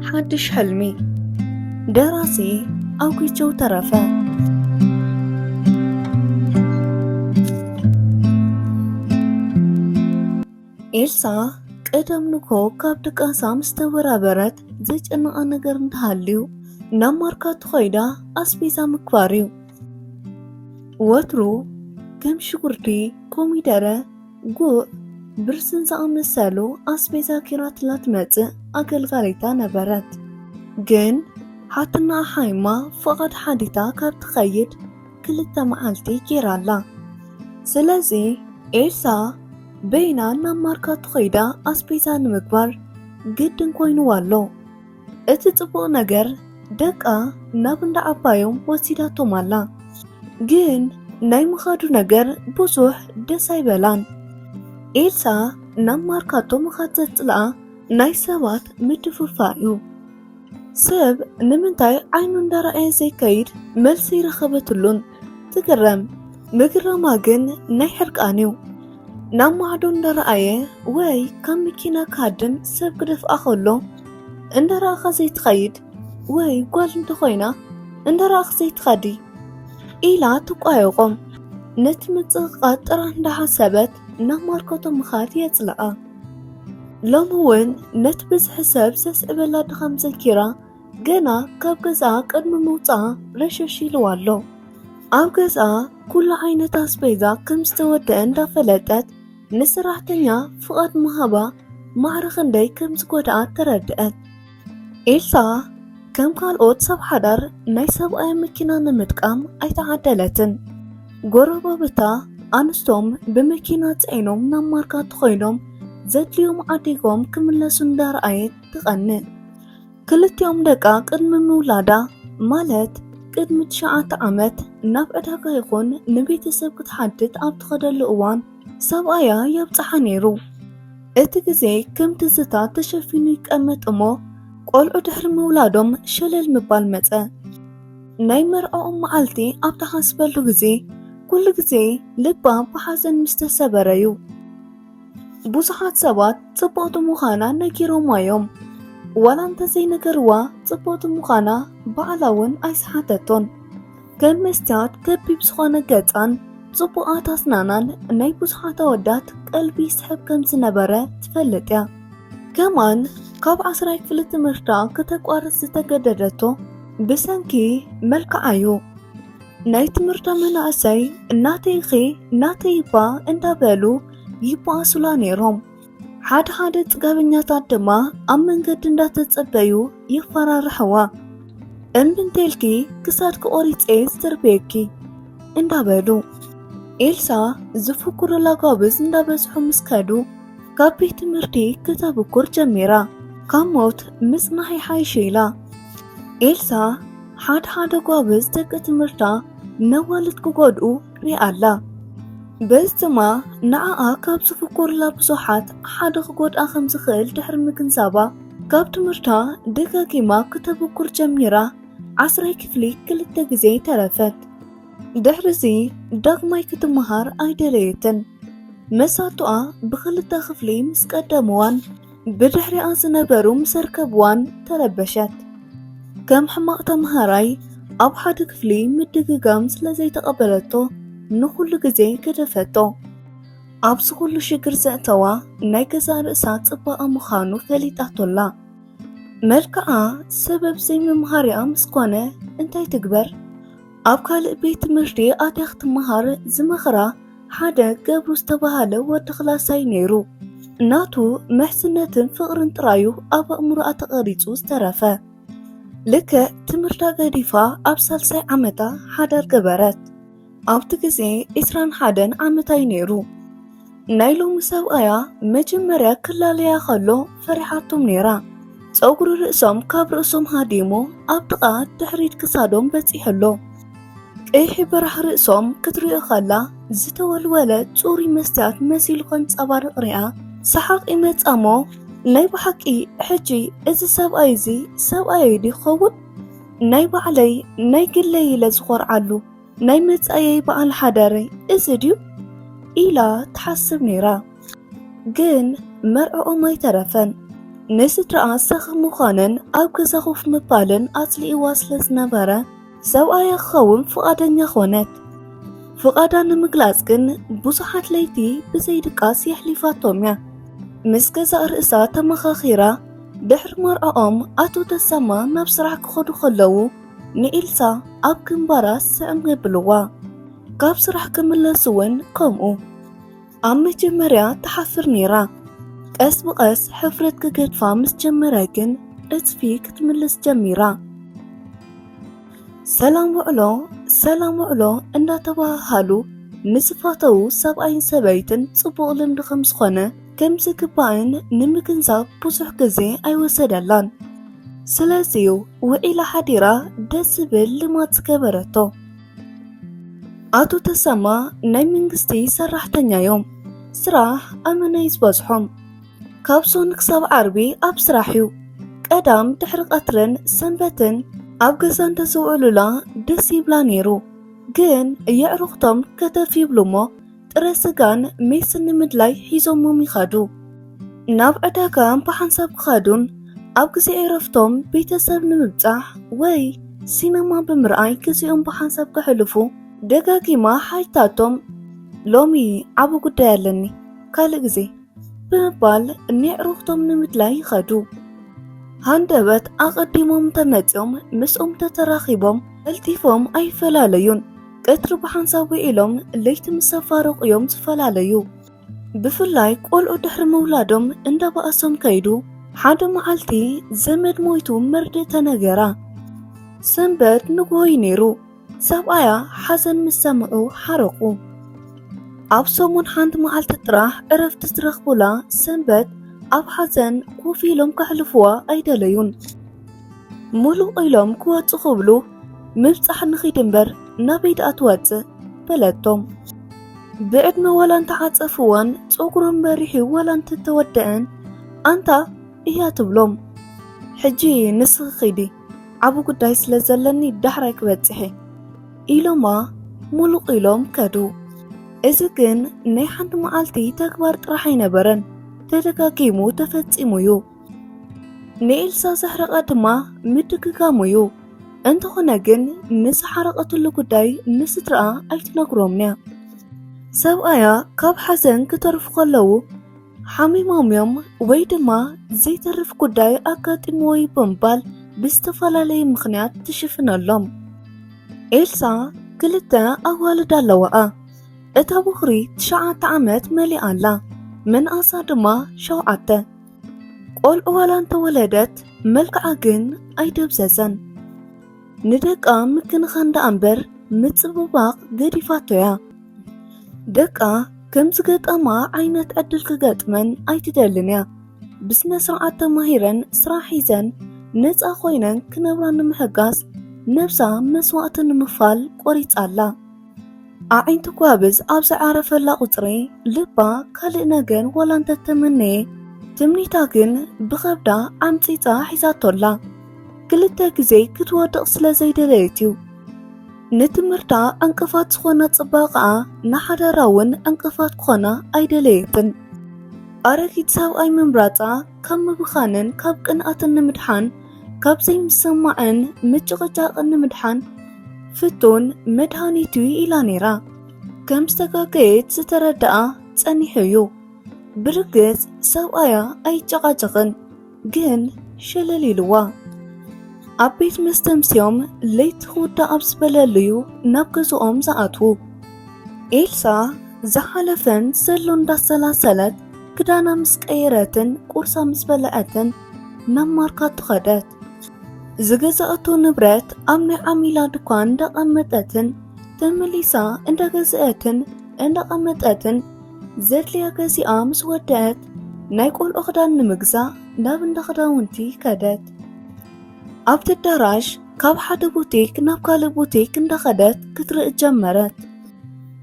ሓድሽ ሕልሚ። ደራሲ ኣጉቸው ተረፈ። ኤልሳ ቀደም ንግሆ ካብ ድቃሳ ምስ ተበራበረት፣ ዘጨነቓ ነገር እንተሃልዩ ናብ ማርካቶ ኸይዳ ኣስቤዛ ምግባር እዩ። ወትሩ ከም ሽጉርቲ፣ ኮሚደረ፣ ጉዕ፣ ብርስን ዝኣመሰሉ ኣስቤዛ ኪራትላ ትመጽእ ኣገልጋሊታ ነበረት። ግን ሓትናኣ ሓይማ ፍቓድ ሓዲታ ካብ ትኸይድ ክልተ መዓልቲ ጌራላ። ስለዚ ኤልሳ በይና ናብ ማርካቶ ኸይዳ ኣስቤዛ ንምግባር ግድን ኮይንዋ ኣሎ። እቲ ጽቡቕ ነገር፣ ደቃ ናብ እንዳ ዓባዮም ወሲዳቶም ኣላ። ግን ናይ ምኻዱ ነገር ብዙሕ ደስ ኣይበላን። ኤልሳ ናብ ማርካቶ ምኻድ ዘጽልኣ ናይ ሰባት ምድፍፋእ እዩ። ሰብ ንምንታይ ዓይኑ እንዳረኣየ ዘይከይድ መልሲ ይረኸበትሉን። ትግረም። ምግረማ ግን ናይ ሕርቃን እዩ። ናብ ማዕዶ እንዳረኣየ ወይ ካብ መኪና ክሃድም ሰብ ክደፍኣ ከሎ፣ እንዳረኣኻ ዘይትኸይድ ወይ ጓል እንተኾይና እንዳረኣኽ ዘይትኸዲ ኢላ ትቋየቖም። ነቲ ምጽቕቓጥ ጥራሕ እንዳሓሰበት ናብ ማርካቶ ምኻድ የጽልኣ። ሎሚ እውን ነቲ ብዝሒ ሰብ ዘስዕበላ ድኻም ዘኪራ፣ ገና ካብ ገዝኣ ቅድሚ ምውጽኣ ረሸሽ ኢልዋ ኣሎ። ኣብ ገዝኣ ኩሉ ዓይነት ኣስቤዛ ከም ዝተወደአ እንዳፈለጠት፣ ንሰራሕተኛ ፍቓድ ምሃባ ማዕረ ክንደይ ከም ዝጎድኣ ተረድአት። ኤልሳ ከም ካልኦት ሰብ ሓዳር ናይ ሰብኣያ መኪና ንምጥቃም ኣይተዓደለትን። ጎረባብታ ኣንስቶም ብመኪና ጽዒኖም ናብ ማርካቶ ኮይኖም ዘድልዮም ዓዲጎም ክምለሱ እንዳረኣየት ትቐንእ። ክልቲኦም ደቃ ቅድሚ ምውላዳ፣ ማለት ቅድሚ ትሽዓተ ዓመት፣ ናብ ዕዳጋ ይኹን ንቤተሰብ ክትሓትት ኣብ ትኸደሉ እዋን፣ ሰብኣያ የብጽሓ ነይሩ። እቲ ግዜ ከም ትዝታ ተሸፊኑ ይቀመጥ እሞ፣ ቆልዑ ድሕሪ ምውላዶም ሸለል ምባል መጸ። ናይ መርዓኦም መዓልቲ ኣብ ትሓስበሉ ግዜ፣ ኩሉ ግዜ ልባ ብሓዘን ምስ ተሰበረ እዩ። ብዙሓት ሰባት ጽብቕቲ ምዃና ነጊሮማ እዮም። ዋላ እንተ ዘይነገርዋ፣ ጽብቕቲ ምዃና ባዕላ እውን ኣይሰሓተቶን። ከም መስትያት ከቢብ ዝኾነ ገጻን ጽቡቓት ኣስናናን ናይ ብዙሓት ኣወዳት ቀልቢ ይስሕብ ከም ዝነበረ ትፈልጥ እያ። ከማን ካብ ዓስራይ ክፍሊ ትምህርታ ከተቋርጽ ዝተገደደቶ ብሰንኪ መልክዓ እዩ። ናይ ትምህርታ መናእሰይ ናተይ ኢኺ ናተይ እባ እንዳበሉ ይበኣሱላ ነይሮም። ሓደ ሓደ ጽጋበኛታት ድማ ኣብ መንገዲ እንዳተጸበዩ የፈራርሕዋ። እምቢ እንተልኪ ክሳድኪ ቆሪጸ ዝድርብየኪ እንዳበሉ። ኤልሳ ዝፍኩሩላ ጓብዝ እንዳበዝሑ ምስ ከዱ፣ ካብ ቤት ትምህርቲ ክተብኩር ጀሚራ። ካብ ሞት ምጽናሕ ይሓይሽ ኢላ። ኤልሳ ሓደ ሓደ ጓብዝ ደቂ ትምህርታ ነዋልድ ክጎድኡ ሪኣ ኣላ። በዚ ድማ ንዓኣ ካብ ዝፍኩሩላ ብዙሓት ሓደ ክጎድኣ ከም ዝኽእል ድሕሪ ምግንዛባ፣ ካብ ትምህርታ ደጋጊማ ክተብኩር ጀሚራ። ዓስራይ ክፍሊ ክልተ ግዜ ተረፈት። ድሕሪዚ ዳግማይ ክትመሃር ኣይደለየትን። መሳቱኣ ብኽልተ ክፍሊ ምስ ቀደምዋን ብድሕሪኣ ዝነበሩ ምስ ኣርከብዋን ተረበሸት። ከም ሕማቕ ተምሃራይ ኣብ ሓደ ክፍሊ ምድግጋም ስለ ዘይተቐበለቶ ንኹሉ ግዜ ገደፈቶ። ኣብዚ ኩሉ ሽግር ዘእተዋ ናይ ገዛእ ርእሳ ጽባቐ ምዃኑ ፈሊጣቶላ። መልክዓ ሰበብ ዘይምምሃሪኣ ምስ ኮነ እንታይ ትግበር? ኣብ ካልእ ቤት ትምህርቲ ኣትያ ክትመሃር ዝመኽራ ሓደ ገብሩ ዝተባህለ ወዲ ክላሳይ ነይሩ። ናቱ ምሕዝነትን ፍቕርን ጥራዩ ኣብ ኣእምሮኣ ተቐሪጹ ዝተረፈ። ልክዕ ትምህርታ ገዲፋ ኣብ ሳልሳይ ዓመታ ሓዳር ገበረት። ኣብቲ ግዜ ዒስራን ሓደን ዓመታይ ነይሩ። ናይ ሎሚ ሰብኣያ መጀመርያ ክላለያ ከሎ ፈሪሓቶም ነይራ። ጸጉሪ ርእሶም ካብ ርእሶም ሃዲሙ ኣብ ጥቓ ድሕሪት ክሳዶም በጺሑ ኣሎ። ቀይሒ በራሕ ርእሶም ክትሪኦ ከላ ዝተወልወለ ጽሩይ መስትያት መሲሉ ከንጸባርቕ ሪኣ ሰሓቕ ይመጻ እሞ፣ ናይ ብሓቂ ሕጂ እዚ ሰብኣይ እዚ ሰብኣየይ ድዩ ክኸውን? ናይ ባዕለይ ናይ ግለይ ኢለ ዝኾርዓሉ ናይ መጻኢየይ በዓል ሓዳረይ እዚ ድዩ? ኢላ ትሓስብ ነይራ። ግን መርዕኦም ኣይተረፈን። ንስድራኣ ሰኽም ምዃንን ኣብ ገዛ ኮፍ ምባልን ኣጽሊእዋ ስለ ዝነበረ፣ ሰብኣያ ክኸውን ፍቓደኛ ኾነት። ፍቓዳ ንምግላጽ ግን ብዙሓት ለይቲ ብዘይ ድቃስ የሕሊፋቶም እያ። ምስ ገዛእ ርእሳ ተመኻኺራ፣ ድሕሪ መርዕኦም ኣቶ ተሰማ ናብ ስራሕ ክኸዱ ከለዉ፣ ንኤልሳ ኣብ ግንባራ ስዕም የብልዋ። ካብ ስራሕ ክምለሱ እውን ከምኡ። ኣብ መጀመርያ ትሓፍር ነይራ። ቀስ ብቐስ ሕፍረት ክገድፋ ምስ ጀመረ ግን፣ ዕጽፊ ክትምልስ ጀሚራ። ሰላም ውዕሎ፣ ሰላም ውዕሎ እንዳተባሃሃሉ ንዝፋተዉ ሰብኣይን ሰበይትን ጽቡቕ ልምዲ ከም ዝኾነ፣ ከም ዝግባእን ንምግንዛብ ብዙሕ ግዜ ኣይወሰደላን። ስለዚ እዩ ውዒላ ሓዲራ ደስ ዝብል ልማድ ዝገበረቶ። ኣቶ ተሰማ ናይ መንግስቲ ሰራሕተኛ እዮም። ስራሕ ኣመና እዩ ዝበዝሖም። ካብ ሶኒ ክሳብ ዓርቢ ኣብ ስራሕ እዩ። ቀዳም ድሕሪ ቀትርን ሰንበትን ኣብ ገዛ እንተዘውዕሉላ ደስ ይብላ ነይሩ። ግን የዕሩኽቶም ከተፍ ይብሉ እሞ ጥረ ስጋን ሜስን ንምድላይ ሒዞሞም ይኸዱ። ናብ ዕዳጋ ብሓንሳብ ክኸዱን ኣብ ግዜ ዕረፍቶም ቤተሰብ ንምብጻሕ ወይ ሲነማ ብምርኣይ ግዜኦም ብሓንሳብ ከሕልፉ ደጋጊማ ሓቲታቶም፣ "ሎሚ ዓቢ ጉዳይ ኣለኒ፣ ካልእ ግዜ" ብምባል ንየዕሩኽቶም ንምድላይ ይኸዱ። ሃንደበት ኣቐዲሞም እንተመጺኦም ምስኦም ተተራኺቦም ቀልጢፎም ኣይፈላለዩን። ቀትሪ ብሓንሳብ ውዒሎም ለይቲ ምስ ኣፋረቑ እዮም ዝፈላለዩ። ብፍላይ ቆልዑ ድሕሪ ምውላዶም እንዳበኣሶም ከይዱ። ሓደ መዓልቲ ዘመድ ሞይቱ መርድእ ተነገራ። ሰንበት ንግሆ እዩ ነይሩ። ሰብኣያ ሓዘን ምስ ሰምዑ ሓረቑ። ኣብ ሰሙን ሓንቲ መዓልቲ ጥራሕ ዕረፍቲ ዝረኽቡላ ሰንበት ኣብ ሓዘን ኮፍ ኢሎም ከሕልፉዋ ኣይደለዩን። ሙሉቕ ኢሎም ክወጹ ክብሉ፣ "ምብጻሕ ንኺድ እምበር ናበይ ደኣ ትወጽእ?" በለቶም። ብዕድመ ዋላ እንተዓጸፍዋን ጸጉሮም በሪሑ ዋላ እንተተወደአን፣ ኣንታ እያ ትብሎም። "ሕጂ ንስኺ ኺዲ፣ ዓቢ ጉዳይ ስለ ዘለኒ ዳሕራይ ክበጽሕ እየ" ኢሎማ ሙሉቕ ኢሎም ከዱ። እዚ ግን ናይ ሓንቲ መዓልቲ ተግባር ጥራሕ ኣይነበረን፣ ተደጋጊሙ ተፈጺሙ እዩ። ንኤልሳ ዘሕረቐ ድማ ምድግጋሙ እዩ። እንተኾነ ግን ንዝሓረቐትሉ ጉዳይ ንስድራኣ ኣይትነግሮምን እያ። ሰብኣያ ካብ ሓዘን ክተርፉ ከለዉ ሓሚሞም እዮም ወይ ድማ ዘይተርፍ ጉዳይ ኣጋጢምዎ እዩ ብምባል ብዝተፈላለየ ምኽንያት ትሽፍነሎም። ኤልሳ ክልተ ኣዋልድ ኣለዋኣ። እታ ቦኽሪ ትሽዓተ ዓመት መሊኣ ኣላ፣ መንኣሳ ድማ ሸውዓተ። ቆልዑ ዋላ እንተወለደት መልክዓ ግን ኣይደብዘዘን። ንደቃ ምክንኻን ደኣ እምበር ምጽብባቕ ገዲፋቶ እያ። ደቃ ከም ዝገጠማ ዓይነት ዕድል ክገጥመን ኣይትደልን እያ። ብስነ ስርዓት ተማሂረን ስራሕ ሒዘን ነጻ ኮይነን ክነብራ ንምሕጋዝ ነብሳ መስዋእቲ ንምኽፋል ቆሪጻ ኣላ። ኣዒንቲ ጓብዝ ኣብ ዝዓረፈላ ቁጽሪ ልባ ካልእ ነገር ዋላ እንተተመነየ ትምኒታ ግን ብኸብዳ ዓምጺጻ ሒዛቶ ኣላ። ክልተ ግዜ ክትወድቕ ስለ ዘይደለየት እዩ። ንትምህርታ ዕንቅፋት ዝኾና ጽባቐኣ ንሓዳራ እውን ዕንቅፋት ክኾና ኣይደለየትን። ኣረጊት ሰብኣይ ምምራጻ ካብ ምብኻንን ካብ ቅንኣትን ንምድሓን፣ ካብ ዘይምስምማዕን ምጭቕጫቕን ንምድሓን ፍቱን መድሃኒት እዩ ኢላ ነይራ። ከም ዝተጋገየት ዝተረድኣ ጸኒሑ እዩ። ብርግጽ ሰብኣያ ኣይጨቓጨቕን፣ ግን ሸለል ኢልዋ። ኣብ ቤት መስተ ኣምስዮም ለይቲ ክውዳእ ኣብ ዝበለሉ እዩ ናብ ገዝኦም ዝኣትዉ። ኤልሳ ዝሓለፈን ዘሎ እንዳሰላሰለት ክዳና ምስ ቀየረትን ቁርሳ ምስ በልዐትን ናብ ማርካቶ ከደት። ዝገዛእቶ ንብረት ኣብ ናይ ዓሚላ ድኳን እንዳቐመጠትን ተመሊሳ እንዳገዝአትን እንዳቐመጠትን ዘድልያ ገዚኣ ምስ ወደአት ናይ ቆልዑ ክዳን ንምግዛእ ናብ እንዳ ክዳውንቲ ከደት። ኣብቲ ኣዳራሽ ካብ ሓደ ቡቲክ ናብ ካልእ ቡቲክ እንዳኸደት ክትርኢ ጀመረት።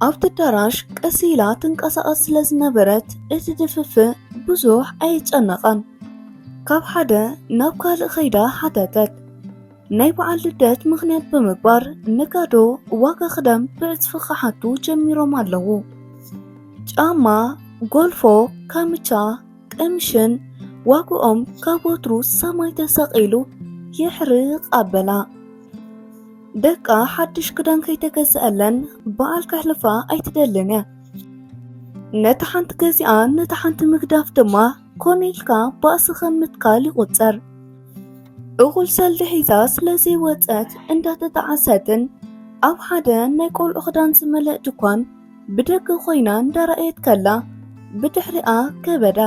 ኣብቲ ኣዳራሽ ቀስ ኢላ ትንቀሳቐስ ስለ ዝነበረት እቲ ድፍፍእ ብዙሕ ኣየጨነቐን። ካብ ሓደ ናብ ካልእ ከይዳ ሓተተት። ናይ በዓል ልደት ምኽንያት ብምግባር ነጋዶ ዋጋ ክዳን ብዕጽፊ ክሓቱ ጀሚሮም ኣለዉ። ጫማ፣ ጎልፎ፣ ካምቻ፣ ቀምሽን ዋግኦም ካብ ወትሩ ሰማይ ተሰቒሉ የሕርቕ ኣበላ። ደቃ ሓድሽ ክዳን ከይተገዝኣለን በዓል ከሕልፋ ኣይትደልን እያ። ነታ ሓንቲ ገዚኣ ነታ ሓንቲ ምግዳፍ ድማ ኮነ ኢልካ ባእሲ ከም ምትካል ይቑጸር። እኹል ሰልዲ ሒዛ ስለ ዘይወጸት እንዳተጣዓሰትን ኣብ ሓደ ናይ ቆልዑ ክዳን ዝመልእ ድኳን ብደገ ኮይና እንዳረኣየት ከላ ብድሕሪኣ ከበዳ።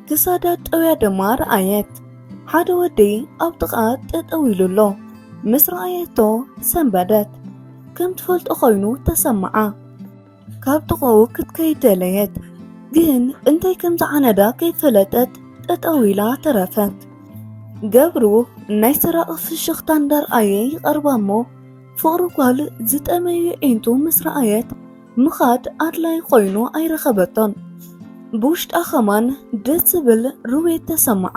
ክሳዳ ጠውያ ድማ ረኣየት። ሓደ ወዲ ኣብ ጥቓ ጠጠው ኢሉ ኣሎ። ምስ ረኣየቶ ሰንበደት። ከም ትፈልጦ ኮይኑ ተሰምዓ። ካብ ጥቓኡ ክትከይድ ደለየት። ግን እንታይ ከም ዝዓነዳ ከይፈለጠት ጠጠው ኢላ ተረፈት። ገብሩ ናይ ሰራቒ ፍሽኽታ እንዳርኣየ ይቐርባ እሞ ፍቕሪ ጓል ዝጠመየ ዒንቱ ምስ ረኣየት ምኻድ ኣድላይ ኮይኑ ኣይረኸበቶን። ብውሽጣ ኸማን ደስ ዝብል ርዌት ተሰምዓ።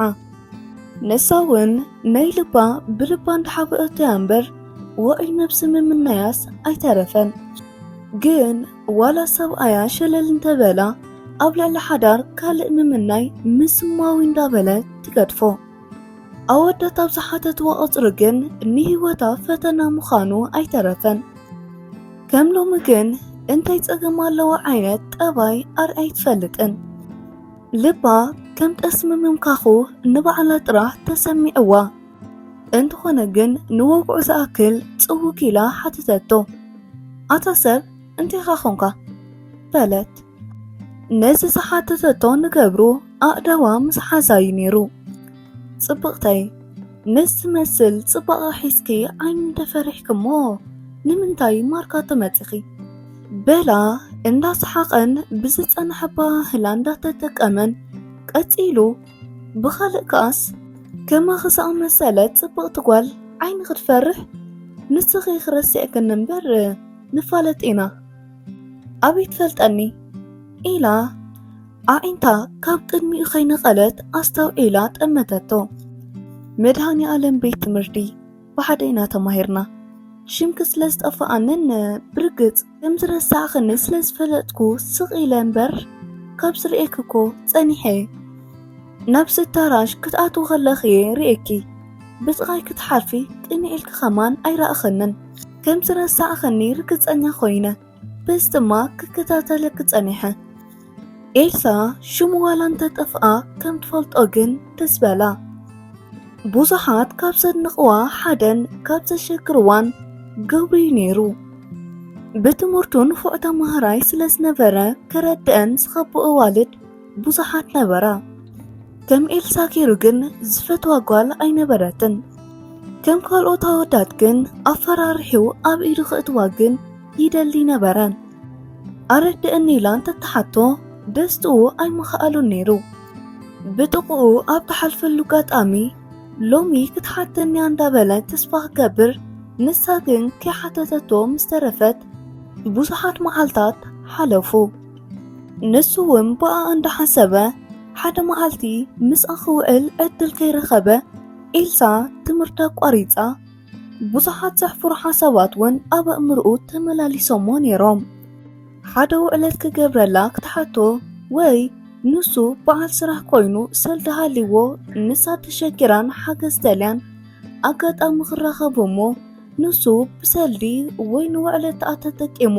ንሳ እውን ናይ ልባ ብልባ እንዳሓበአቶ እያ እምበር ውዑይ ነብሲ ምምናያስ ኣይተረፈን። ግን ዋላ ሰብኣያ ሸለል እንተበላ ኣብ ልዕሊ ሓዳር ካልእ ምምናይ ምስማዊ እንዳበለት ትገድፎ። ኣወዳት ኣብ ዝሓተትዎ ቁጽሪ ግን ንህይወታ ፈተና ምዃኑ ኣይተረፈን። ከም ሎሚ ግን እንታይ ጸገም ኣለዎ ዓይነት ጠባይ ኣርኣይ ትፈልጥን። ልባ ከም ጠስሚ ምምካኹ ንባዕላ ጥራሕ ተሰሚዕዋ። እንተኾነ ግን ንወግዑ ዝኣክል ጽውግ ኢላ ሓተተቶ። ኣታ ሰብ እንታይ ኢኻ ኾንካ? በለት። ነዚ ዝሓተተቶ ንገብሩ ኣእዳዋ ምስ ሓዛ እዩ ነይሩ። ጽብቕተይ፣ ነዚ ዝመስል ጽባቐ ሒዝኪ ዓይኒ እንተፈሪሕኪ እሞ ንምንታይ ማርካቶ መጺኺ? በላ እንዳሰሓቐን ብዝጸንሐ ኣበሃህላ እንዳተጠቀመን ቀጺሉ ብኻልእ ከኣስ ከማኺ ዝኣመሰለት ጽብቕቲ ጓል ዓይኒ ክትፈርሕ ንስኺ ክረስዕክኒ እምበር ንፋለጥ ኢና። ኣበይ ትፈልጠኒ? ኢላ ኣዒንታ ካብ ቅድሚኡ ከይነቐለት ኣስተውዒላ ጠመተቶ። መድሃኔ ኣለም ቤት ትምህርቲ ብሓደ ኢና ተማሂርና። ሽምኪ ስለ ዝጠፍኣንን ብርግጽ ከም ዝረሳዕክኒ ስለ ዝፈለጥኩ ስቕ ኢለ እምበር ካብ ዝርእየኪ እኮ ጸኒሐ እየ። ናብ ስታራሽ ክትኣትዊ ከለኺ እየ ርእየኪ። ብጥቓይ ክትሓልፊ ቅንዕ ኢልኪ ኸማን ኣይረኣኽንን። ከም ዝረሳዕክኒ ርግጸኛ ኮይነ። በዚ ድማ ክከታተለኪ ጸኒሐ። ኤልሳ ሽሙ ዋላ እንተጠፍኣ ከም ትፈልጦ ግን ትስበላ። ብዙሓት ካብ ዘድንቕዋ ሓደን ካብ ዘሸክርዋን ገብሩ እዩ ነይሩ። ብትምህርቱ ንፉዕ ተማሃራይ ስለ ዝነበረ ከረድአን ዝኸብኦ ኣዋልድ ብዙሓት ነበራ። ከም ኤልሳ ገይሩ ግን ዝፈትዋ ጓል ኣይነበረትን። ከም ካልኦት ኣወዳት ግን ኣፈራሪሑ ኣብ ኢዱ ክእትዋ ግን ይደሊ ነበረ። ኣረድእኒ ኢላ እንተትሓቶ ደስትኡ ኣይምኸኣሉን ነይሩ። ብጥቕኡ ኣብ ትሓልፈሉ ኣጋጣሚ ሎሚ ክትሓተኒ እያ እንዳበለ ተስፋ ክገብር፣ ንሳ ግን ከይሓተተቶ ምስ ተረፈት ብዙሓት መዓልታት ሓለፉ። ንሱ እውን ብኣ እንዳሓሰበ ሓደ መዓልቲ ምስኣ ክውዕል ዕድል ከይረኸበ ኤልሳ ትምህርቲ ኣቋሪጻ ብዙሓት ዘሕፍሩ ሓሳባት እውን ኣብ ኣእምርኡ ተመላሊሶሞ ነይሮም። ሓደ ውዕለት ክገብረላ ክትሓቶ ወይ ንሱ በዓል ስራሕ ኮይኑ ሰልዲ ሃልይዎ ንሳ ተሸጊራን ሓገዝ ደልያን ኣጋጣሚ ክራኸቡ እሞ ንሱ ብሰልዲ ወይ ንውዕለትኣ ተጠቂሙ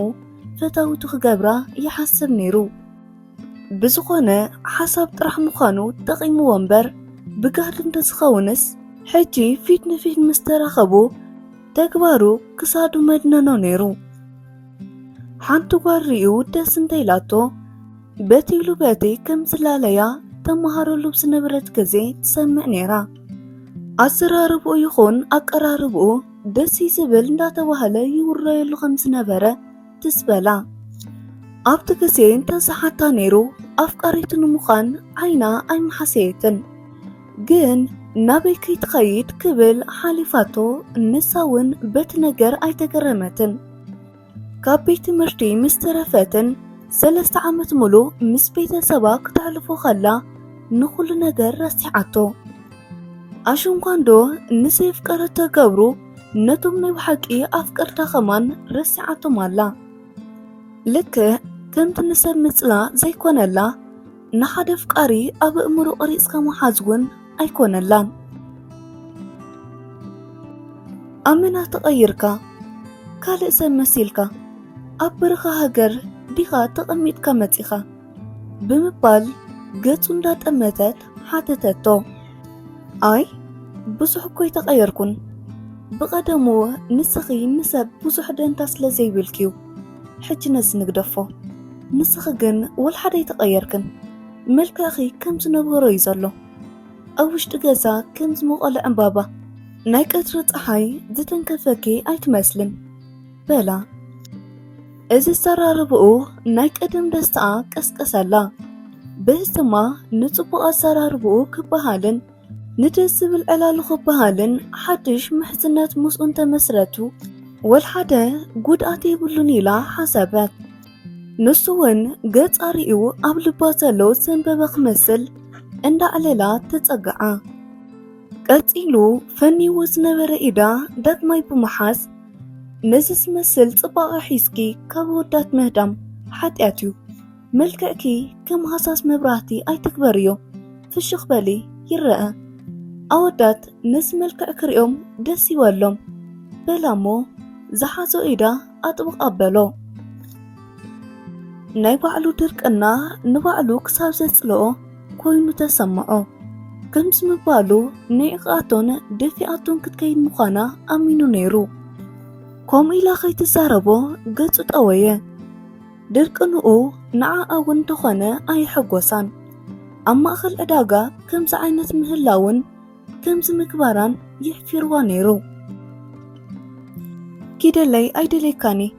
ፈታዊቱ ክገብራ ይሓስብ ነይሩ። ብዝኾነ ሓሳብ ጥራሕ ምዃኑ ጠቒምዎ እምበር ብጋህዲ እንተዝኸውንስ ሕጂ ፊት ንፊት ምስ ተራኸቡ ተግባሩ ክሳዱ መድነኖ ነይሩ። ሓንቲ ጓል ርእዩ ደስ እንተኢላቶ በቲ ኢሉ በቲ ከም ዝላለያ ተመሃረሉ ብዝነበረት ግዜ ትሰምዕ ነይራ። ኣዘራርብኡ ይኹን ኣቀራርብኡ ደስ እዩ ዝብል እንዳተባህለ ይውረየሉ ከም ዝነበረ ትስበላ። ኣብቲ ግዜ እንተዝሓታ ነይሩ ኣፍቃሪቱ ንምዃን ዓይና ኣይምሓሰየትን። ግን ናበይ ከይትኸይድ ክብል ሓሊፋቶ ንሳ እውን በቲ ነገር ኣይተገረመትን። ካብ ቤት ትምህርቲ ምስ ተረፈትን ሰለስተ ዓመት ሙሉእ ምስ ቤተሰባ ክተሕልፎ ከላ ንኹሉ ነገር ረሲዓቶ። ኣሽንኳንዶ ንዘየፍቀረቶ ገብሩ ነቶም ናይ ብሓቂ ኣፍቀርታ ኸማን ረሲዓቶም ኣላ። ልክዕ ከምቲ ንሰብ ምጽላእ ዘይኮነላ፣ ንሓደ ኣፍቃሪ ኣብ ኣእምሮ ቀሪጽካ ምሓዝ እውን ኣይኮነላን። ኣመና ተቐይርካ፣ ካልእ ሰብ መሲልካ፣ ኣብ በረኻ ሃገር ዲኻ ተቐሚጥካ መጺኻ? ብምባል ገጹ እንዳጠመተት ሓተተቶ። ኣይ፣ ብዙሕ እኮ ኣይተቐየርኩን። ብቐደሙ ንስኺ ንሰብ ብዙሕ ደንታ ስለ ዘይብልኪዩ። ሕጂ ነዚ ንግደፎ። ንስኺ ግን ወላ ሓደ ኣይተቐየርክን። መልክዕኺ ከም ዝነበሮ እዩ ዘሎ። ኣብ ውሽጢ ገዛ ከም ዝመቐሎ ዕምባባ፣ ናይ ቀትሪ ጸሓይ ዝተንከፈኪ ኣይትመስልን። በላ። እዚ ኣዘራርባኡ ናይ ቀደም ደስታኣ ቀስቀሰላ። በዚ ድማ ንጽቡቕ ኣዘራርባኡ ክበሃልን ንደስ ዝብል ዕላሉ ክበሃልን ሓድሽ ምሕዝነት ምስኡ እንተመስረቱ ወልሓደ ጉድኣት የብሉን ኢላ ሓሰበት። ንሱ እውን ገጻ ርእዩ ኣብ ልባ ዘሎ ዘንበበ ክመስል እንዳዕለላ ተጸግዓ። ቀጺሉ ፈንይዎ ዝነበረ ኢዳ ዳግማይ ብምሓዝ፣ ነዚ ዝመስል ጽባቐ ሒዝኪ ካብ ኣወዳት ምህዳም ሓጢኣት እዩ። መልክዕኪ ከም ሃሳስ መብራህቲ ኣይትግበርዮ። ፍሽኽ በሊ ይረአ። ኣወዳት ነዚ መልክዕ ክርእዮም ደስ ይበሎም። በላ እሞ ዝሓዞ ኢዳ ኣጥብቕ ኣበሎ። ናይ ባዕሉ ድርቅና ንባዕሉ ክሳብ ዘጽልኦ ኮይኑ ተሰምዖ። ከምዚ ምባሉ ንዒቓቶን ደፊኣቶን ክትከይድ ምዃና ኣሚኑ ነይሩ። ከምኡ ኢላ ከይትዛረቦ ገጹ ጠወየ። ድርቅንኡ ንዓኣ እውን እንተኾነ ኣየሐጎሳን። ኣብ ማእከል ዕዳጋ ከምዚ ዓይነት ምህላውን ከምዚ ምግባራን የሕፊርዋ ነይሩ። ኪደለይ ኣይደልየካን እየ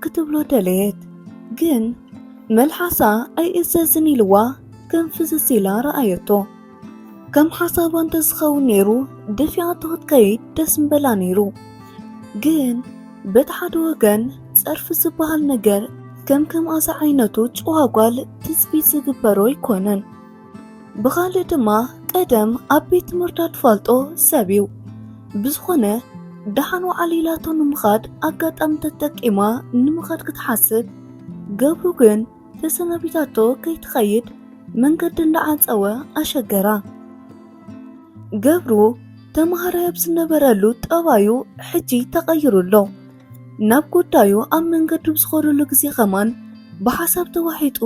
ክትብሎ ደለየት፣ ግን መልሓሳ ኣይእዘዝን ኢልዋ ከም ፍዝዝ ኢላ ረኣየቶ። ከም ሓሳባ እንተዝኸውን ነይሩ ደፊኣቶ ክትከይድ ደስ ምበላ ነይሩ። ግን በቲ ሓደ ወገን ጸርፊ ዝበሃል ነገር ከም ከምኣ ዝዓይነቱ ጭዋ ጓል ትጽቢት ዝግበሮ ኣይኮነን። ብኻልእ ድማ ቀደም ኣብ ቤት ትምህርታ ትፈልጦ ሰብ እዩ። ብዝኾነ ደሓን ወዓል ኢላቶ ንምኻድ ኣጋጣሚ ተጠቂማ ንምኻድ ክትሓስብ፣ ገብሩ ግን ተሰናቢታቶ ከይትኸይድ መንገዲ እንዳዓጸወ ኣሸገራ። ገብሩ ተማሃራይ ኣብ ዝነበረሉ ጠባዩ ሕጂ ተቐይሩ ኣሎ። ናብ ጉዳዩ ኣብ መንገዲ ብዝኸደሉ ግዜ ከማን ብሓሳብ ተዋሒጡ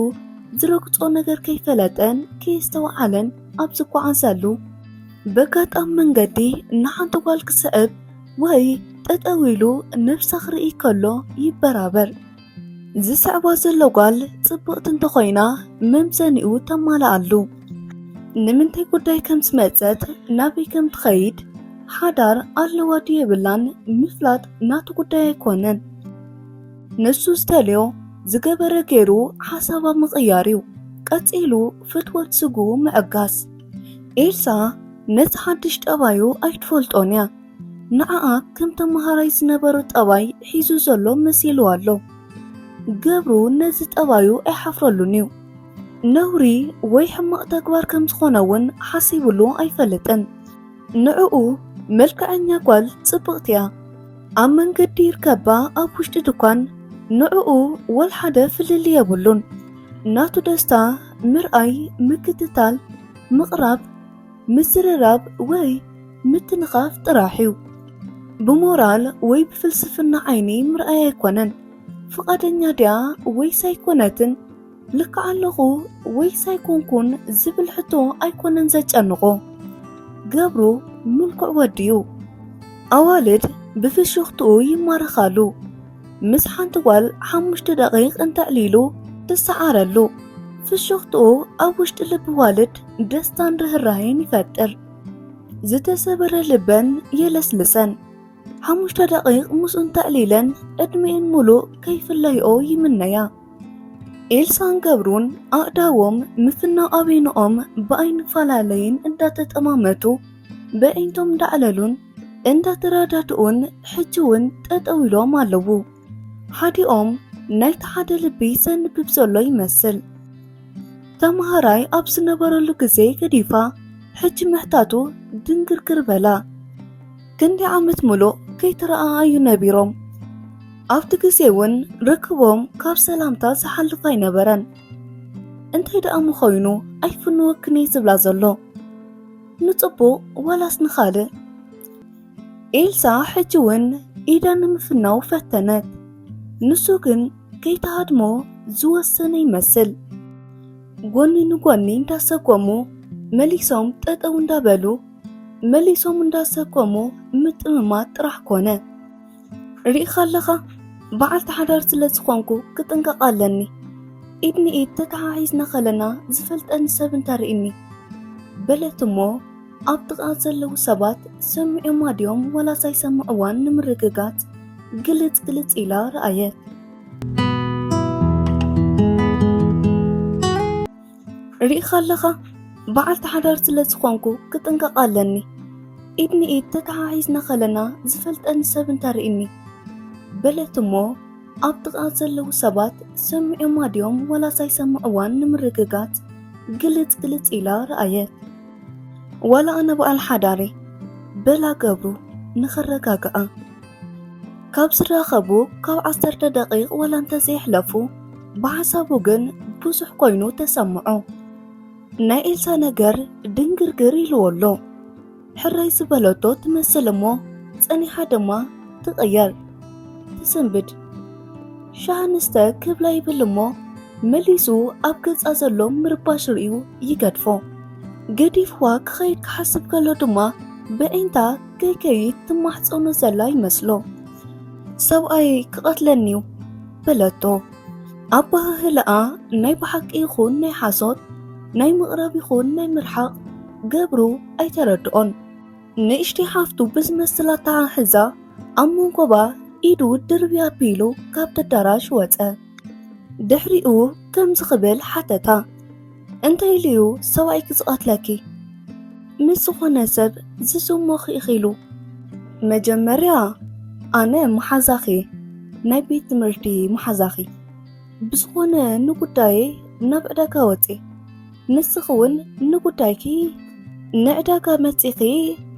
ዝረግጾ ነገር ከይፈለጠን ከየስተውዓለን ኣብ ዝጓዓዘሉ፣ በጋጣሚ መንገዲ ንሓንቲ ጓል ክስዕብ ወይ ጠጠው ኢሉ ነብሳ ክርኢ ከሎ ይበራበር። ዝስዕባ ዘሎ ጓል ጽብቕቲ እንተኾይና መምዘኒኡ ተማልኣሉ። ንምንታይ ጉዳይ ከም ዝመጸት፣ ናበይ ከም ትኸይድ፣ ሓዳር ኣለዋ ድዩ የብላን ምፍላጥ ናቱ ጉዳይ ኣይኮነን። ንሱ ዝተልዮ ዝገበረ ገይሩ ሓሳባ ምቕያር እዩ። ቀጺሉ ፍትወት ስግኡ ምዕጋስ። ኤልሳ ነቲ ሓድሽ ጠባዩ ኣይትፈልጦን እያ። ንዓኣ ከም ተመሃራይ ዝነበሮ ጠባይ ሒዙ ዘሎ መሲልዋ ኣሎ። ገብሩ ነዚ ጠባዩ ኣይሓፍረሉን እዩ። ነውሪ ወይ ሕማቕ ተግባር ከም ዝኾነ እውን ሓሲብሉ ኣይፈልጥን። ንዕኡ መልክዐኛ ጓል ጽብቕቲ እያ። ኣብ መንገዲ ይርከባ ኣብ ውሽጢ ድኳን ንዕኡ ወላ ሓደ ፍልልይ የብሉን። ናቱ ደስታ ምርኣይ፣ ምክትታል፣ ምቕራብ፣ ምዝርራብ ወይ ምትንኻፍ ጥራሕ እዩ። ብሞራል ወይ ብፍልስፍና ዓይኒ ምርኣይ ኣይኮነን። ፍቓደኛ ድያ ወይስ ኣይኮነትን? ልክዕ ኣለኹ ወይስ ኣይኮንኩን ዝብል ሕቶ ኣይኮነን ዘጨንቖ። ገብሩ ምልኩዕ ወዲ እዩ። ኣዋልድ ብፍሽኽትኡ ይማረኻሉ። ምስ ሓንቲ ጓል ሓሙሽተ ደቂቕ እንተዕሊሉ ትሰዓረሉ። ፍሽኽትኡ ኣብ ውሽጢ ልቢ ዋልድ ደስታን ርህራሄን ይፈጥር። ዝተሰበረ ልበን የለስልሰን። ሓሙሽተ ደቂቕ ምስኡ እንተዕሊለን ዕድሚኤን ሙሉእ ከይፍለይኦ ይምነያ። ኤልሳን ገብሩን ኣእዳዎም ምፍናው ኣበይንኦም ብኣይንፈላለይን እንዳተጠማመቱ በዒንቶም እንዳዕለሉን እንዳተረዳድኡን ሕጂ እውን ጠጠው ኢሎም ኣለዉ። ሓዲኦም ናይቲ ሓደ ልቢ ዘንብብ ዘሎ ይመስል። ተምሃራይ ኣብ ዝነበረሉ ግዜ ገዲፋ ሕጂ ምሕታቱ ድንግርግር በላ። ክንደይ ዓመት ሙሉእ ከይተረኣኣዩ ነቢሮም። ኣብቲ ግዜ እውን ርክቦም ካብ ሰላምታ ዝሓልፍ ኣይነበረን። እንታይ ደኣ ምኾይኑ ኣይፍንወክን እየ ዝብላ ዘሎ? ንጽቡቕ ዋላስ ንኻልእ? ኤልሳ ሕጂ እውን ኢዳ ንምፍናው ፈተነት። ንሱ ግን ከይትሃድሞ ዝወሰነ ይመስል። ጎኒ ንጎኒ እንዳሰጎሙ መሊሶም ጠጠው እንዳበሉ መሊሶም እንዳሰጎሙ ምጥምማት ጥራሕ ኮነ። ርኢኻ ኣለኻ፣ በዓልቲ ሓዳር ስለ ዝኾንኩ ክጥንቀቕ ኣለኒ። ኢድ ንኢድ ተተሓሒዝና ከለና ዝፈልጠኒ ሰብ እንተርኢኒ፣ በለት እሞ ኣብ ጥቓ ዘለዉ ሰባት ሰሚዖማ ድዮም ዋላስ ኣይሰምዕዋን ንምርግጋጽ ግልጽ ግልጽ ኢላ ረኣየት። ርኢኻ ኣለኻ፣ በዓልቲ ሓዳር ስለ ዝኾንኩ ክጥንቀቕ ኣለኒ። ኢድ ንኢድ ተተሓሒዝና ከለና ዝፈልጠኒ ሰብ እንተርኢኒ፣ በለት እሞ ኣብ ጥቓ ዘለዉ ሰባት ሰሚዖማ ድዮም ዋላስ ኣይሰምዕዋን ንምርግጋጽ ግልጽ ግልጽ ኢላ ረኣየት። ዋላ ኣነ በዓል ሓዳሪ፣ በላ ገብሩ ንኸረጋግኣ። ካብ ዝራኸቡ ካብ ዓሰርተ ደቂቕ ዋላ እንተዘይሕለፉ፣ ብሓሳቡ ግን ብዙሕ ኮይኑ ተሰምዖ። ናይ ኤልሳ ነገር ድንግርግር ኢልዎ ኣሎ። ሕራይ ዝበለቶ ትመስል እሞ ጸኒሓ ድማ ትቕየር፣ ትስንብድ። ሻሃ ንስተ ክብላ ይብል እሞ መሊሱ ኣብ ገጻ ዘሎ ምርባሽ ርእዩ ይገድፎ። ገዲፍዋ ክኸይድ ክሓስብ ከሎ ድማ ብዒንታ ከይከይድ ትማሕጸኖ ዘላ ይመስሎ። ሰብኣይ ክቐትለኒዩ በለቶ። ኣባህህልኣ ናይ ብሓቂ ይኹን ናይ ሓሶት፣ ናይ ምቕራብ ይኹን ናይ ምርሓቕ ገብሩ ኣይተረድኦን። ንእሽተይ ሓፍቱ ብዝመስል ኣተሓሕዛ ኣብ መንጎባ ኢዱ ድርብይ ኣቢሉ ካብቲ ኣዳራሽ ወጸ። ድሕሪኡ ከምዚ ክብል ሓተታ፣ እንታይ ኢሉ'ዩ ሰብኣይኪ ዝቐትለኪ? ምስ ዝኾነ ሰብ ዝስሞኺ ኢኺ ኢሉ። መጀመርያ ኣነ መሓዛኺ፣ ናይ ቤት ትምህርቲ መሓዛኺ። ብዝኾነ ንጉዳየይ ናብ ዕዳጋ ወጺ። ንስኺ እውን ንጉዳይኪ ንዕዳጋ መጺኺ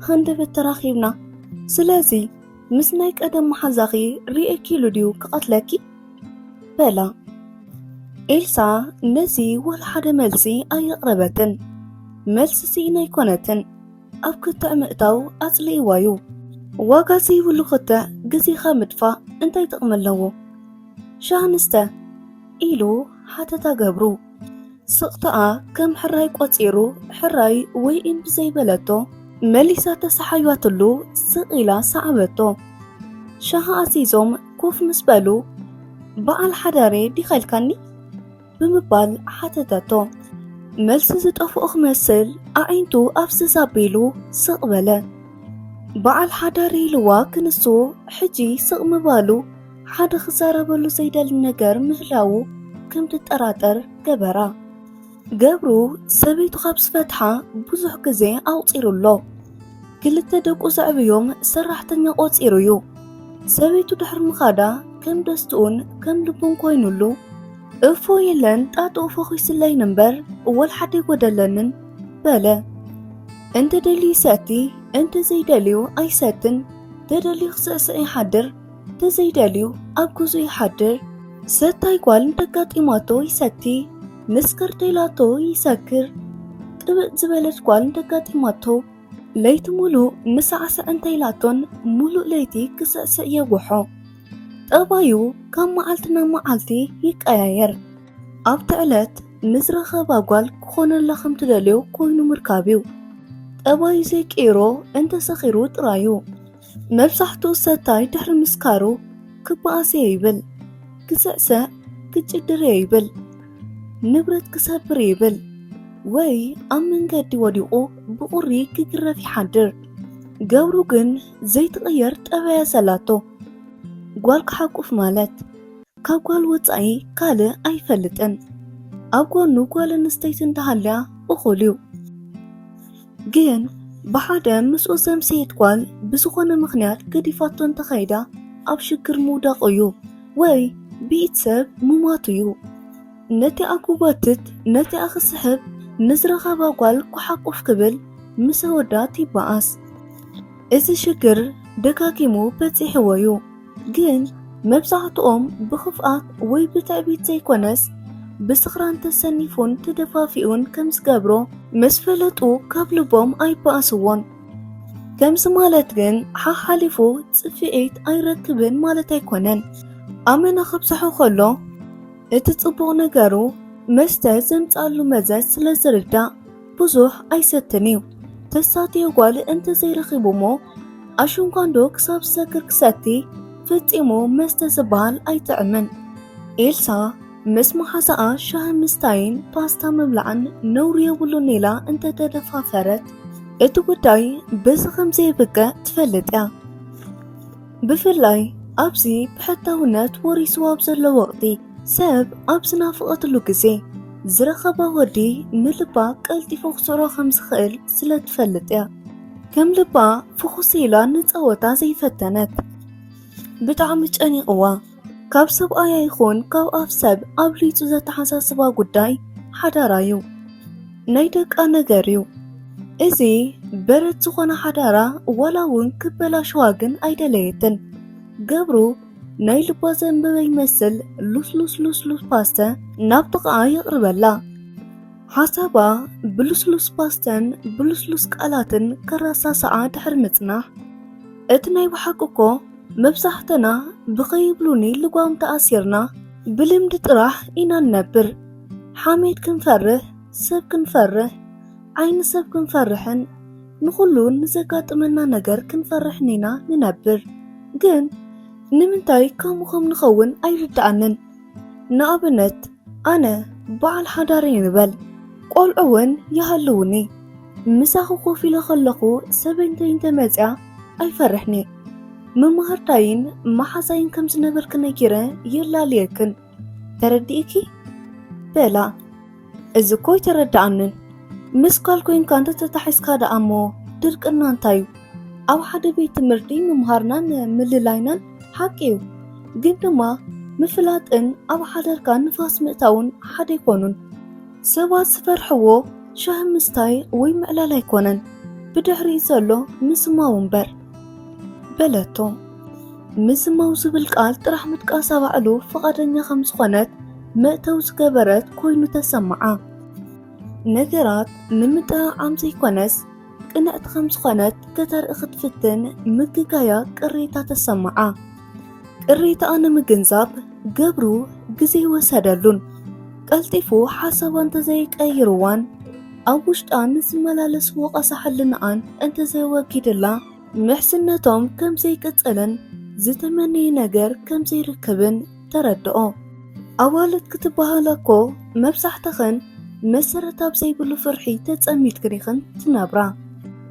ሃንደበት ተራኺብና። ስለዚ ምስ ናይ ቀደም መሓዛኺ ርእየኪ ኢሉ ድዩ ክቐትለኪ? በላ። ኤልሳ ነዚ ወላ ሓደ መልሲ ኣየቕረበትን። መልሲ ስኢና ኣይኮነትን። ኣብ ክትዕ ምእታው ኣጽሊእዋ'ዩ። ዋጋ ዘይብሉ ክትዕ ግዜኻ ምጥፋእ እንታይ ጥቕሚ ኣለዎ? ሻሂ ንስተ ኢሉ ሓተታ ገብሩ። ስቕታኣ ከም ሕራይ ቆጺሩ፣ ሕራይ ወይ እምቢ ዘይበለቶ፣ መሊሳ ተሰሓያትሉ ስቕ ኢላ ሰዓበቶ። ሻሂ ኣዚዞም ኮፍ ምስ በሉ፣ በዓል ሓዳሬ ዲኻ ኢልካኒ? ብምባል ሓተተቶ። መልሲ ዝጠፍኦ ክመስል ኣዒንቱ ኣፍስስ ኣቢሉ ስቕ በለ። በዓል ሓዳሪ ኢልዋ ክንሱ ሕጂ ስቕ ምባሉ ሓደ ክዛረበሉ ዘይደሊ ነገር ምህላዉ ከም ትጠራጠር ገበራ። ገብሩ ሰበይቱ ካብ ዝፈትሓ ብዙሕ ግዜ ኣቑጺሩ ኣሎ። ክልተ ደቁ ዘዕብዮም ሰራሕተኛ ቆጺሩ እዩ። ሰበይቱ ድሕሪ ምኻዳ ከም ደስትኡን ከም ልቡን ኮይኑሉ፣ እፎ የለን ጣጥኡ ፈኺሱለይን እምበር ወላ ሓደ ኣይጎደለንን በለ። እንተደልዩ ይሰቲ፣ እንተዘይደልዩ ኣይሰትን። ተደልዩ ክስዕስዕ ይሓድር፣ ተዘይደልዩ ኣብ ገዝኡ ይሓድር። ሰታይ ጓል እንተጋጢማቶ ይሰቲ፣ ንስክር ተይላቶ ይሰክር። ጥብጥ ዝበለት ጓል እንተጋጢማቶ ለይቲ ሙሉእ ንሳዕስዕ እንተይላቶን ሙሉእ ለይቲ ክስዕስዕ የጉሖ። ጠባዩ ካብ መዓልቲ ናብ መዓልቲ ይቀያየር። ኣብቲ ዕለት ንዝረኸባ ጓል ክኾነላ ከም ትደልዮ ኮይኑ ምርካብ እዩ። ጠባዩ ዘይቀይሮ እንተሰኺሩ ጥራዩ። መብዛሕትኡ ሰታይ ድሕሪ ምስካሩ ክበኣስ እየ ይብል፣ ክስዕስዕ ክጭድር እየ ይብል፣ ንብረት ክሰብር ይብል፣ ወይ ኣብ መንገዲ ወዲቑ ብቑሪ ክግረፍ ይሓድር። ገብሩ ግን ዘይትቕየር ጠባያ ዘላቶ ጓል ክሓቁፍ ማለት ካብ ጓል ወጻኢ ካልእ ኣይፈልጥን። ኣብ ጎኑ ጓል ኣንስተይቲ እንተሃልያ እኹል እዩ። ግን ብሓደ ምስኡ ዘምሰየት ጓል ብዝኾነ ምኽንያት ገዲፋቶ እንተኸይዳ ኣብ ሽግር ምውዳቑ እዩ ወይ ብኢድ ሰብ ምማቱ እዩ። ነቲኣ ክጎትት ነቲኣ ክስሕብ ንዝረኸባ ጓል ክሓቁፍ ክብል ምስ ኣወዳት ይበኣስ። እዚ ሽግር ደጋጊሙ በጺሕዎ እዩ። ግን መብዛሕትኦም ብኽፍኣት ወይ ብትዕቢት ዘይኮነስ፣ ብስኽራን ተሰኒፉን ተደፋፊኡን ከም ዝገብሮ ምስ ፈለጡ፣ ካብ ልቦም ኣይበኣስዎን። ከምዚ ማለት ግን ሓሓሊፉ ጽፍዒት ኣይረክብን ማለት ኣይኮነን። ኣመና ክብዝሖ ከሎ፣ እቲ ጽቡቕ ነገሩ መስተ ዘምጽኣሉ መዘዝ ስለ ዝርዳእ ብዙሕ ኣይሰትን እዩ። ተሳትዮ ጓል እንተዘይረኺቡ'ሞ፣ ኣሽንኳንዶ ክሳብ ዝሰክር ክሰቲ፣ ፈጺሙ መስተ ዝበሃል ኣይጥዕምን። ኤልሳ ምስ መሓዛኣ ሻሂ ምስታይን ፓስታ ምብላዕን ነውሪ የብሉን ኢላ እንተተደፋፈረት፣ እቲ ጉዳይ በዚ ከም ዘይብቅዕ ትፈልጥ እያ። ብፍላይ ኣብዚ ብሕታውነት ወሪስዎ ኣብ ዘሎ ወቕቲ፣ ሰብ ኣብ ዝናፍቐትሉ ግዜ፣ ዝረኸባ ወዲ ንልባ ቀልጢፉ ክስዕሮ ከም ዝኽእል ስለ ትፈልጥ እያ። ከም ልባ ፍኹስ ኢላ ንጸወታ ዘይፈተነት። ብጣዕሚ ጨኒቕዋ። ካብ ሰብኣያ ይኹን ካብ ኣፍ ሰብ ኣብሊጹ ዘተሓሳስባ ጉዳይ ሓዳራ እዩ። ናይ ደቃ ነገር እዩ። እዚ በረድ ዝኾነ ሓዳራ ዋላ እውን ክበላሸዋ ግን ኣይደለየትን። ገብሩ ናይ ልባ ዘንበበ ይመስል ሉስሉስ ሉስሉስ ፓስተ ናብ ጥቓኣ የቕርበላ። ሓሳባ ብሉስሉስ ፓስተን ብሉስሉስ ቃላትን ከረሳስዓ ድሕሪ ምጽናሕ፣ እቲ ናይ ብሓቂ እኮ መብዛሕትና ብኸይብሉኒ ልጓም ተኣሲርና ብልምዲ ጥራሕ ኢና ንነብር። ሓሜት ክንፈርሕ፣ ሰብ ክንፈርሕ፣ ዓይኒ ሰብ ክንፈርሕን ንኹሉ ንዘጋጥመና ነገር ክንፈርሕን ኢና ንነብር። ግን ንምንታይ ከምኡ ከም ንኸውን ኣይርድኣንን። ንኣብነት ኣነ በዓል ሓዳር እየ ንበል፣ ቆልዑ እውን ይሃልውኒ። ምሳኺ ኮፍ ኢለ ከለኹ ሰበይተይ እንተመፅያ ኣይፈርሕን እየ። መማህርታይን መሓዛይን ከም ዝነበርኪ ነጊረ የላልየክን። ተረዲእኪ? በላ። እዚ እኮ ኣይተረድኣንን። ምስ ጓል ኮይንካ እንተተታሒዝካ ደኣ እሞ ድርቅና እንታይ እዩ? ኣብ ሓደ ቤት ትምህርቲ ምምሃርናን ምልላይናን ሓቂ እዩ። ግን ድማ ምፍላጥን ኣብ ሓዳርካ ንፋስ ምእታውን ሓደ ኣይኮኑን። ሰባት ዝፈርሕዎ ሻሂ ምስታይ ወይ ምዕላል ኣይኮነን። ብድሕሪኡ ዘሎ ምዝማው እምበር። በለቶ። ምዝማው ዝብል ቃል ጥራሕ ምጥቃሳ ባዕሉ ፍቓደኛ ከም ዝኾነት መእተዊ ዝገበረት ኮይኑ ተሰምዓ። ነገራት ንምጥዕዓም ዘይኮነስ ቅንዕቲ ከም ዝኾነት ከተርኢ ክትፍትን ምግጋያ ቅሬታ ተሰምዓ። ቅሬታኣ ንምግንዛብ ገብሩ ግዜ ወሰደሉን ቀልጢፉ ሓሳባ እንተዘይቀይርዋን ኣብ ውሽጣ ንዝመላለስ ወቐሳ ሕልናኣን እንተዘይወጊድላ ምሕዝነቶም ከም ዘይቅጽልን ዝተመነየ ነገር ከም ዘይርክብን ተረድኦ። ኣዋልድ ክትበሃላ እኮ መብዛሕትኽን መሰረት ኣብ ዘይብሉ ፍርሒ ተጸሚድክን ኢኽን ትነብራ።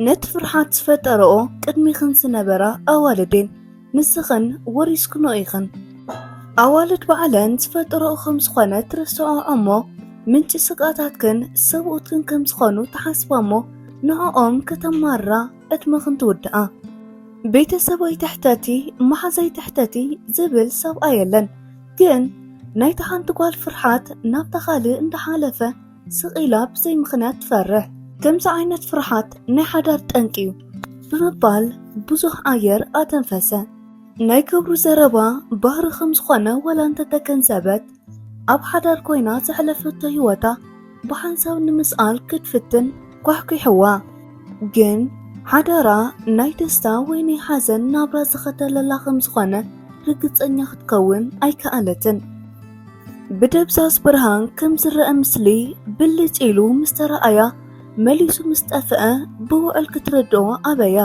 ነቲ ፍርሓት ዝፈጠረኦ ቅድሚኽን ዝነበራ ኣዋልድ እየን፣ ንስኽን ወሪስክንኦ ኢኽን። ኣዋልድ ባዕለን ዝፈጠረኦ ከም ዝኾነ ትርስዖ እሞ ምንጪ ስግኣታትክን ሰብኡትክን ከም ዝኾኑ ትሓስባ እሞ ንዕኦም ከተማርራ ዕድመኽን ትውድኣ። ቤተሰብ ኣይትሕተቲ፣ መሓዛ ኣይትሕተቲ ዝብል ሰብኣይ የለን። ግን ናይታ ሓንቲ ጓል ፍርሓት ናብታ ካልእ እንዳሓለፈ ስቕ ኢላ ብዘይ ምኽንያት ትፈርሕ። ከምዚ ዓይነት ፍርሓት ናይ ሓዳር ጠንቂ እዩ ብምባል ብዙሕ ኣየር ኣተንፈሰ። ናይ ገብሩ ዘረባ ባህሪ ከም ዝኾነ ዋላ እንተተገንዘበት፣ ኣብ ሓዳር ኮይና ዘሕለፈቶ ህይወታ ብሓንሳብ ንምስኣል ክትፍትን ኳሕኲሕዋ። ግን ሓዳራ ናይ ደስታ ወይ ናይ ሓዘን ናብራ ዝኸተለላ ከም ዝኾነ ርግጸኛ ክትከውን ኣይከኣለትን። ብደብዛዝ ብርሃን ከም ዝረአ ምስሊ ብልጭ ኢሉ ምስ ተረኣያ፣ መሊሱ ምስ ጠፍአ ብውዕል ክትርድኦ ኣበያ።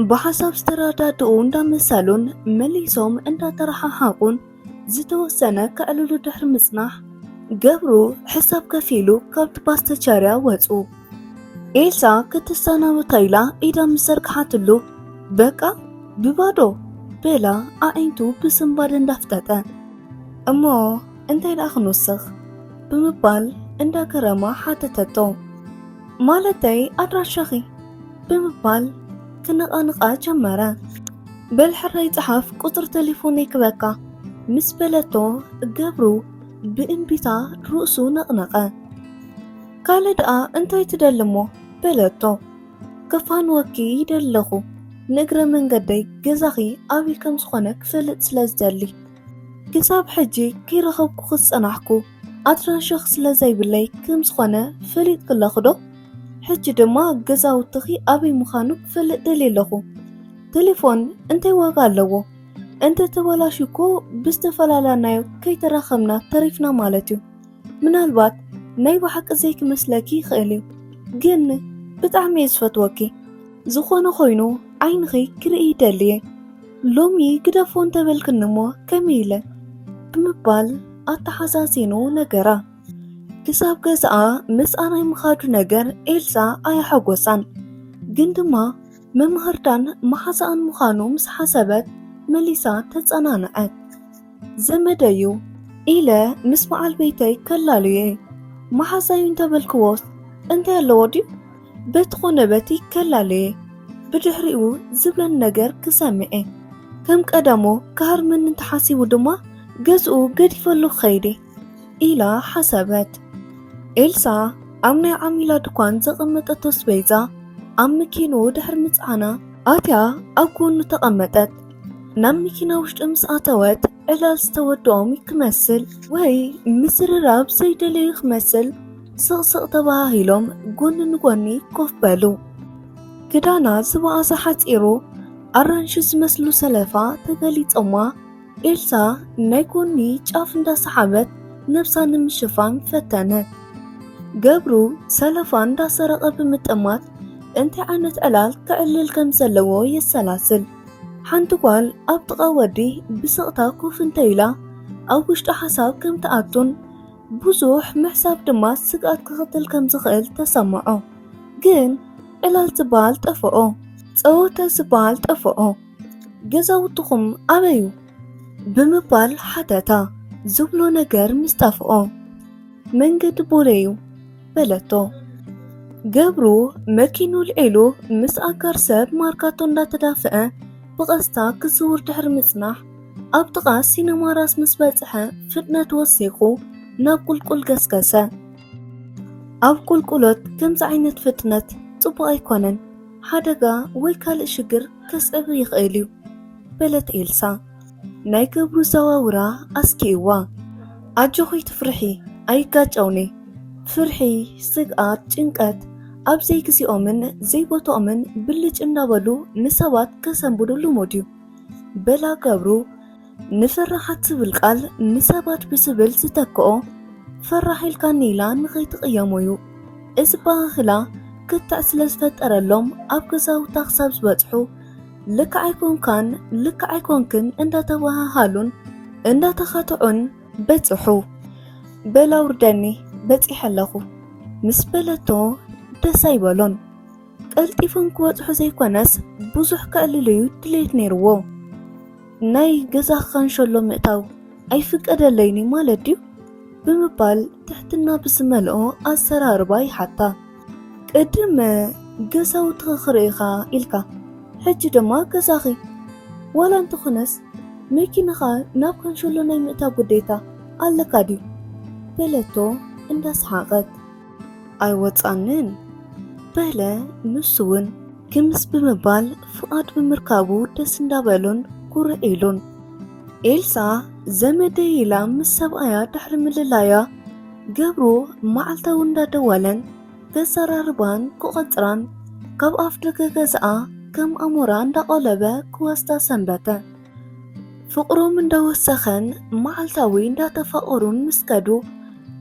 ብሓሳብ ዝተረዳድኡ እንዳመሰሉን መሊሶም እንዳተረሓሓቑን ዝተወሰነ ከዕልሉ ድሕሪ ምጽናሕ፣ ገብሩ ሕሳብ ከፊሉ ካብቲ ፓስተቸርያ ወጹ። ኤልሳ ክትሰናበታ ኢላ ኢዳ ምስ ዘርግሓትሉ፣ በቃ ብባዶ በላ ኣዒንቱ ብስንባደ እንዳፍጠጠ። እሞ እንታይ ደኣ ክንውስኽ? ብምባል እንዳገረማ ሓተተቶ። ማለተይ ኣድራሻኺ? ብምባል ክነቓንቓ ጀመረ። በል ሕራይ ጸሓፍ ቁጽሪ ተሌፎነይ ክበካ ምስ በለቶ ገብሩ ብእምቢታ ርእሱ ነቕነቐ። ካልእ ደኣ እንታይ ትደሊ እሞ? በለቶ። ከፋንወኪ ይደለኹ። ንእግረ መንገደይ ገዛኺ ኣበይ ከም ዝኾነ ክፈልጥ ስለ ዝደሊ። ክሳብ ሕጂ ከይረኸብኩኺ ዝጸናሕኩ ኣድራሻኺ ስለ ዘይብለይ ከም ዝኾነ ፈሊጥኪ ኣለኺ ዶ? ሕጂ ድማ ገዛውትኺ ኣበይ ምዃኑ ክፈልጥ ደልየ ኣለኹ። ቴሌፎን እንታይ ዋጋ ኣለዎ? እንተ ተበላሽዩ እኮ ብዝተፈላለናዮ ከይተራኸብና ተሪፍና ማለት እዩ። ምናልባት ናይ ብሓቂ ዘይክመስለኪ ይኽእል እዩ፣ ግን ብጣዕሚ እየ ዝፈትወኪ። ዝኾነ ኮይኑ ዓይንኺ ክርኢ ይደሊ እየ። ሎሚ ግደፎ እንተበልክኒ እሞ ከመይ ኢለ? ብምባል ኣተሓዛዚኑ ነገራ። ክሳብ ገዛኣ ምስኣ ናይ ምኻዱ ነገር ኤልሳ ኣየሐጎሳን። ግን ድማ መምህር ዳን መሓዛኣን ምዃኑ ምስ ሓሰበት መሊሳ ተጸናንዐት። ዘመደዩ ኢለ ምስ በዓል ቤተይ ከላሉየ። መሓዛዩ እንተበልክዎስ እንታይ ኣለዎ ድዩ? በቲ ኮነ በቲ ከላሉየ። ብድሕሪኡ ዝብለን ነገር ክሰምዐ። ከም ቀደሙ ክሃርመኒ እንተሓሲቡ ድማ ገዝኡ ገዲፈሉ ክኸይድ እየ ኢላ ሓሰበት። ኤልሳ ኣብ ናይ ዓሚላ ድኳን ዘቐመጠቶ ኣስቤዛ ኣብ መኪንኡ ድሕሪ ምጽዓና ኣትያ ኣብ ጎኑ ተቐመጠት። ናብ መኪና ውሽጢ ምስ ኣተወት ዕላል ዝተወደኦም ክመስል ወይ ምዝርራብ ዘይደለዩ ክመስል ስቕስቕ ተባሃሂሎም ጎኒ ንጎኒ ኮፍ በሉ። ክዳና ዝበኣሰ ሓጺሩ ኣራንሺ ዝመስሉ ሰለፋ ተገሊጾማ ኤልሳ ናይ ጎኒ ጫፍ እንዳሰሓበት ነብሳ ንምሽፋን ፈተነት። ገብሩ ሰለፋ እንዳሰረቐ ብምጥማት እንታይ ዓይነት ዕላል ከዕልል ከም ዘለዎ የሰላስል። ሓንቲ ጓል ኣብ ጥቓ ወዲ ብስቕታ ኮፍ እንተ ኢላ ኣብ ውሽጡ ሓሳብ ከም ትኣቱን ብዙሕ ምሕሳብ ድማ ስግኣት ክኸተል ከም ዝኽእል ተሰምዖ። ግን ዕላል ዝበሃል ጠፍኦ፣ ጸወታ ዝበሃል ጠፍኦ። ገዛውትኹም ኣበይ እዩ? ብምባል ሓተታ። ዝብሎ ነገር ምስ ጠፍኦ መንገዲ ቦሌ እዩ በለቶ። ገብሩ መኪኑ ልዒሉ ምስ ኣጋር ሰብ ማርካቶ እንዳተዳፍአ ብቐስታ ክዝውር ድሕሪ ምጽናሕ ኣብ ጥቓ ሲነማ ራስ ምስ በጽሐ ፍጥነት ወሲኹ ናብ ቁልቁል ገስገሰ። ኣብ ቁልቁሎት ከምዚ ዓይነት ፍጥነት ጽቡቕ ኣይኮነን፣ ሓደጋ ወይ ካልእ ሽግር ከስዕብ ይኽእል እዩ በለት ኤልሳ። ናይ ገብሩ ዘዋውራ ኣስኪእዋ። ኣጆኺ ትፍርሒ ኣይጋጨውኒ። ፍርሒ፣ ስግኣት፣ ጭንቀት ኣብ ዘይግዜኦምን ዘይቦትኦምን ብልጭ እንዳበሉ ንሰባት ከሰንብዱ ልሙድ እዩ በላ ገብሩ። ንፍርሓት ትብል ቃል ንሰባት ብዝብል ዝተክኦ ፈራሕ ኢልካኒ ኢላ ንኸይትቕየሞ እዩ። እዚ ኣበሃህላ ክትዕ ስለ ዝፈጠረሎም ኣብ ገዛውታ ክሳብ ዝበጽሑ ልክዕ ኣይኮንካን ልክዕ ኣይኮንክን እንዳተበሃሃሉን እንዳተኻትዑን በጽሑ። በል ኣውርደኒ በጺሐ ኣለኹ ምስ በለቶ ደስ ኣይበሎን። ቀልጢፎም ክበጽሑ ዘይኮነስ ብዙሕ ከዕልልዩ ድሌት ነይርዎ። ናይ ገዛኻ ካንሸሎ ምእታው ኣይፍቀደለይን እዩ ማለት ድዩ? ብምባል ትሕትና ብዝመልኦ ኣዘራርባ ይሓታ። ቅድም ገዛውትኺ ክርእኻ ኢልካ ሕጂ ድማ ገዛኺ። ዋላ እንተኾነስ መኪናኻ ናብ ካንሸሎ ናይ ምእታው ግዴታ ኣለካ ድዩ? በለቶ እንዳሰሓቐት። ኣይወጻንን በለ ንሱ እውን። ክምስ ብምባል ፍቓድ ብምርካቡ ደስ እንዳበሎን ኩርዕ ኢሉን። ኤልሳ ዘመደይ ኢላ ምስ ሰብኣያ ድሕሪ ምልላያ ገብሩ መዓልታዊ እንዳደወለን ከዘራርባን ክቖጽራን ካብ ኣፍ ደገ ገዛኣ ከም ኣሞራ እንዳቖለበ ክወስዳ ሰንበተ። ፍቕሮም እንዳወሰኸን መዓልታዊ እንዳተፋቐሩን ምስ ከዱ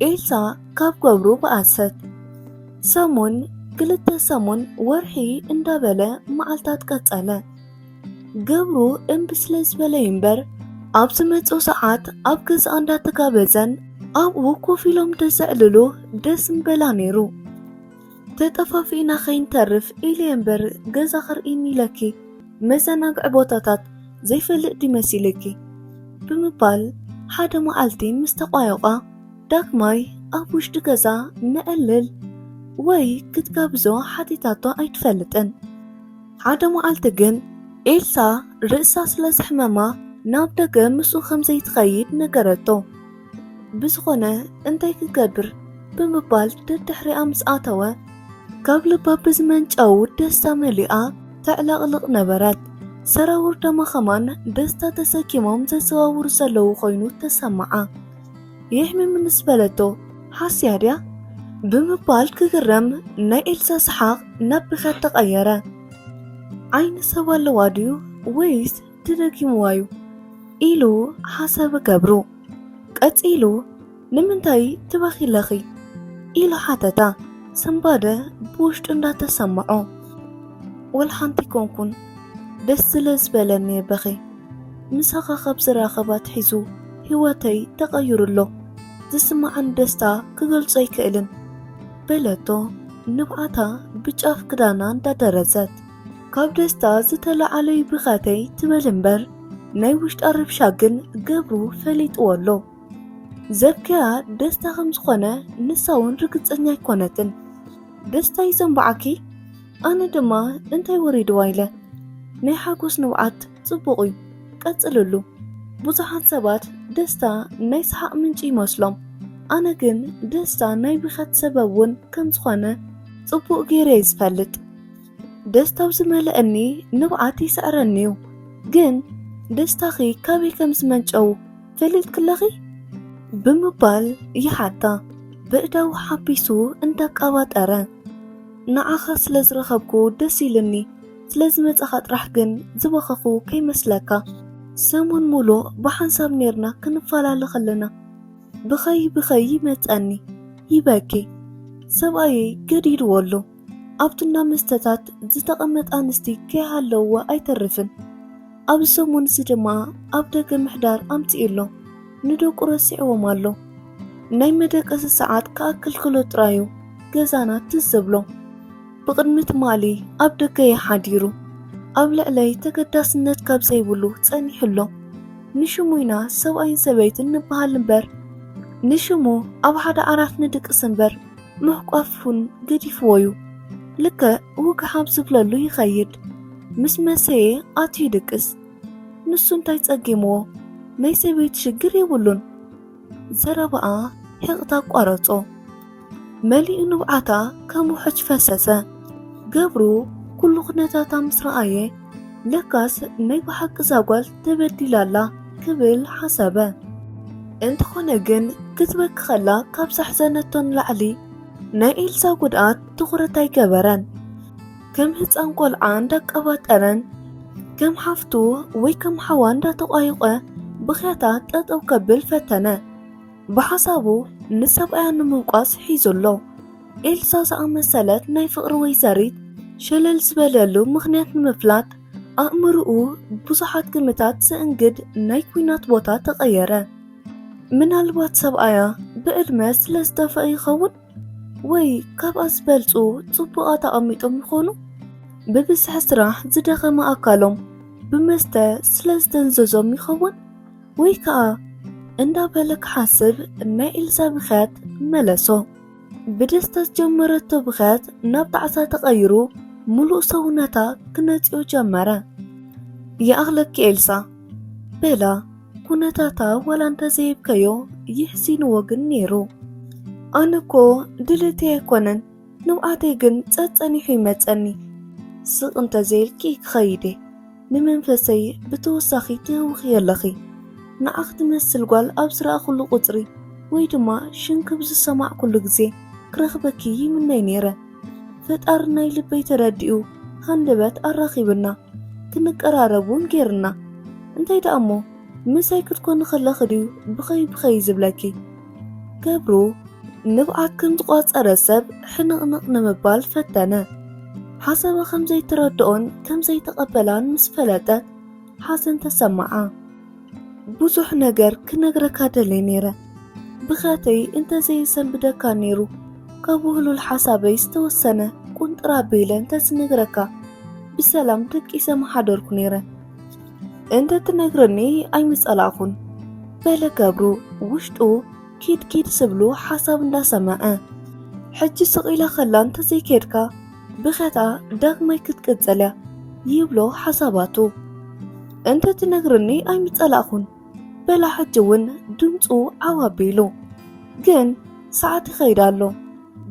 ኤልሳ ካብ ገብሩ በኣሰት። ሰሙን፣ ክልተ ሰሙን፣ ወርሒ እንዳበለ መዓልታት ቀጸለ። ገብሩ እምቢ ስለ ዝበለ እምበር ኣብ ዝመጽኡ ሰዓት ኣብ ገዛኣ እንዳተጋበዘን ኣብኡ ኮፍ ኢሎም ደዘዕልሉ ደስ ምበላ ነይሩ። ተጠፋፊእና ከይንተርፍ ኢለ እምበር ገዛ ክርኢኒ ኢለኪ መዘናግዒ ቦታታት ዘይፈልጥ ድዩ መሲልኪ? ብምባል ሓደ መዓልቲ ምስ ተቋየቋ ዳግማይ ኣብ ውሽጢ ገዛ ነዕልል ወይ ክትጋብዞ ሓቲታቶ ኣይትፈልጥን። ሓደ መዓልቲ ግን ኤልሳ ርእሳ ስለ ዘሕመማ ናብ ደገ ምስኡ ከም ዘይትኸይድ ነገረቶ። ብዝኾነ እንታይ ክገብር ብምባል ደድሕሪኣ ምስ ኣተወ ካብ ልባ ብዝመንጨው ደስታ መሊኣ ተዕለቕልቕ ነበረት። ሰራውር ደማ ኸማን ደስታ ተሰኪሞም ዘዘዋውሩ ዘለዉ ኮይኑ ተሰማዓ። የሕምም ምስ በለቶ፣ ሓስያ ድያ? ብምባል ክግረም ናይ ኤልሳ ሰሓቕ ናብ ብኸት ተቐየረ። ዓይኒ ሰብ ኣለዋ ድዩ ወይስ ተደጊምዋ እዩ? ኢሉ ሓሰበ ገብሩ። ቀጺሉ፣ ንምንታይ ትበኺ ኣለኺ? ኢሉ ሓተታ፣ ስንባደ ብውሽጡ እንዳተሰምዖ። ወላ ሓንቲ ኮንኩን፣ ደስ ስለ ዝበለኒ እየ በኺ። ምሳኻ ካብ ዝራኸብ ኣትሒዙ ህይወተይ ተቐይሩ ኣሎ። ዝስምዓኒ ደስታ ክገልጾ ኣይክእልን። በለቶ ንብዓታ ብጫፍ ክዳና እንዳደረዘት። ካብ ደስታ ዝተለዓለ እዩ ብኸተይ ትበል እምበር፣ ናይ ውሽጣ ረብሻ ግን ገብሩ ፈሊጥዎ ኣሎ። ዘብከያ ደስታ ከም ዝኾነ ንሳ እውን ርግጸኛ ኣይኮነትን። ደስታ እዩ ዘንብዓኪ? ኣነ ድማ እንታይ ወሪድዋ ኢለ። ናይ ሓጎስ ንብዓት ጽቡቕ እዩ፣ ቀጽልሉ። ብዙሓት ሰባት ደስታ ናይ ሰሓቕ ምንጪ ይመስሎም። ኣነ ግን ደስታ ናይ ብኸት ሰበብ እውን ከም ዝኾነ ጽቡቕ ገይረ እየ ዝፈልጥ። ደስታው ዝመልአኒ ንብዓት ይስዕረኒ እዩ። ግን ደስታኺ ካበይ ከም ዝመንጨው ፈሊጥኪ ኣለኺ? ብምባል ይሓታ፣ ብእዳው ሓቢሱ እንዳቃባጠረ። ንዓኻ ስለ ዝረኸብኩ ደስ ኢልኒ፣ ስለ ዝመጻኻ ጥራሕ ግን ዝበኸኹ ከይመስለካ። ሰሙን ሙሉእ ብሓንሳብ ኔርና ክንፈላለ ከለና። ብኸይ ብኸይ ይመጸኒ፣ ይበኪ። ሰብኣየይ ገዲድዎ ኣሎ። ኣብቲ እንዳ መስተታት ዝተቐመጣ ኣንስቲ ከይሃለውዎ ኣይተርፍን። ኣብዚ ሰሙን እዚ ድማ ኣብ ደገ ምሕዳር ኣምጺኡ ኣሎ። ንደቁ ረሲዕዎም ኣሎ። ናይ መደቀሲ ሰዓት ክኣክል ከሎ ጥራዩ ገዛና ትዝ ዘብሎ። ብቕድሚ ትማሊ ኣብ ደገ እዩ ሓዲሩ። ኣብ ልዕለይ ተገዳስነት ካብ ዘይብሉ ጸኒሑ ኣሎ። ንሽሙ ኢና ሰብኣይን ሰበይትን ንበሃል እምበር፣ ንሽሙ ኣብ ሓደ ዓራት ንድቅስ እምበር፣ ምሕቋፍ እውን ገዲፍዎ እዩ። ልክዕ ውግሓ ኣብ ዝብለሉ ይኸይድ። ምስ መሰየ ኣትዩ ይድቅስ። ንሱ እንታይ ጸጊምዎ? ናይ ሰበይቲ ሽግር የብሉን። ዘረባኣ ሒቕታ ኣቋረጾ። መሊኡ ንብዓታ ከም ውሑጅ ፈሰሰ። ገብሩ ኩሉ ኩነታታ ምስ ረኣየ፣ ለካስ ናይ ብሓቂ እዛ ጓል ተበዲላ ኣላ ክብል ሓሰበ። እንተኾነ ግን ክትበኪ ከላ ካብ ዘሕዘነቶ ንላዕሊ ናይ ኤልሳ ጉድኣት ትኹረት ኣይገበረን። ከም ህጻን ቆልዓ እንዳቀባጠረን ከም ሓፍቱ ወይ ከም ሓዋ እንዳተቋየቖ ብኽያታ ጠጠው ከብል ፈተነ። ብሓሳቡ ንሰብኣያ ንምውቃስ ሒዙ ኣሎ። ኤልሳ ዝኣመሰለት ናይ ፍቕሪ ወይዘሪት ሸለል ዝበለሉ ምኽንያት ንምፍላጥ ኣእምርኡ ብዙሓት ግምታት ዘእንግድ ናይ ኲናት ቦታ ተቐየረ። ምናልባት ሰብኣያ ብዕድመ ስለ ዝደፍአ ይኸውን? ወይ ካብኣ ዝበልጹ ጽቡቓት ኣቐሚጦም ይኾኑ? ብብዝሒ ስራሕ ዝደኸመ ኣካሎም ብመስተ ስለ ዝደንዘዞም ይኸውን? ወይ ከኣ እንዳበለ ክሓስብ ናይ ኤልሳ ብኽያት መለሶ። ብደስታ ዝጀመረቶ ብኽያት ናብ ጣዕሳ ተቐይሩ ምሉእ ሰውነታ ክነጽዮ ጀመረ። ይኣኽለኪ ኤልሳ፣ በላ ኩነታታ ዋላ እንተዘይብከዮ ይሕሲንዎ ግን ነይሩ። ኣነ እኮ ድሌተይ ኣይኮነን፣ ንብዓተይ ግን ጸጸኒሑ ይመጸኒ። ስቕ እንተዘይልኪ ክኸይድ እየ። ንመንፈሰይ ብተወሳኺ ትህውኺ ኣለኺ። ንዓኽ ትመስል ጓል ኣብ ዝረኣኹሉ ቁጽሪ ወይ ድማ ሽምኪ ብዝሰማዕኩሉ ግዜ ክረኽበኪ ይምነይ ነይረ። ፈጣሪ ናይ ልበይ ተረዲኡ ሃንደበት ኣራኺብና፣ ክንቀራረብ እውን ጌርና። እንታይ ደኣ እሞ ምሳይ ክትኮኒ ከለኺ ድዩ ብኸይ ብኸይ ዝብለኪ? ገብሩ ንብዓት ከም ዝቋጸረ ሰብ ሕንቕንቕ ንምባል ፈተነ። ሓሳባ ከም ዘይተረድኦን ከም ዘይተቐበላን ምስ ፈለጠት ሓዘን ተሰማዓ። ብዙሕ ነገር ክነግረካ ደልየ ነይረ። ብኽያተይ እንተዘየሰንብደካ ነይሩ፣ ካብ ውህሉል ሓሳበይ ዝተወሰነ ቁንጥር ኣቢለ እንተዝነግረካ፣ ብሰላም ደቂሰ ምሓደርኩ ነይረ። እንተትነግረኒ ኣይምጸላእኹን፣ በለ ገብሩ ውሽጡ ኪድ ኪድ ዝብሉ ሓሳብ እንዳሰመዐ። ሕጂ ስቕ ኢላ ከላ እንተዘይከድካ፣ ብኽያታ ዳግማይ ክትቅጽል እያ፣ ይብሎ ሓሳባቱ። እንተትነግረኒ ኣይምጸላእኹን፣ በላ ሕጂ እውን ድምጹ ዓው ኣቢሉ። ግን ሰዓት ይኸይድ ኣሎ።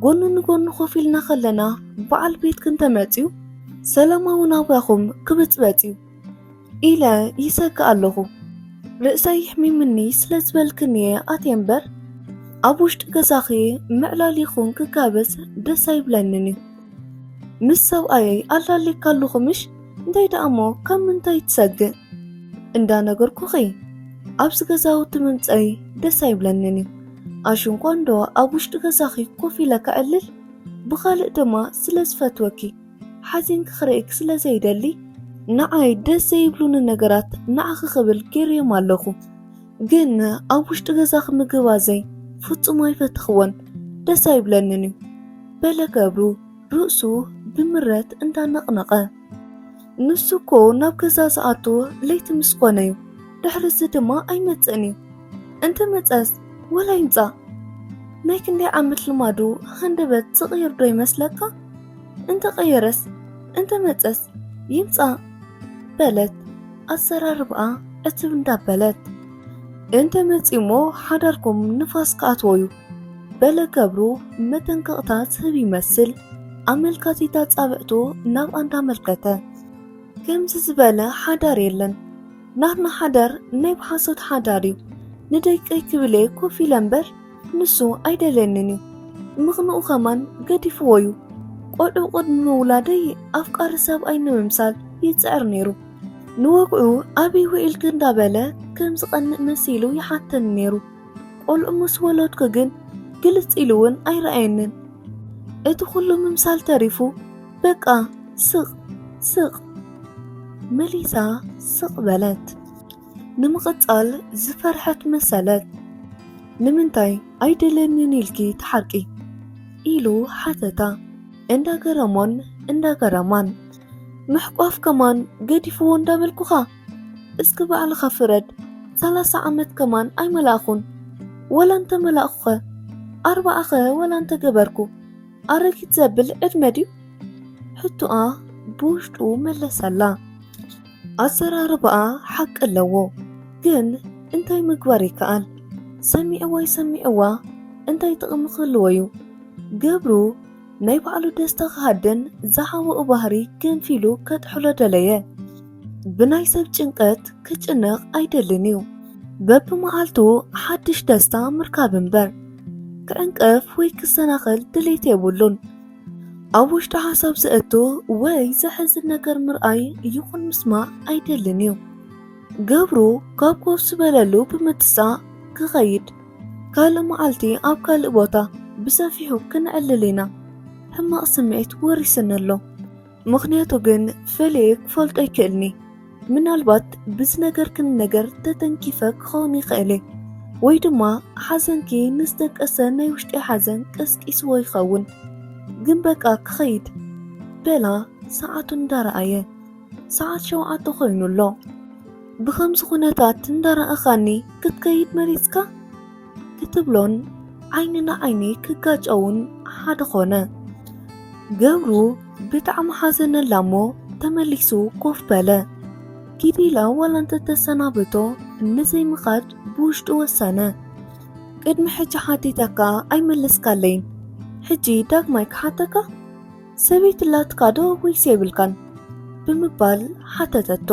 ጎኒ ንጎኒ ኮፍ ኢልና ከለና በዓል ቤትኪ እንተመጺኡ ሰላማዊ ናብራኹም ክብጽበጽ እዩ ኢለ ይሰግእ ኣለኹ። ርእሰይ ይሕሚምኒ ስለ ዝበልክኒ እየ ኣትየ እምበር፣ ኣብ ውሽጢ ገዛኺ ምዕላል ይኹን ክጋበዝ ደስ ኣይብለንን እዩ። ምስ ሰብኣየይ ኣላሊካ ኣለኹ ምሽ? እንታይ ደኣ እሞ ካብ ምንታይ ትሰግእ? እንዳነገርኩኺ ኣብዚ ገዛውቲ ምምፀይ ደስ ኣይብለንን እዩ። ኣሽንኳ እንዶ ኣብ ውሽጢ ገዛኺ ኮፍ ኢለ ከዕልል፣ ብኻልእ ድማ ስለ ዝፈትወኪ ሓዚንኪ ክርእየኪ ስለ ዘይደሊ፣ ንዓይ ደስ ዘይብሉኒ ነገራት ንዓኺ ክብል ገይረዮም ኣለኹ። ግን ኣብ ውሽጢ ገዛኺ ምግባዘይ ፍጹም ኣይፈተኽዎን፣ ደስ ኣይብለንን እዩ በለ ገብሩ ርእሱ ብምረት እንዳነቕነቐ። ንሱ እኮ ናብ ገዛ ዝኣቱ ለይቲ ምስ ኮነ እዩ። ድሕሪ እዚ ድማ ኣይመጽእን እዩ። እንተ መጸስ ወላ ይምጻእ። ናይ ክንደይ ዓመት ልማዱ ሃንደበት ዝቕይር ዶ ይመስለካ? እንተ ቀየረስ፣ እንተ መጸስ ይምጻእ በለት ኣዘራርባኣ ዕትብ እንዳበለት። እንተ መጺእሞ ሓዳርኩም ንፋስ ክኣትዎ እዩ በለ ገብሩ መጠንቀቕታ ዝህብ ይመስል ኣመልካቲት ኣጻብዕቱ ናብኣ እንዳመልከተ። ከምዚ ዝበለ ሓዳር የለን። ናትና ሓዳር ናይ ብሓሶት ሓዳር እዩ። ንደቀይ ክብል እየ ኮፍ ኢለ እምበር ንሱ ኣይደልየንን እዩ። ምኽንኡ ከማን ገዲፍዎ እዩ። ቆልዑ ቅድሚ ምውላደይ ኣፍቃሪ ሰብኣይ ንምምሳል ይጽዕር ነይሩ። ንወግዑ ኣበይ ውዒልኪ እንዳበለ ከም ዝቐንእ መሲሉ ይሓተኒ ነይሩ። ቆልዑ ምስ ወለድኩ ግን ግልጽ ኢሉ እውን ኣይረኣየንን። እቲ ኩሉ ምምሳል ተሪፉ በቃ ስቕ ስቕ መሊሳ ስቕ በለት። ንምቕጻል ዝፈርሐት መሰለት። ንምንታይ ኣይደለንን ኢልኪ ትሓርቂ? ኢሉ ሓተታ እንዳገረሞን እንዳገረማን። ምሕቋፍ ከማን ገዲፍዎ እንዳበልኩኻ? እስኪ ባዕልኻ ፍረድ። ሰላሳ ዓመት ከማን ኣይመላእኹን። ወላ እንተመላእኹኸ? ኣርባዓኸ ወላ እንተገበርኩ? ኣረጊት ዘብል ዕድመ ድዩ? ሕቶኣ ብውሽጡ መለሰላ። ኣዘራርባኣ ሓቂ ኣለዎ፣ ግን እንታይ ምግባር ይከኣል? ሰሚዕዋ ይሰሚዕዋ እንታይ ጥቕሚ ክህልዎ እዩ? ገብሩ ናይ ባዕሉ ደስታ ክሃድን ዝሓወኡ ባህሪ ገንፊሉ ከጥሕሎ ደለየ። ብናይ ሰብ ጭንቀት ክጭነቕ ኣይደልን እዩ። በብመዓልቱ ሓድሽ ደስታ ምርካብ እምበር ክዕንቀፍ ወይ ክሰናኸል ድሌት የብሉን። ኣብ ውሽጡ ሓሳብ ዘእቱ ወይ ዘሕዝን ነገር ምርኣይ ይኹን ምስማዕ ኣይደልን እዩ። ገብሩ ካብ ኮፍ ዝበለሉ ብምትሳእ ክኸይድ፣ ካልእ መዓልቲ ኣብ ካልእ ቦታ ብሰፊሑ ክንዕልል ኢና። ሕማቕ ስምዒት ወሪስኒ ኣሎ። ምኽንያቱ ግን ፈሊየ ክፈልጦ ኣይክእልኒ። ምናልባት ብዝነገርክኒ ነገር ተተንኪፈ ክኸውን ይኽእል እየ፣ ወይ ድማ ሓዘንኪ ንዝደቀሰ ናይ ውሽጠይ ሓዘን ቀስቂስዎ ይኸውን። ግን በቃ ክኸይድ በላ ሰዓቱ እንዳረኣየ። ሰዓት ሸውዓተ ኮይኑ ኣሎ። ብኸምዚ ኩነታት እንዳረኣኻኒ ክትከይድ መሪጽካ? ክትብሎን ዓይኒ ንዓይኒ ክጋጨውን ሓደ ኾነ። ገብሩ ብጣዕሚ ሓዘነላ እሞ ተመሊሱ ኮፍ በለ። ኪድ ኢላ ዋላ እንተተሰናብቶ ንዘይምኻድ ብውሽጡ ወሰነ። ቅድሚ ሕጂ ሓቲተካ ኣይመለስካለይን፣ ሕጂ ዳግማይ ክሓተካ? ሰበይቲ ኣላትካ ዶ ወይስ የብልካን? ብምባል ሓተተቶ።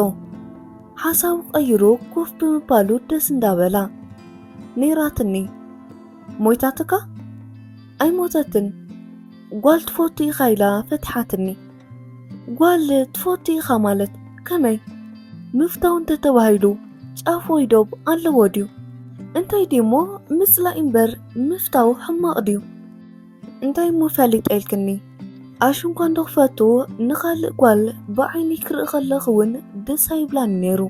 ሓሳቡ ቀይሩ ኮፍ ብምባሉ ደስ እንዳበላ። ነይራትኒ። ሞይታትካ? ኣይሞተትን። ጓል ትፈቱ ኢኻ ኢላ ፈቲሓትኒ። ጓል ትፈቱ ኢኻ ማለት ከመይ? ምፍታው እንተተባሂሉ ጫፍ ወይ ዶብ ኣለዎ ድዩ? እንታይ ድዩሞ ምጽላእ እምበር ምፍታው ሕማቕ ድዩ? እንታይ እሞ ፈሊጠ ኢልክኒ? ኣሽንኳ እንዶ ክፈቱ ንኻልእ ጓል ብዓይኒ ክርኢ ከለኹ እውን ደስ ኣይብላኒ ነይሩ።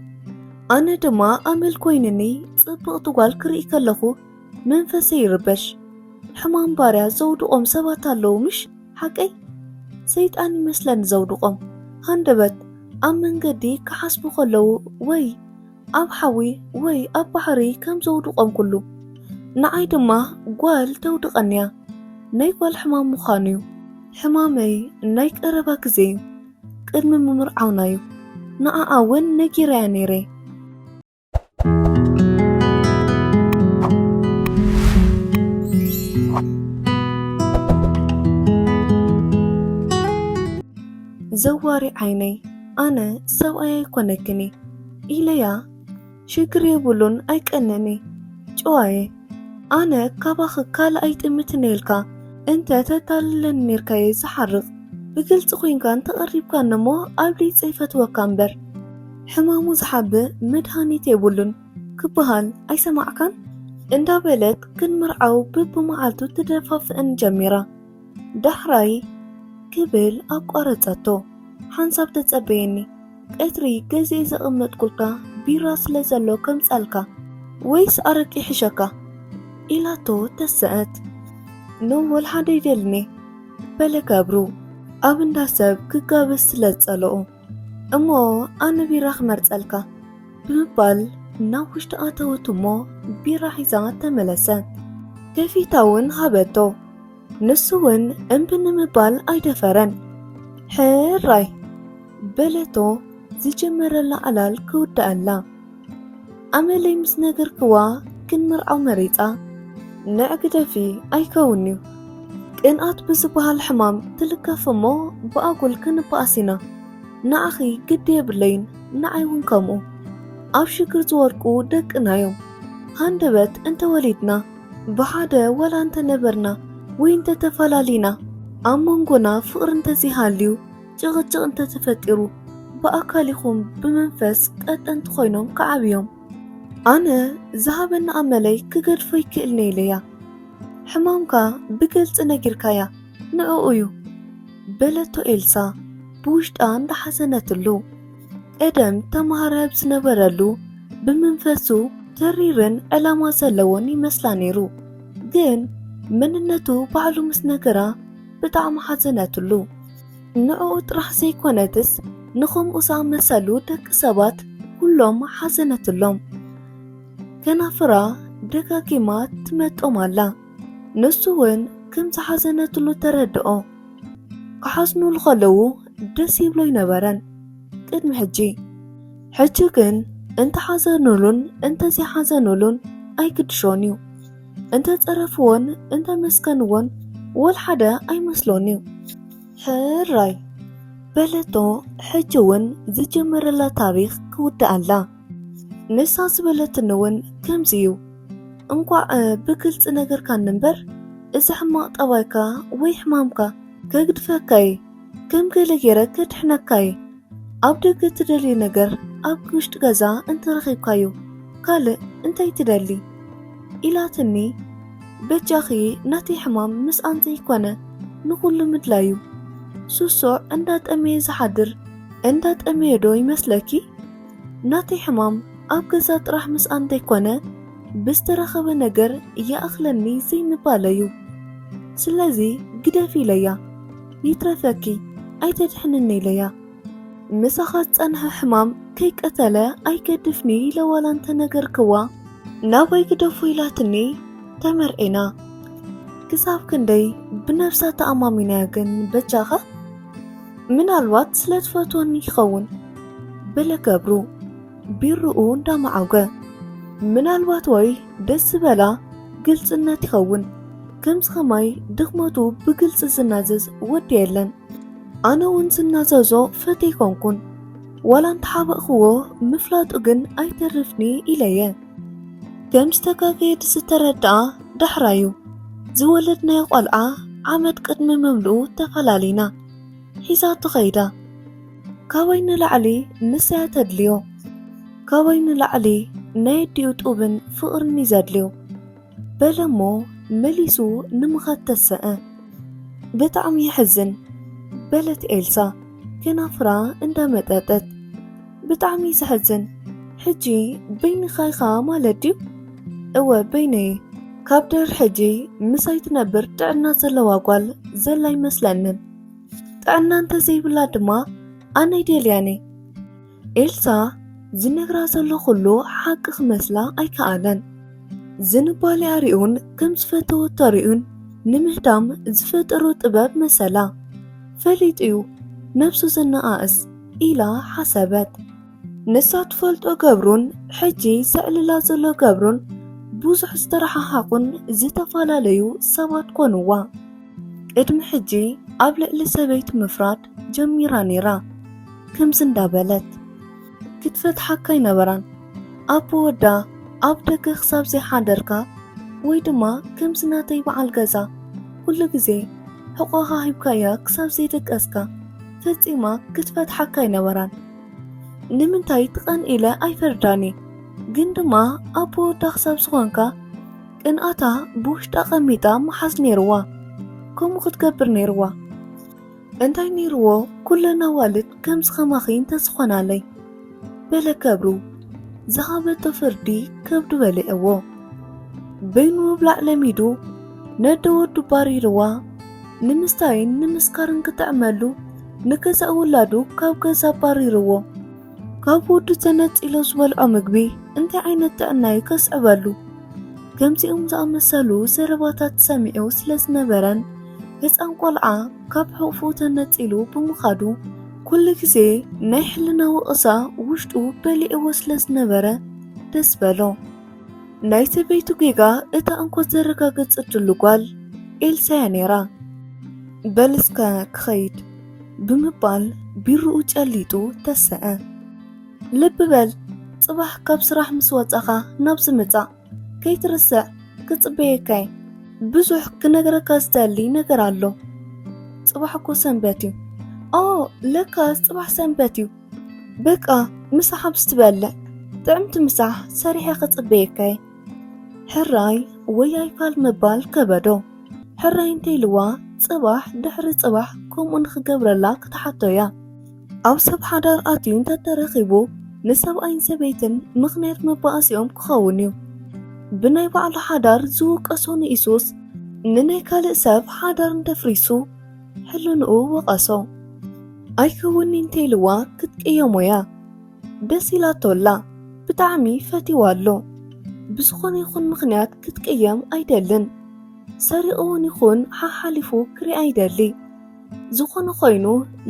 ኣነ ድማ ኣመል ኮይንኒ ጽብቕቲ ጓል ክርኢ ከለኹ መንፈሰይ ይርበሽ። ሕማም ባርያ ዘውድቖም ሰባት ኣለዉ ምሽ ሓቀይ? ሰይጣን ይመስለኒ ዘውድቖም። ሃንደበት ኣብ መንገዲ ክሓስቡ ከለዉ ወይ ኣብ ሓዊ ወይ ኣብ ባሕሪ ከም ዘውድቖም ኩሉ ንዓይ ድማ ጓል ተውድቐንያ። ናይ ጓል ሕማም ምዃኑ እዩ። ሕማመይ ናይ ቀረባ ግዜ እዩ። ቅድሚ ምምርዓውና እዩ። ንዓኣ እውን ነጊረያ ነይረ። ዘዋሪ ዓይነይ፣ ኣነ ሰብኣይ ኣይኮነክን ኢለያ። ሽግር የብሉን፣ ኣይቀንእን፣ ጨዋየ። ኣነ ካባኺ ካልእ ኣይጥምትን ኢልካ እንተ ተታልለኒ ኔርካየ ዝሓርቕ። ብግልጺ ኮይንካ እንተቐሪብካኒ እሞ ኣብ ሊጽ ይፈትወካ እምበር። ሕማሙ ዝሓብእ መድሃኒት የብሉን ክበሃል ኣይሰማዕካን? እንዳበለት ክንምርዓው ብብመዓልቱ ትደፋፍእን ጀሚራ። ዳሕራይ ክብል ኣቋረጸቶ። ሓንሳብ ተጸበየኒ፣ ቀትሪ ገዚኤ ዘቐመጥኩልካ ቢራ ስለ ዘሎ ከምጻልካ፣ ወይስ ኣረቂ ይሕሸካ? ኢላቶ ተሰአት። ኖ ወላ ሓደ ይደልኒ በለ ገብሩ ኣብ እንዳ ሰብ ክጋበዝ ስለ ዝጸለኦ። እሞ ኣነ ቢራ ክመርጸልካ ብምባል ናብ ውሽጢ ኣተወት እሞ ቢራ ሒዛ ተመለሰት። ከፊታ እውን ሃበቶ። ንሱ እውን እምቢ ንምባል ኣይደፈረን። ሕራይ በለቶ ዝጀመረላ ዕላል ክውድኣላ። ኣመለይ ምስ ነገርክዋ ክንምርዓው መሪጻ። ንዕ ግደፊ ኣይከውን'ዩ። ቅንኣት ብዝበሃል ሕማም ትልከፍ እሞ ብኣጉል ክንበኣስ ኢና። ንዓኺ ግዲ የብለይን፣ ንዓይ እውን ከምኡ። ኣብ ሽግር ዝወድቁ ደቅና እዮም። ሃንደበት እንተወሊድና፣ ብሓደ ዋላ እንተነበርና ወይ እንተተፈላሊና፣ ኣብ መንጎና ፍቕሪ እንተዘይሃልዩ ጭቕጭቕ እንተተፈጢሩ ብኣካል ይኹን ብመንፈስ ቀጠንቲ ኮይኖም ክዓብዮም። ኣነ ዝሃበኒ ኣመለይ ክገድፎ ይክእልኒ ኢለያ። ሕማምካ ብግልጺ ነጊርካያ ንዕኡ እዩ በለቶ ኤልሳ ብውሽጣ እንዳሓዘነትሉ። ቀደም ተማሃራይ ኣብ ዝነበረሉ ብመንፈሱ ተሪርን ዕላማ ዘለዎን ይመስላ ነይሩ። ግን መንነቱ ባዕሉ ምስ ነገራ ብጣዕሚ ሓዘነትሉ። ንዕኡ ጥራሕ ዘይኮነትስ ንኸምኡ ዝኣመሰሉ ደቂ ሰባት ኩሎም ሓዘነትሎም። ከናፍራ ደጋጊማ ትመጦም ኣላ። ንሱ እውን ከም ዝሓዘነትሉ ተረድኦ። ክሓዝኑሉ ከለዉ ደስ ይብሎ ኣይነበረን ቅድሚ ሕጂ። ሕጂ ግን እንተሓዘኑሉን እንተዘይሓዘኑሉን ኣይግድሾን እዩ። እንተጸረፍዎን እንተመስገንዎን ወላ ሓደ ኣይመስሎን እዩ። ሕራይ በለቶ። ሕጂ እውን ዝጀመረላ ታሪኽ ክውድኣላ። ንሳ ዝበለትኒ እውን ከምዚ እዩ። እንቋዕ ብግልጺ ነገርካኒ እምበር፣ እዚ ሕማቕ ጠባይካ ወይ ሕማምካ ከግድፈካ እየ፣ ከም ገለ ገይረ ከድሕነካ እየ። ኣብ ደገ ትደልዮ ነገር ኣብ ውሽጢ ገዛ እንተረኺብካዮ ካልእ እንታይ ትደሊ? ኢላትኒ። በጃኺ ናተይ ሕማም ምስኣን ዘይኮነ ንኹሉ ምድላዩ። ስሱዕ እንዳጠመየ ዝሓድር እንዳጠመየ ዶ ይመስለኪ? ናተይ ሕማም ኣብ ገዛ ጥራሕ ምስኣን ዘይኮነ ብዝተረኸበ ነገር ይኣኽለኒ ዘይምባል እዩ። ስለዚ ግደፊ ኢለያ። ይትረፈኪ ኣይተድሕንኒ ኢለያ። ምሳኻ ዝጸንሐ ሕማም ከይቀተለ ኣይገድፍኒ ኢለ ዋላ እንተነገርክዋ ናባይ ግደፎ ኢላትኒ ተመርዒና። ክሳብ ክንደይ ብነብሳ ተኣማሚናያ ግን በጃኻ? ምናልባት ስለ ትፈትወኒ ይኸውን በለ ገብሩ ቢርኡ እንዳመዓውገ። ምናልባት ወይ ደስ ዝበላ ግልጽነት ይኸውን። ከምዚ ኸማይ ድኽመቱ ብግልጺ ዝናዘዝ ወዲ የለን። ኣነ እውን ዝናዘዞ ፈተይ ኮንኩን። ዋላ እንተሓበእኽዎ ምፍላጡ ግን ኣይተርፍኒ ኢለየ። ከም ዝተጋገየ ዝተረድኣ ዳሕራዩ ዝወለድናዮ ቆልዓ ዓመት ቅድሚ ምምልኡ ተፈላሊና። ሒዛቶ ኸይዳ። ካባይ ንላዕሊ ንሳያ ተድልዮ። ካባይ ንላዕሊ ናይ ኣዲኡ ጡብን ፍቕርን እዩ ዘድልዮ። በለ እሞ መሊሱ ንምኻድ ተሰአ። ብጣዕሚ የሕዝን በለት ኤልሳ ከናፍራ እንዳመጠጠት። ብጣዕሚ ዘሕዝን። ሕጂ በይንኻ ኢኻ ማለት ድዩ? እወ በይነይ። ካብ ድሕሪ ሕጂ ምሳይ ትነብር ጥዕና ዘለዋ ጓል ዘላ ኣይመስለንን። ጥዕና እንተዘይብላ ድማ ኣነ ኣይደልያን እየ። ኤልሳ ዝነግራ ዘሎ ኩሉ ሓቂ ክመስላ ኣይከኣለን። ዝንባሌኣ ሪኡን ከም ዝፈተወቶ ሪኡን ንምህዳም ዝፈጠሮ ጥበብ መሰላ። ፈሊጡ እዩ ነብሱ ዘነኣእስ ኢላ ሓሰበት። ንሳ ትፈልጦ ገብሩን ሕጂ ዘዕልላ ዘሎ ገብሩን ብዙሕ ዝተረሓሓቑን ዝተፈላለዩ ሰባት ኮንዋ። ቅድሚ ሕጂ ኣብ ልዕሊ ሰበይቱ ምፍራድ ጀሚራ ነይራ። ከምዚ እንዳበለት ክትፈትሓካ ኣይነበራን። ኣቦ ወዳ ኣብ ደገ ክሳብ ዘይሓደርካ ወይ ድማ ከምዚ ናተይ በዓል ገዛ ኩሉ ግዜ ሕቖኻ ሂብካያ ክሳብ ዘይደቀስካ ፈጺማ ክትፈትሓካ ኣይነበራን። ንምንታይ ትቐን ኢለ ኣይፈርዳን እየ። ግን ድማ ኣቦ ወዳ ክሳብ ዝኾንካ ቅንኣታ ብውሽጣ ቀሚጣ ምሓዝ ነይርዋ። ከምኡ ክትገብር ነይርዋ። እንታይ ነይርዎ ኩለን ኣዋልድ ከምዚ ከማኺ እንተዝኾናለይ? በለ ከብሩ። ዝሃበቶ ፍርዲ ከብዱ በሊዕዎ። በይኑ ምብላዕ ለሚዱ ነደ ወዱ ባሪርዋ። ንምስታይን ንምስካርን ክጥዕመሉ ንገዛእ ውላዱ ካብ ገዛ ኣባሪርዎ። ካብ ወዱ ተነጺሉ ዝበልዖ ምግቢ እንታይ ዓይነት ጥዕና እዩ ከስዕበሉ? ከምዚኦም ዝኣመሰሉ ዘረባታት ሰሚዑ ስለ ዝነበረን ህፃን ቆልዓ ካብ ሕቑፉ ተነጺሉ ብምኻዱ ኩሉ ግዜ ናይ ሕልና ወቐሳ ውሽጡ በሊዕዎ ስለ ዝነበረ ደስ በሎ። ናይ ሰበይቱ ጌጋ እታ እንኮ ዘረጋገጸትሉ ጓል ኤልሳ እያ ነይራ። በል እስከ ክኸይድ ብምባል ቢርኡ ጨሊጡ ተሰአ። ልቢ በል ጽባሕ ካብ ስራሕ ምስ ወጻኻ ናብዚ ምጻእ ከይትርስዕ ክጽበየካ እየ። ብዙሕ ክነግረካ ዝደሊ ነገር ኣሎ። ጽባሕ እኮ ሰንበት እዩ። ኦ ለካስ ጽባሕ ሰንበት እዩ። በቃ ምሳሕ ኣብዚ ትበልዕ ጥዕምቲ ምሳሕ ሰሪሐ ክጽበየካ እየ። ሕራይ ወይ ኣይፋል ምባል ከበዶ። ሕራይ እንተኢልዋ ጽባሕ ድሕሪ ጽባሕ ከምኡ ንኽገብረላ ክትሓቶ እያ። ኣብ ሰብ ሓዳር ኣትዩ እንተተረኺቡ ንሰብኣይን ሰበይትን ምኽንያት መባኣሲኦም ክኸውን እዩ። ብናይ ባዕሉ ሓዳር ዝውቀሶ ንኢሱስ ንናይ ካልእ ሰብ ሓዳር እንተፍሪሱ ሕልንኡ ወቐሶ። ኣይከውንኒ እንተኢልዋ ክትቅየሞ እያ። ደስ ኢላቶ ኣላ። ብጣዕሚ ፈቲዋ ኣሎ። ብዝኾነ ይኹን ምኽንያት ክትቅየም ኣይደልን። ሰሪቑ እውን ይኹን ሓሓሊፉ ክሪኣ ይደሊ። ዝኾነ ኮይኑ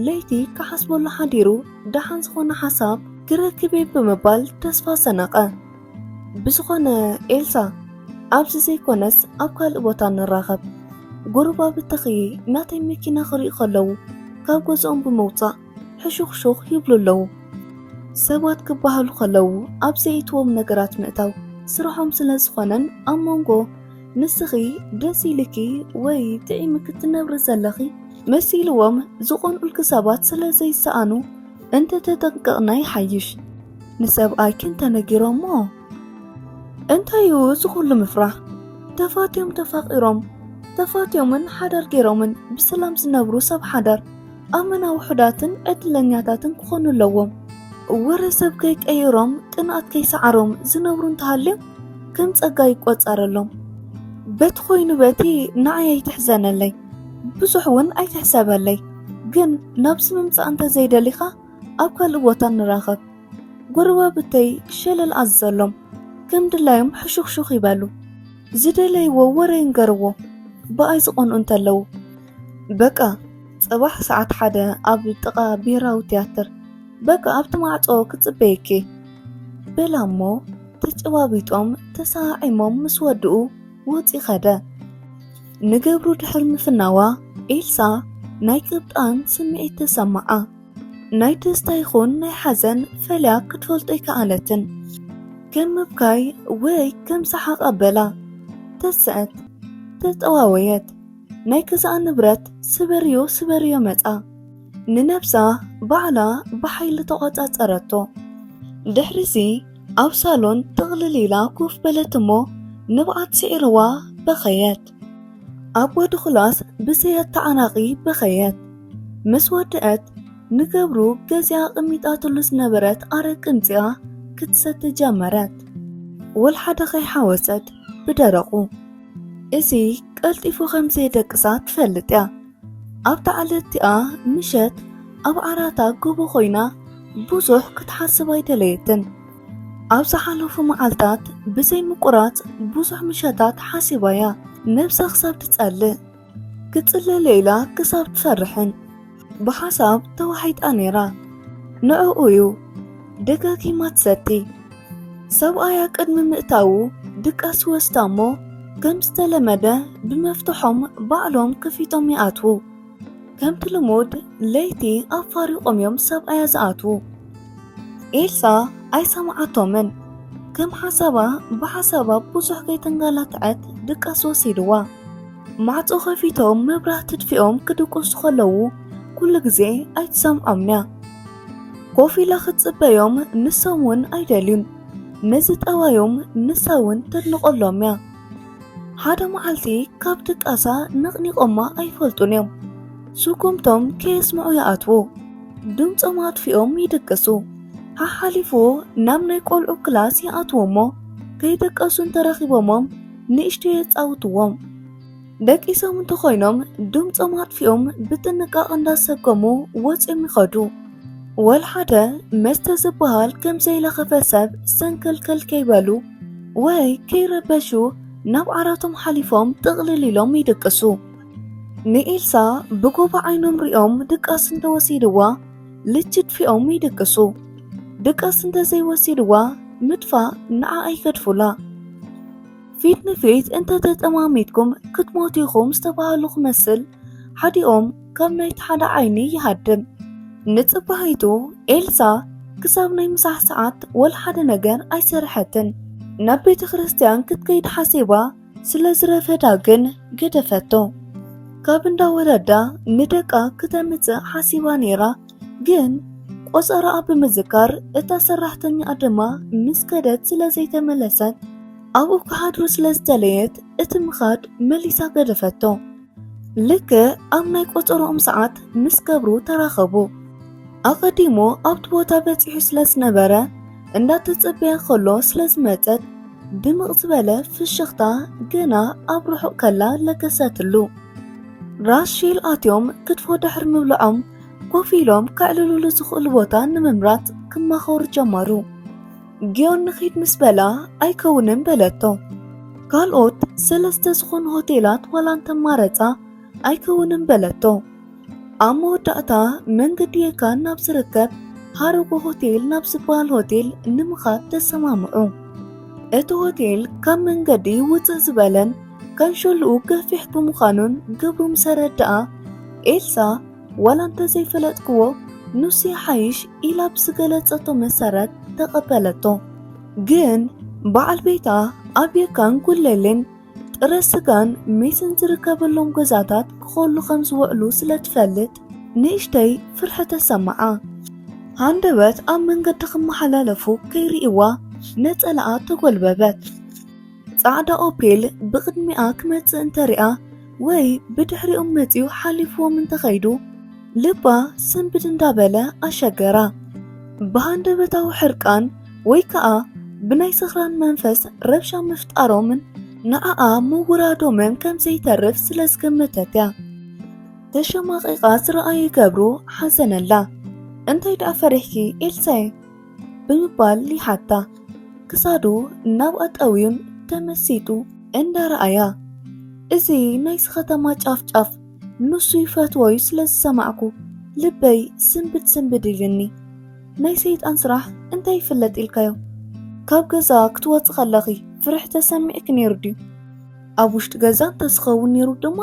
ለይቲ ክሓስበሉ ሓዲሩ ደሓን ዝኾነ ሓሳብ ክረክብ እየ ብምባል ተስፋ ሰነቐ። ብዝኾነ ኤልሳ፣ ኣብዚ ዘይኮነስ ኣብ ካልእ ቦታ ንራኸብ። ጎረባብትኺ ናተይ መኪና ክሪኡ ከለዉ ካብ ገዝኦም ብምውጻእ ሕሹኽሹኽ ይብሉ ኣለዉ። ሰባት ክበሃሉ ከለዉ ኣብ ዘኢትዎም ነገራት ምእታው ስርሖም ስለ ዝኾነን ኣብ መንጎ ንስኺ ደስ ኢልኪ ወይ ጥዒምኪ ትነብሪ ዘለኺ መሲልዎም ዝቐንኡልኪ ሰባት ስለ ዘይሰኣኑ እንተተጠንቀቕና ይሓይሽ። ንሰብኣይኪ እንተነጊሮሞ እንታይ እዩ እዚ ኩሉ ምፍራሕ? ተፋትዮም ተፋቒሮም ተፋትዮምን ሓዳር ገይሮምን ብሰላም ዝነብሩ ሰብ ሓዳር ኣመና ውሑዳትን ዕድለኛታትን ክኾኑ ኣለዎም። ወረ ሰብ ከይቀይሮም ቅንኣት ከይሰዓሮም ዝነብሩ እንተሃልዮም ከም ጸጋ ይቆጸረሎም። በቲ ኮይኑ በቲ ንዓይ ኣይትሕዘነለይ፣ ብዙሕ እውን ኣይትሕሰበለይ። ግን ናብዚ ምምጻእ እንተዘይደሊኻ ኣብ ካልእ ቦታ ንራኸብ። ጎረባብተይ ሸለል ኣዝዘሎም፣ ከም ድላዮም ሕሹኽሹኽ ይበሉ። ዝደለይዎ ወረ ይንገርዎ፣ ብኣይ ዝቐንኡ እንተለዉ። በቃ፣ ጽባሕ ሰዓት ሓደ ኣብ ጥቓ ብሄራዊ ትያትር። በቃ፣ ኣብቲ ማዕጾ ክጽበየኪ። በላ እሞ፣ ተጨባቢጦም፣ ተሰዓዒሞም ምስ ወድኡ፣ ወጺ ኸደ። ንገብሩ ድሕሪ ምፍናዋ፣ ኤልሳ ናይ ቅብጣን ስምዒት ተሰማዓ። ናይ ደስታ ይኹን ናይ ሓዘን ፈልያ ክትፈልጦ ኣይከኣለትን። ከም ምብካይ ወይ ከም ሰሓቕ ኣበላ። ተስአት፣ ተጠዋወየት። ናይ ገዛኣ ንብረት ስበርዮ ስበርዮ መጻ። ንነብሳ ባዕላ ብሓይሊ ተቖጻጸረቶ። ድሕሪዚ ኣብ ሳሎን ጥቕልል ኢላ ኮፍ በለት እሞ ንብዓት ስዒርዋ በኸየት። ኣብ ወዲ ኹላስ ብዘየተዓናቒ በኸየት። ምስ ወድአት ንገብሩ ገዚኣ ኣቐሚጣትሉ ዝነበረት ኣረቂ ኣምጺኣ ክትሰቲ ጀመረት። ወልሓደ ከይሓወሰት ብደረቑ። እዚ ቀልጢፉ ከም ዘየደቅሳ ትፈልጥ እያ። ኣብታ ዕለት እቲኣ ምሸት ኣብ ዓራታ ጎቦ ኮይና ብዙሕ ክትሓስብ ኣይደለየትን። ኣብ ዝሓለፉ መዓልታት ብዘይ ምቁራጽ ብዙሕ ምሸታት ሓሲባ እያ። ነብሳ ክሳብ ትጸልእ፣ ክጽለለ ኢላ ክሳብ ትፈርሕን ብሓሳብ ተዋሒጣ ነይራ። ንዕኡ እዩ ደጋጊማ ትሰቲ። ሰብኣያ ቅድሚ ምእታዉ ድቃስ ይወስዳ እሞ ከም ዝተለመደ ብመፍትሖም ባዕሎም ከፊቶም ይኣትዉ። ከምቲ ልሙድ ለይቲ ኣፋሪቖም እዮም ሰብኣያ ዝኣትዉ። ኤልሳ ኣይሰምዓቶምን። ከም ሓሳባ ብሓሳባ ብዙሕ ከይተንጋላትዐት ድቃስ ወሲድዋ። ማዕጾ ከፊቶም መብራህቲ ኣጥፊኦም ክድቅሱ ከለዉ ኩሉ ግዜ ኣይትሰምዖምንያ። ኮፍ ኢላ ክትጽበዮም ንሶም እውን ኣይደልዩን። ነዚ ጠባዮም ንሳ እውን ተድንቐሎምያ። ሓደ መዓልቲ ካብ ድቃሳ ነቕኒቖማ ኣይፈልጡን እዮም። ስጉምቶም ከየስምዑ ይኣትዉ። ድምጾም ኣጥፊኦም ይድቅሱ። ሓሓሊፉ ናብ ናይ ቆልዑ ክላስ ይኣትዉ እሞ ከይደቀሱ እንተረኺቦሞም ንእሽቶ የጻውትዎም። ደቂሶም እንተኾይኖም ድምጾም ኣጥፊኦም ብጥንቃቐ እንዳሰጎሙ ወጺኦም ይኸዱ። ወላ ሓደ መስተ ዝበሃል ከም ዘይለኸፈ ሰብ ሰንከልከል ከይበሉ ወይ ከይረበሹ ናብ ዓራቶም ሓሊፎም ጥቕልል ኢሎም ይድቅሱ። ንኤልሳ ብጎባ ዓይኖም ሪኦም ድቃስ እንተወሲድዋ ልጅ ድፊኦም ይድቅሱ። ድቃስ እንተዘይወሲድዋ ምድፋእ ንዓ ኣይገድፉላ። ፊት ንፊት እንተተጠማሚትኩም ክትሞቱ ኢኹም ዝተባህሉ ክመስል ሓዲኦም ካብ ናይቲ ሓደ ዓይኒ ይሃድም። ንጽባሒቱ ኤልሳ ክሳብ ናይ ምሳሕ ሰዓት ወላ ሓደ ነገር ኣይሰርሐትን። ናብ ቤተ ክርስቲያን ክትከይድ ሓሲባ ስለ ዝረፈዳ ግን ገደፈቶ። ካብ እንዳ ወለዳ ንደቃ ክተምጽእ ሓሲባ ነይራ፣ ግን ቆጸራኣ ብምዝካር እታ ሰራሕተኛኣ ድማ ምስ ከደት ስለ ዘይተመለሰት ኣብኡ ክሓድሩ ስለ ዝደለየት እቲ ምኻድ መሊሳ ገደፈቶ። ልክዕ ኣብ ናይ ቆጸርኦም ሰዓት ምስ ገብሩ ተራኸቡ። ኣቐዲሙ ኣብቲ ቦታ በጺሑ ስለ ዝነበረ እንዳተጸበየ ከሎ ስለ ዝመጸት ድምቕ ዝበለ ፍሽኽታ ገና ኣብ ርሑቕ ከላ ለገሰትሉ። ራስ ሼል ኣትዮም ክትፎ ድሕሪ ምብልዖም ኮፍ ኢሎም ከዕልሉሉ ዝኽእሉ ቦታ ንምምራጽ ክማኸሩ ጀመሩ። ጊዮን ንኺድ ምስ በላ ኣይከውንን በለቶ። ካልኦት ሰለስተ ዝኾኑ ሆቴላት ዋላ እንተማረጻ ኣይከውንን በለቶ። ኣብ መወዳእታ መንገዲ የካን ናብ ዝርከብ ሃረጎ ሆቴል ናብ ዝበሃል ሆቴል ንምኻድ ተሰማምዑ። እቲ ሆቴል ካብ መንገዲ ውጽእ ዝበለን ካንሸልኡ ገፊሕ ብምዃኑን ገብሩ ምስ ኣረድኣ ኤልሳ ዋላ እንተዘይፈለጥክዎ ንሱ ይሓይሽ ኢላ ብዝገለጸቶ መሰረት ተቐበለቶ። ግን በዓል ቤታ ኣብ የካን ጉለሌን ጥረ ስጋን ሜስን ዝርከበሎም ገዛታት ክኸሉ ከም ዝውዕሉ ስለ ትፈልጥ ንእሽተይ ፍርሒ ተሰምዓ። ሃንደበት ኣብ መንገዲ ክመሓላለፉ ከይርእይዋ ነጸላኣ ተጎልበበት። ጻዕዳ ኦፔል ብቕድሚኣ ክመጽእ እንተሪኣ ወይ ብድሕሪኦም መጺኡ ሓሊፍዎም እንተኸይዱ ልባ ስንብድ እንዳበለ ኣሸገራ። ብሃንደበታዊ ሕርቃን ወይ ከኣ ብናይ ስኽራን መንፈስ ረብሻ ምፍጣሮምን ንዓኣ ምውራዶምን ከም ዘይተርፍ ስለ ዝገመተት እያ። ተሸማቒቓ ዝረኣየ ገብሩ ሓዘነላ። "እንታይ ደኣ ፈሪሕኪ ኤልሳይ?" ብምባል ይሓታ። ክሳዱ ናብኣ ጠውዩን ተመሲጡ እንዳረኣያ፣ "እዚ ናይዚ ከተማ ጫፍ ጫፍ ንሱ ይፈትዎ እዩ ስለ ዝሰማዕኩ ልበይ ስንብድ ስንብድ ኢልኒ። ናይ ሰይጣን ስራሕ እንታይ ይፍለጥ ኢልካዮ? ካብ ገዛ ክትወፂ ከለኺ ፍርሒ ተሰሚዕኪ ነይሩ ድዩ? ኣብ ውሽጢ ገዛ እንተዝኸውን ነይሩ ድማ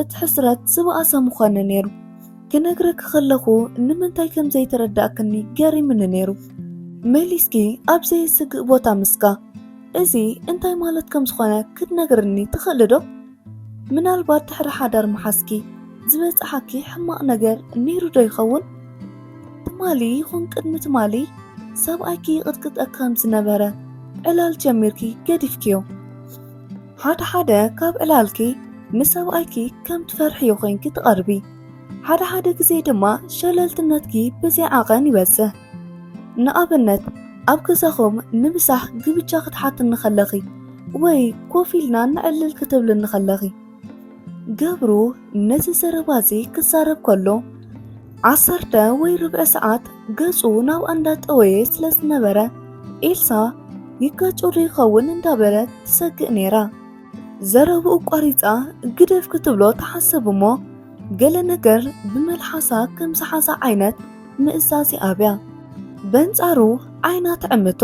እቲ ሕስረት ዝበኣሰ ምኾነ ነይሩ። ክነግረኪ ከለኹ ንምንታይ ከም ዘይተረዳእክኒ ገሪምኒ ነይሩ። መሊስኪ ኣብ ዘየስግእ ቦታ ምስጋ። እዚ እንታይ ማለት ከም ዝኾነ ክትነግርኒ ትኽእሊ ዶ? ምናልባት ድሕሪ ሓዳር ምሓዝኪ ዝበጽሓኪ ሕማቕ ነገር ነይሩ ዶ ይኸውን? ትማሊ ይኹን ቅድሚ ትማሊ ሰብኣይኪ ይቕጥቅጠኪ ከም ዝነበረ ዕላል ጀሚርኪ ገዲፍክዮ። ሓደ ሓደ ካብ ዕላልኪ ንሰብኣይኪ ከም ትፈርሕዮ ኮይንኪ ትቐርቢ። ሓደ ሓደ ግዜ ድማ ሸለልትነትኪ ብዘይ ዓቐን ይበዝሕ። ንኣብነት ኣብ ገዛኹም ንምሳሕ ግብጃ ክትሓትኒ ከለኺ ወይ ኮፍ ኢልና ነዕልል ክትብልኒ ከለኺ። ገብሩ ነዚ ዘረባዚ ክዛረብ ከሎ ዓሰርተ ወይ ርብዒ ሰዓት ገጹ ናብኣ እንዳጠወየ ስለ ዝነበረ ኤልሳ ይጋጮ ዶ ይኸውን እንዳበለት ትሰግእ ነይራ። ዘረብኡ ቋሪጻ ግደፍ ክትብሎ ትሓስብ እሞ ገለ ነገር ብመልሓሳ ከም ዝሓዛ ዓይነት ምእዛዝ ይኣብያ። በንጻሩ ዓይና ትዕምቶ።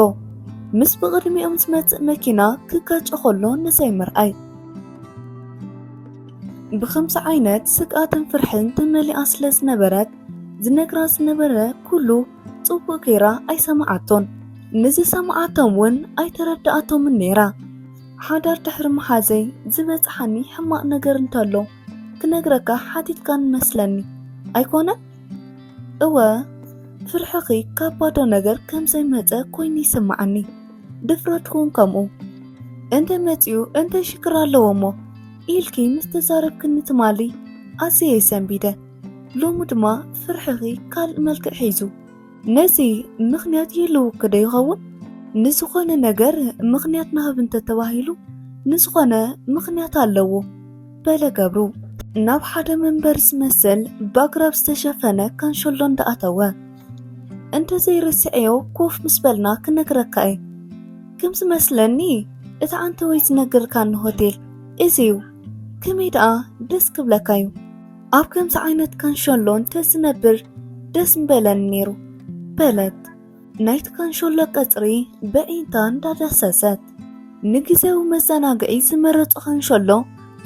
ምስ ብቕድሚኦም ዝመጽእ መኪና ክጋጨ ከሎ ንዘይምርኣይ። ብኸምዚ ዓይነት ስግኣትን ፍርሕን ተመሊኣ ስለ ዝነበረት፣ ዝነግራ ዝነበረ ኩሉ ጽቡቕ ገይራ ኣይሰምዓቶን። ንዝሰምዓቶም እውን ኣይተረድኣቶምን ነይራ። ሓዳር ድሕሪ ምሓዘይ ዝበጽሓኒ ሕማቕ ነገር እንተሎ ክነግረካ ሓቲትካኒ መስለኒ፣ ኣይኮነን? እወ፣ ፍርሕኺ ካብ ባዶ ነገር ከም ዘይመጸ ኮይኑ ይስምዓኒ። ድፍረትኪ እውን ከምኡ። እንተ መጺኡ እንታይ ሽግር ኣለዎ እሞ? ኢልኪ ምስ ተዛረብክኒ ትማሊ ኣዝየ እየ ሰንቢደ። ሎሚ ድማ ፍርሕኺ ካልእ መልክዕ ሒዙ። ነዚ ምኽንያት ይህልውኪ ዶ ይኸውን? ንዝኾነ ነገር ምኽንያት ንሃብ እንተተባሂሉ፣ ንዝኾነ ምኽንያት ኣለዎ፣ በለ ገብሩ። ናብ ሓደ መንበሪ ዝመስል ብኣግራብ ዝተሸፈነ ካንሸሎ እንዳኣተወ፣ እንተዘይረስዐዮ ኮፍ ምስ በልና ክነግረካ እየ። ከም ዝመስለኒ፣ እቲ ኣንተወይ ዝነገርካኒ ሆቴል እዚ እዩ። ከመይ ደኣ ደስ ክብለካ እዩ። ኣብ ከምዚ ዓይነት ካንሸሎ እንተዝነብር ደስ ምበለኒ ነይሩ፣ በለት ናይቲ ካንሸሎ ቀጽሪ በዒንታ እንዳዳሰሰት። ንግዜያዊ መዘናግዒ ዝመረጾ ካንሸሎ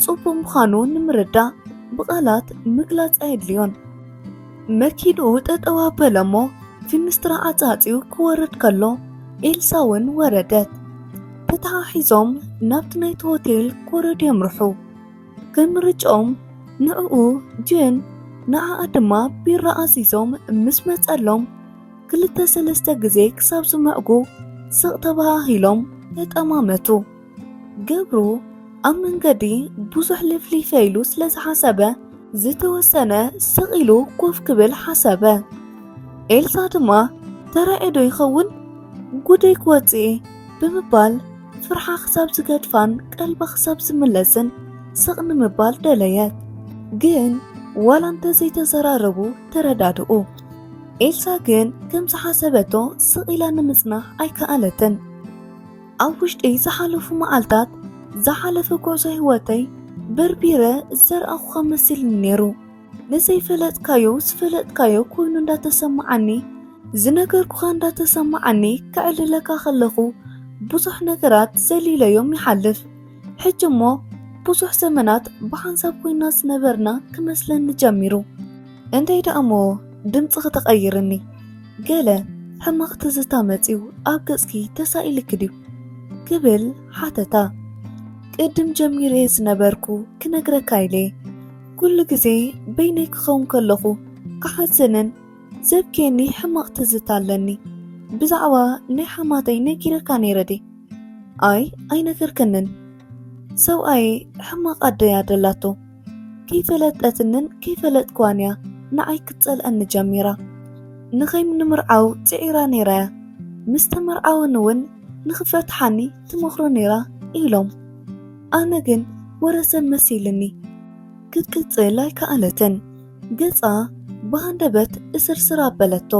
ጽቡቕ ምዃኑ ንምርዳእ ብቓላት ምግላጽ ኣየድልዮን። መኪንኡ ጠጠው ኣበለ እሞ ፊንስትራ ዓጻጺዩ ክወርድ ከሎ ኤልሳ እውን ወረደት። ተተሓሒዞም ናብቲ ናይቲ ሆቴል ክወረዱ የምርሑ። ከም ምርጭኦም ንዕኡ ጅን ንዓኣ ድማ ቢራ ኣዚዞም ምስ መጸሎም ክልተ ሰለስተ ግዜ ክሳብ ዝምዕጉ ስቕ ተበሃሂሎም ተጠማመቱ። ገብሩ ኣብ መንገዲ ብዙሕ ልፍሊፈ ኢሉ ስለ ዝሓሰበ ዝተወሰነ ስቕ ኢሉ ኮፍ ክብል ሓሰበ። ኤልሳ ድማ ተራእየ ዶ ይኸውን? ጉደይ ክወጽእ እየ ብምባል ፍርሓ ክሳብ ዝገድፋን ቀልባ ክሳብ ዝምለስን ስቕ ንምባል ደለየት። ግን ዋላ እንተዘይተዘራረቡ ተረዳድኡ። ኤልሳ ግን ከም ዝሓሰበቶ ስቕ ኢላ ንምጽናሕ ኣይከኣለትን። ኣብ ውሽጢ ዝሓለፉ መዓልታት ዝሓለፈ ጉዕዞ ህይወተይ በርቢረ ዘርኣኹኻ መሲልኒ ነይሩ። ንዘይፈለጥካዮ ዝፈለጥካዮ ኮይኑ እንዳተሰማዓኒ፣ ዝነገርኩኻ እንዳተሰማዓኒ ከዕልለካ ከለኹ ብዙሕ ነገራት ዘሊለዮም ይሓልፍ። ሕጂ እሞ ብዙሕ ዘመናት ብሓንሳብ ኮይና ዝነበርና ክመስለኒ ጀሚሩ። እንታይ ደኣ እሞ ድምጽኺ ተቐይርኒ? ገለ ሕማቕ ትዝታ መጺኡ ኣብ ገጽኪ ተሳኢልኪ ድዩ? ክብል ሓተታ። ቅድም ጀሚረዮ ዝነበርኩ ክነግረካ ኢለ። ኩሉ ግዜ በይነይ ክኸውን ከለኹ ክሓዝንን ዘብክየኒ ሕማቕ ትዝታ ኣለኒ። ብዛዕባ ናይ ሓማተይ ነጊረካ ነይረ ድየ? ኣይ፣ ኣይነገርክንን። ሰብኣየይ ሕማቕ ኣደ እያ ደላቶ። ከይፈለጠትንን ከይፈለጥክዋን እያ ንዓይ ክትጸልኣኒ ጀሚራ። ንኸይንምርዓው ጽዒራ ነይራ እያ። ምስ ተመርዓወን እውን ንኽፈትሓኒ ትመኽሮ ነይራ ኢሎም። ኣነ ግን ወረ ሰብ መሲልኒ። ክትቅጽል ኣይከኣለትን። ገጻ ብሃንደበት እስርስር ኣበለቶ።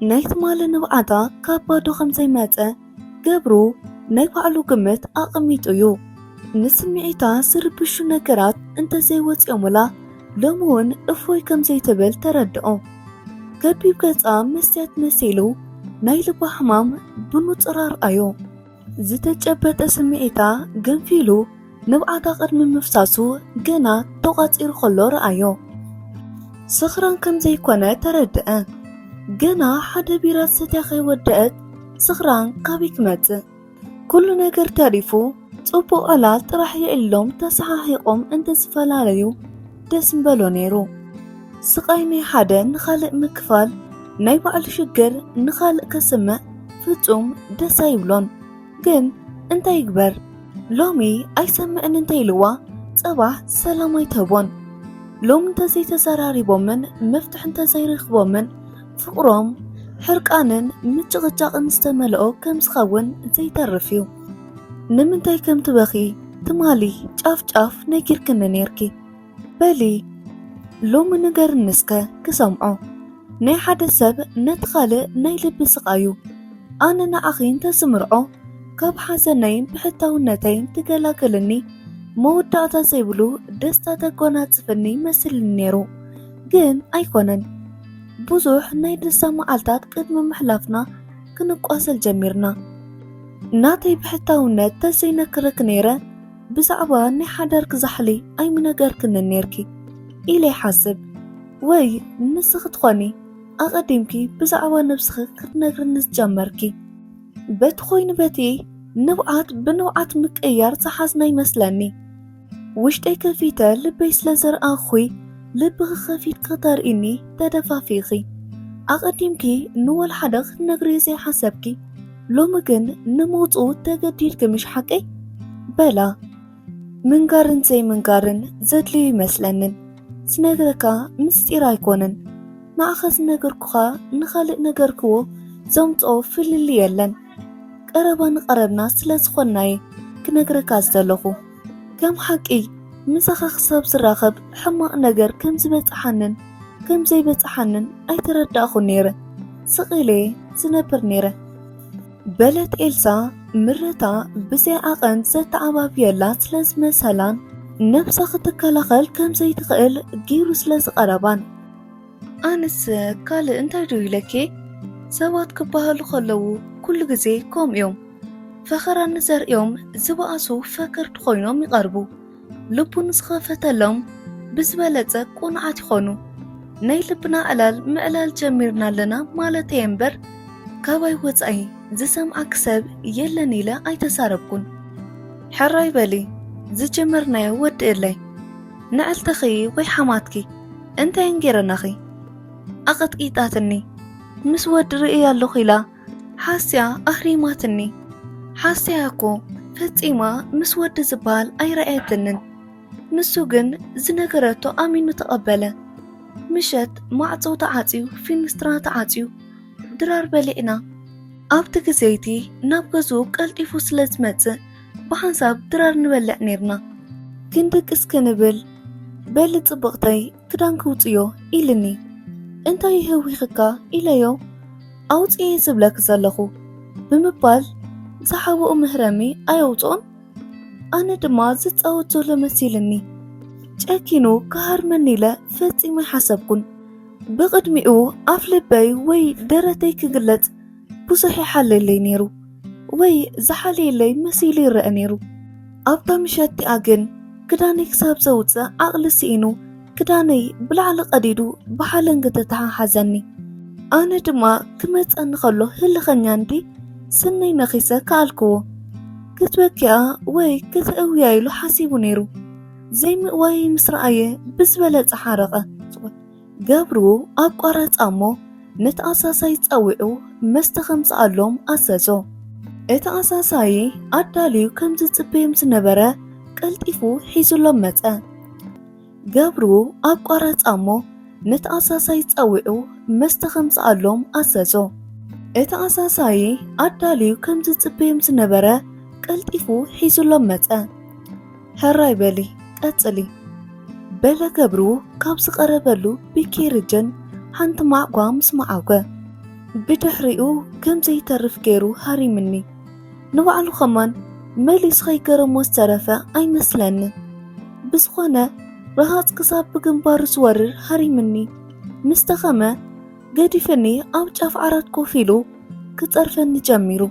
ናይ ትማሊ ንብዓታ ካብ ባዶ ከም ዘይመጸ ገብሩ ናይ ባዕሉ ግምት ኣቐሚጡ እዩ። ንስምዒታ ዝርብሹ ነገራት እንተዘይወጺኦምላ ሎሚ እውን እፎይ ከም ዘይትብል ተረድኦ። ከቢብ ገጻ መስትያት መሲሉ ናይ ልባ ሕማም ብንጹር ኣርኣዮ። ዝተጨበጠ ስምዒታ ገንፊሉ ንብዓታ ቅድሚ ምፍሳሱ ገና ተቋጺሩ ከሎ ረኣዮ። ስኽራን ከም ዘይኮነ ተረድአ። ገና ሓደ ቢራ ሰትያ ከይወደአት ስኽራን ካበይ ክመጽእ? ኩሉ ነገር ተሪፉ ጽቡቕ ዕላል ጥራሕ የዕሊሎም ተሰሓሒቖም እንተዝፈላለዩ ደስ ምበሎ ነይሩ። ስቓይ ናይ ሓደ ንኻልእ ምክፋል፣ ናይ ባዕሉ ሽግር ንኻልእ ከስምዕ ፍጹም ደስ ኣይብሎን። ግን እንታይ ይግበር? ሎሚ ኣይሰምዕን እንተኢልዋ፣ ጽባሕ ሰላም ኣይትህቦን። ሎሚ እንተዘይተዘራሪቦምን መፍትሒ እንተዘይረኽቦምን፣ ፍቕሮም ሕርቃንን ምጭቕጫቕን ዝተመልኦ ከም ዝኸውን ዘይተርፍ እዩ። ንምንታይ ከም ትበኺ ትማሊ ጫፍ ጫፍ ነጊርክኒ ነይርኪ። በሊ ሎሚ ንገርኒ እስከ ክሰምዖ። ናይ ሓደ ሰብ ነቲ ካልእ ናይ ልቢ ስቓዩ። ኣነ ንዓኺ እንተዝምርዖ ካብ ሓዘነይን ብሕታውነተይን ትገላግልኒ፣ መወዳእታ ዘይብሉ ደስታ ተጎናጽፍኒ መሲልኒ ነይሩ። ግን ኣይኮነን። ብዙሕ ናይ ደስታ መዓልታት ቅድሚ ምሕላፍና ክንቋሰል ጀሚርና። ናተይ ብሕታውነት ተዘይነግረኪ ነይረ፣ ብዛዕባ ናይ ሓዳርኪ ዛሕሊ ኣይምነገርክንን ነይርኪ ኢለ ይሓስብ። ወይ ንስኺ ትኾኒ ኣቐዲምኪ ብዛዕባ ነብስኺ ክትነግርኒ ዝጀመርኪ። በቲ ኮይኑ በቲ ንብዓት ብንብዓት ምቅያር ዝሓዝና ይመስለኒ። ውሽጠይ ከፊተ ልበይ ስለ ዘርኣኹ ልብኺ ከፊትኪ ተርእይኒ ተደፋፊእኺ። ኣቐዲምኪ ንወላ ሓደ ክትነግርዮ ዘይሓሰብኪ ሎሚ ግን ንምውፅኡ ተገዲድኪ ምሽ ሓቀይ? በላ። ምንጋርን ዘይምንጋርን ዘድልዩ ይመስለንን። ዝነግረካ ምስጢር ኣይኮነን። ንዓኻ ዝነገርኩኻ ንኻልእ ነገርክዎ ዘምፅኦ ፍልልይ የለን። ቀረባ ንቐረብና ስለ ዝኾንናየ ክነግረካ ዝደለኹ። ከም ሓቂ ምሳኻ ክሳብ ዝራኸብ ሕማቕ ነገር ከም ዝበፅሓንን ከም ዘይበፅሓንን ኣይተረዳእኹ ነይረ። ስቕ ኢለ ዝነብር ነይረ። በለት ኤልሳ ምረታ ብዘይ ዓቐን ዘተዓባብየላ ስለ ዝመሰላን ነብሳ ክትከላኸል ከም ዘይትኽእል ገይሩ ስለ ዝቐረባን። ኣነስ ካልእ እንታይ ዶ ኢለኪ? ሰባት ክበሃሉ ከለዉ ኩሉ ግዜ ከምኡ እዮም። ፈኸራ ንዘርእዮም ዝበኣሱ ፈከርቲ ኮይኖም ይቐርቡ። ልቡ ንዝኸፈተሎም ብዝበለጸ ቅኑዓት ይኾኑ። ናይ ልብና ዕላል ምዕላል ጀሚርና ኣለና ማለተይ እምበር፣ ካባይ ወጻኢ ዝሰምዓኪ ሰብ የለን ኢለ ኣይተዛረብኩን። ሕራይ በሊ፣ ዝጀመርናዮ ወድእለይ። ንዕልትኺ ወይ ሓማትኪ እንታየን ገይረናኺ? ኣቐጥቂጣትኒ። ምስ ወዲ ርእየ ኣለኹ ኢላ ሓስያ ኣህሪማትኒ። ሓስያ እኮ ፈጺማ ምስ ወዲ ዝበሃል ኣይረኣየትንን። ንሱ ግን ዝነገረቶ ኣሚኑ ተቐበለ። ምሸት ማዕጾ ተዓጽዩ፣ ፊንስትራ ተዓጽዩ፣ ድራር በሊዕና። ኣብቲ ግዜ እቲ ናብ ገዝኡ ቀልጢፉ ስለ ዝመጽእ ብሓንሳብ ድራር ንበልዕ ኔርና። ክንድቅስ ክንብል፣ በሊ ጽብቕተይ ክዳንኪ ውጽዮ ኢልኒ። እንታይ ይህዊኽካ ኢለዮ። ኣውጽኤ ዝብለኪ ዘለኹ ብምባል ዝሓብኦ መህረሚ ኣየውጽኦን። ኣነ ድማ ዝጻወት ዘሎ መሲልኒ። ጨኪኑ ክሃርመኒ ኢለ ፈጺመ ኣይሓሰብኩን። ብቕድሚኡ ኣፍ ልበይ ወይ ደረተይ ክግለጽ ብዙሕ ይሓልየለይ ነይሩ ወይ ዝሓልየለይ መሲሉ ይረአ ነይሩ። ኣብታ ምሸት እቲኣ ግን ክዳነይ ክሳብ ዘውጽእ ዓቕሊ ስኢኑ ክዳነይ ብላዕሊ ቀዲዱ ብሓለንጊ ተተሓሓዘኒ። ኣነ ድማ ክመጸኒ ከሎ ህልኸኛ እንዲ ስነይ ነኺሰ ከኣልክዎ። ክትበኪኣ ወይ ክተእውያ ኢሉ ሓሲቡ ነይሩ። ዘይምእዋየይ ምስ ረኣየ ብዝበለጸ ሓረቐ። ገብሩ ኣቋረጻ እሞ ነቲ ኣሳሳይ ጸዊዑ መስተ ከምጽኣሎም ኣዘዞ። እቲ ኣሳሳይ ኣዳልዩ ከም ዝጽበዮም ዝነበረ ቀልጢፉ ሒዙሎም መጸ። ገብሩ ኣቋረጻ እሞ ነቲ ኣሳሳይ ጸዊዑ መስተ ከምጽኣሎም ኣዘዞ። እቲ ኣሳሳይ ኣዳልዩ ከም ዝጽበዮም ዝነበረ ቀልጢፉ ሒዙሎም መጸ። ሕራይ በሊ፣ ቀጽሊ። በለ ገብሩ ካብ ዝቐረበሉ ቢኬሪ ጅን ሓንቲ ማዕጓ ምስ መዓጎ። ብድሕሪኡ ከም ዘይተርፍ ገይሩ ሃሪምኒ። ንባዕሉ ኸማን መሊሱ ከይገረሞ ዝተረፈ ኣይመስለንን። ብዝኾነ ረሃጽ ክሳብ ብግንባሩ ዝወርር ሃሪምኒ። ምስ ደኸመ ገዲፍኒ ኣብ ጫፍ ዓራት ኮፍ ኢሉ ክጸርፈኒ ጀሚሩ።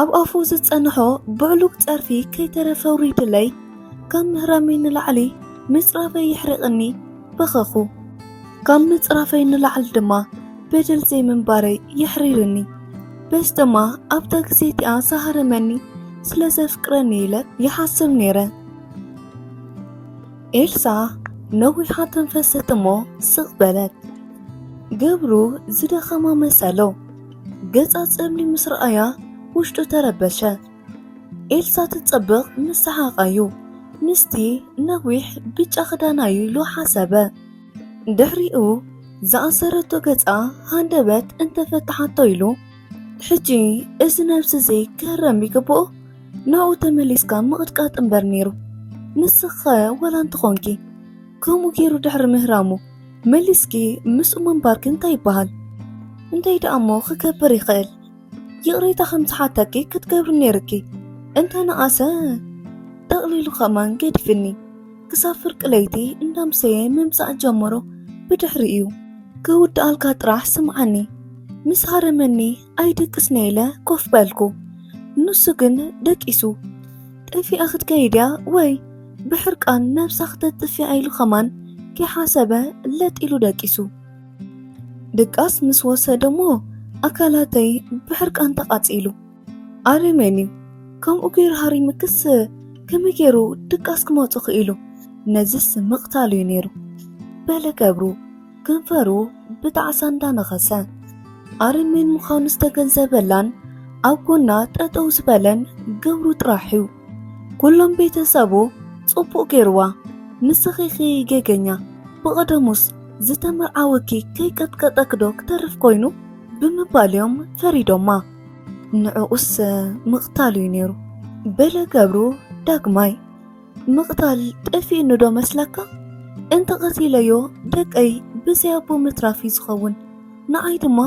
ኣብ ኣፉ ዝጸንሖ ብዕሉግ ጸርፊ ከይተረፈ ኣውሪድለይ፣ ካብ ምህራመይ ንላዕሊ ምጽራፈይ የሕሪቕኒ። በኸኹ። ካብ ምጽራፈይ ንላዕሊ ድማ በደል ዘይምንባረይ የሕሪርኒ። በስ ድማ ኣብታ ግዜ እቲኣ ዝሃረመኒ ስለ ዘፍቅረኒ ኢለ ይሓስብ ነይረ። ኤልሳ ነዊሓ ተንፈሰት እሞ ስቕ በለት። ገብሩ ዝደኸማ መሰሎ። ገጻ ጸሊም ምስ ረኣያ ውሽጡ ተረበሸ። ኤልሳ ትጸብቕ ምስ ሰሓቓ እዩ። ምስቲ ነዊሕ ብጫ ክዳና እዩ ኢሉ ሓሰበ። ድሕሪኡ ዝኣሰረቶ ገጻ ሃንደበት እንተፈትሓቶ ኢሉ፣ ሕጂ እዚ ነብሲ እዚ ክህረም ይግብኦ? ናብኡ ተመሊስካ ምቕጥቃጥ እምበር ነይሩ። ንስኺኸ ወላ እንተኾንኪ ከምኡ ገይሩ ድሕሪ ምህራሙ መሊስኪ ምስኡ ምንባርኪ እንታይ ይበሃል? እንታይ ደኣ እሞ ክገብር ይኽእል? ይቕሬታ ከም ዝሓተኪ ክትገብሪ ነይርኪ። እንተ ነኣሰ ጠቕሊሉ ከማን ገዲፍኒ። ክሳብ ፍርቂ ለይቲ እንዳምሰየ ምምጻእ ጀመሮ። ብድሕሪኡ ክውድኣልካ ጥራሕ ስምዓኒ። ምስ ሃረመኒ ኣይድቅስን ኢለ ኮፍ በልኩ። ንሱ ግን ደቂሱ። ጠፊኣ ክትከይድ እያ ወይ ብሕርቃን ነብሳ ክተጥፍኣ ኢሉ ከማን ከይሓሰበ ለጥ ኢሉ ደቂሱ። ድቃስ ምስ ወሰደ እሞ ኣካላተይ ብሕርቃን ተቓጺሉ። ኣረሜን እዩ። ከምኡ ገይሩ ሃሪምክስ ከመይ ገይሩ ድቃስ ክመጾ ክኢሉ? ነዝስ ምቕታል እዩ ነይሩ። በለ ገብሩ ከንፈሩ ብጣዕሳ እንዳነኸሰ። ኣረሜን ምዃኑ ዝተገንዘበላን ኣብ ጎና ጠጠው ዝበለን ገብሩ ጥራሕ እዩ። ኩሎም ቤተሰቡ ጽቡቕ ገይርዋ። ንስኺ ኢኺ ጌገኛ። ብቐደሙስ ዝተመርዓወኪ ከይቀጥቀጠኪ ዶ ክተርፍ ኮይኑ? ብምባል እዮም ፈሪዶማ። ንዕኡስ ምቕታል እዩ ነይሩ። በለ ገብሩ ዳግማይ። ምቕታል ጠፊእኒ ዶ መስለካ? እንተ ቀቲለዮ ደቀይ ብዘይ ኣቦ ምትራፍ እዩ ዝኸውን። ንዓይ ድማ